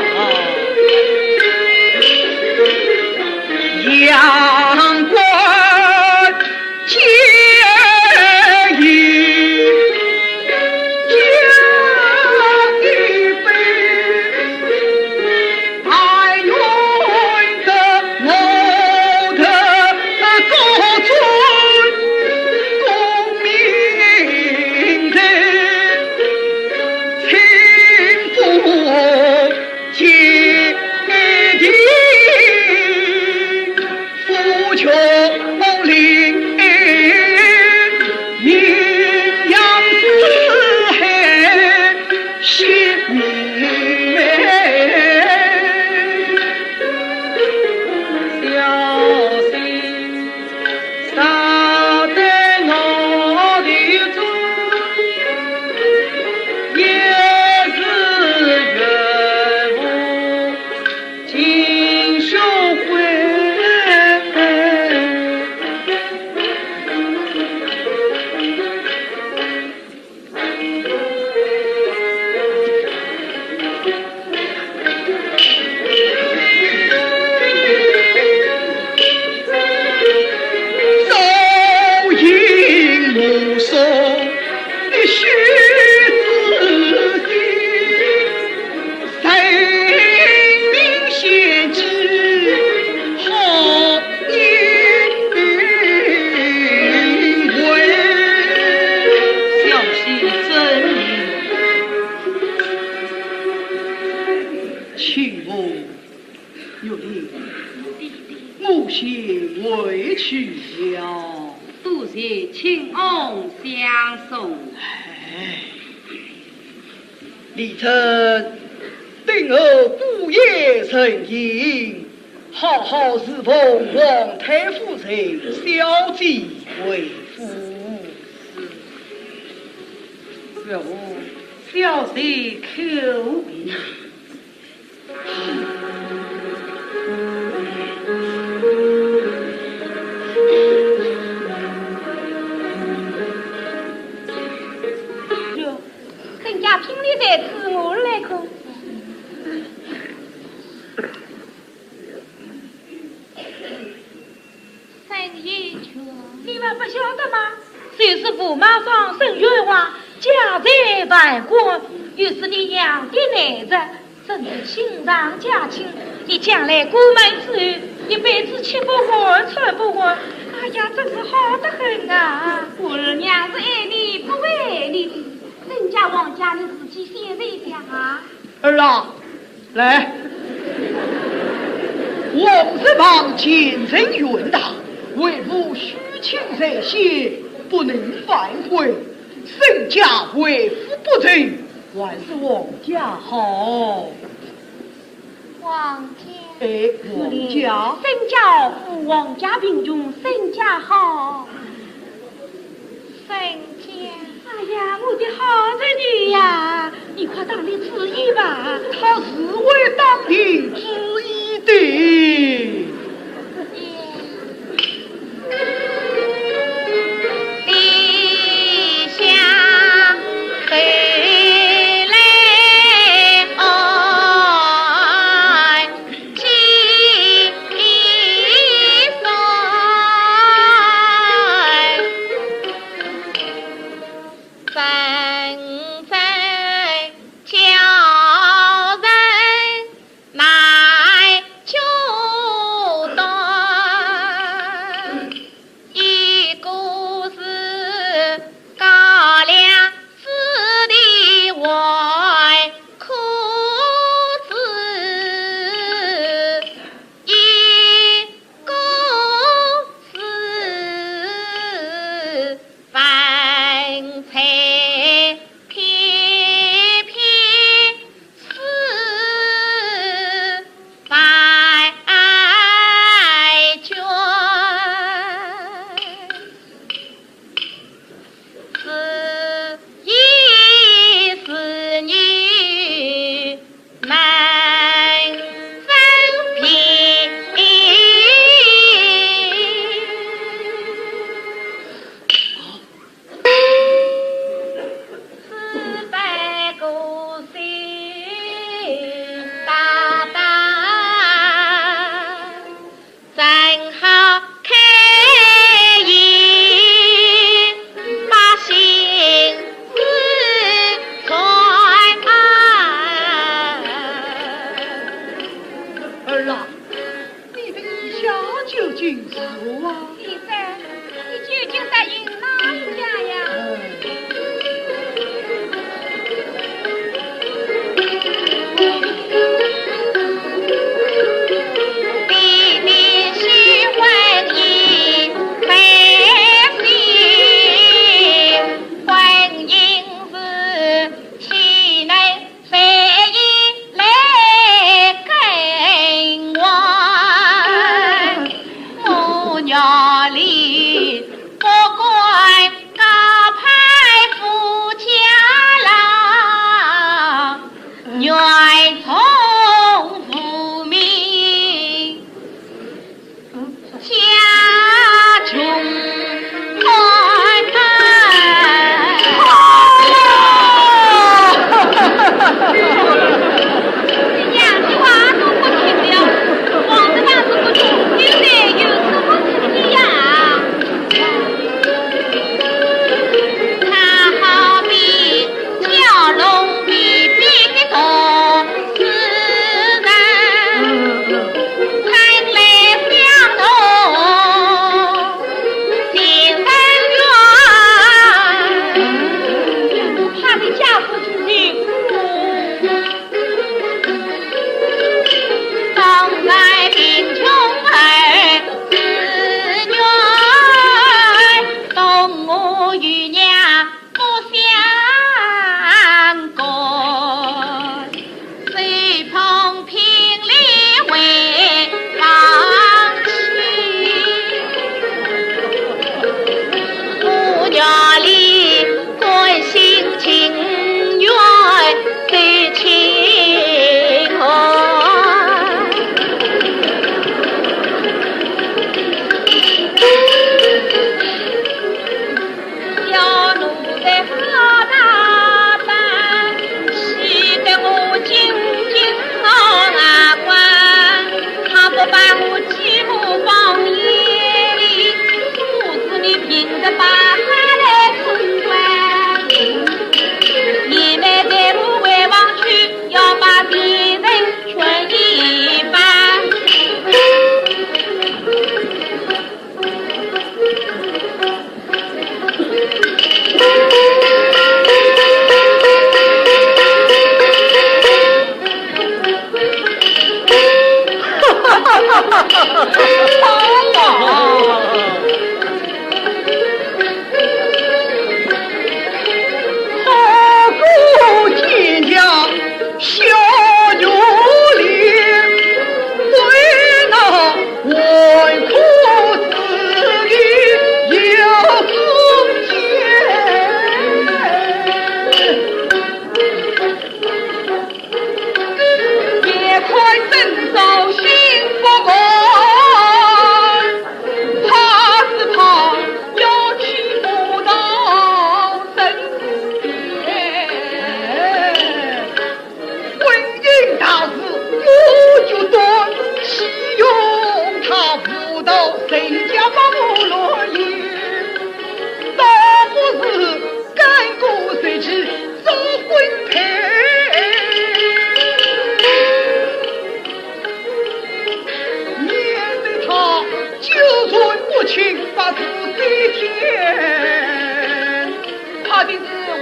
阳关见雨，加一杯，但愿得我的高尊功名。 请我，玉林，我先回去了。多谢请安相送。哎，李成，等候姑爷成行， 好好侍奉王太夫人小姐回府。是，小姐叩谢。哟，更加拼命在此，我来看。 沈一泉，你们不晓得吗？就是驸马双生冤枉，家财万贯，又是你养的男人，真是亲上加亲。你将来过门之后，一辈子吃不完，穿不完。哎呀，真是好得很啊！我儿娘是爱你你先坐下啊。儿啊，来，王十房前程远大，为父许亲在先，不能反悔。沈家为父不争，还是王家好。王家。哎，王家。沈家富，王家贫穷，沈家好。 沈家。哎呀，我的好侄女呀，你快当了主意吧。他是会当了主意的。低下头来，哦， 一个是高粱子弟外裤子，一个是饭菜撇撇 是白卷。是一是女，门分别。 是白骨心大大，正好开眼，把心事传。儿啊， 你的意下究竟如何啊？先生，你究竟答应哪一家呀？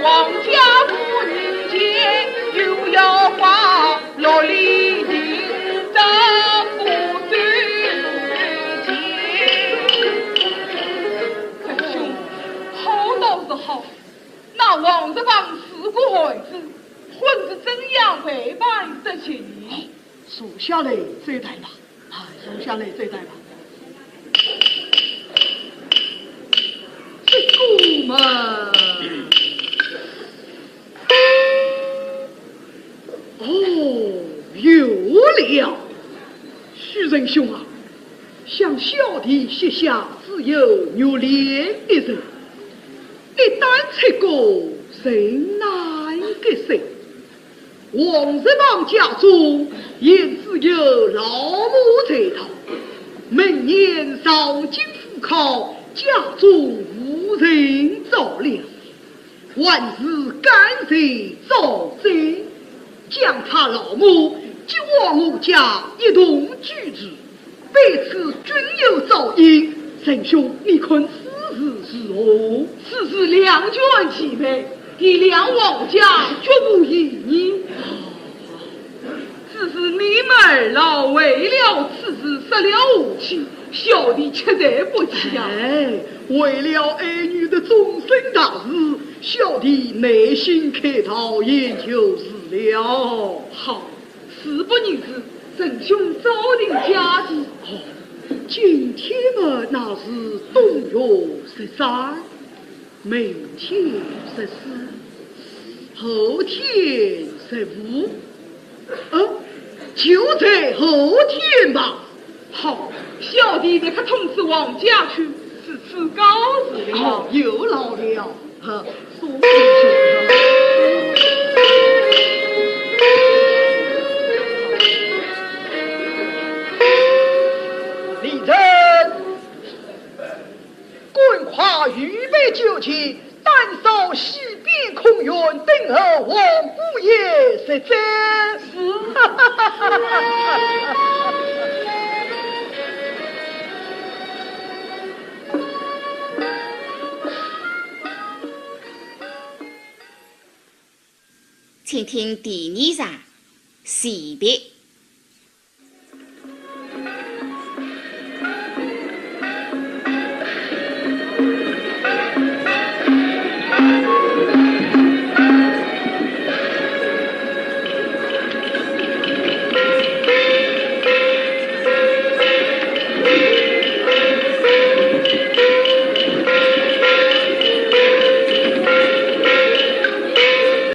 王家夫人前，有要花落里寻找不得见。曾兄，好倒是好，那王日房是个孩子，婚事怎样会办得成？坐下来再谈吧。 啊，坐下来再谈吧。这个嘛，哦，有了。许仁兄啊，想小弟膝下只有玉莲一人，你单出个人难个谁？ 王日房家中也只有老母在堂，明年上京赴考，家中无人照料，还是干脆招婿，将他老母接往我家一同居住。 彼此均有照应，仁兄，你看此事如何？此事两全其美，以谅王家绝无异议。只是你们二老为了此事失了和气，小弟实在不解啊。哎，为了爱女的终身大事，小弟耐心开导也就是了。好， 事不宜迟，仁兄早定佳期。哦，今天嘛，那是冬月十三，明天十四，后天十五，呃，就在后天吧。好，小弟立刻通知王家去，如此告辞了。哦，有劳了。 好，送进去。李正，赶快预备酒席，打扫西边空院，等候王姑爷入席。是。请听第二场，戏别。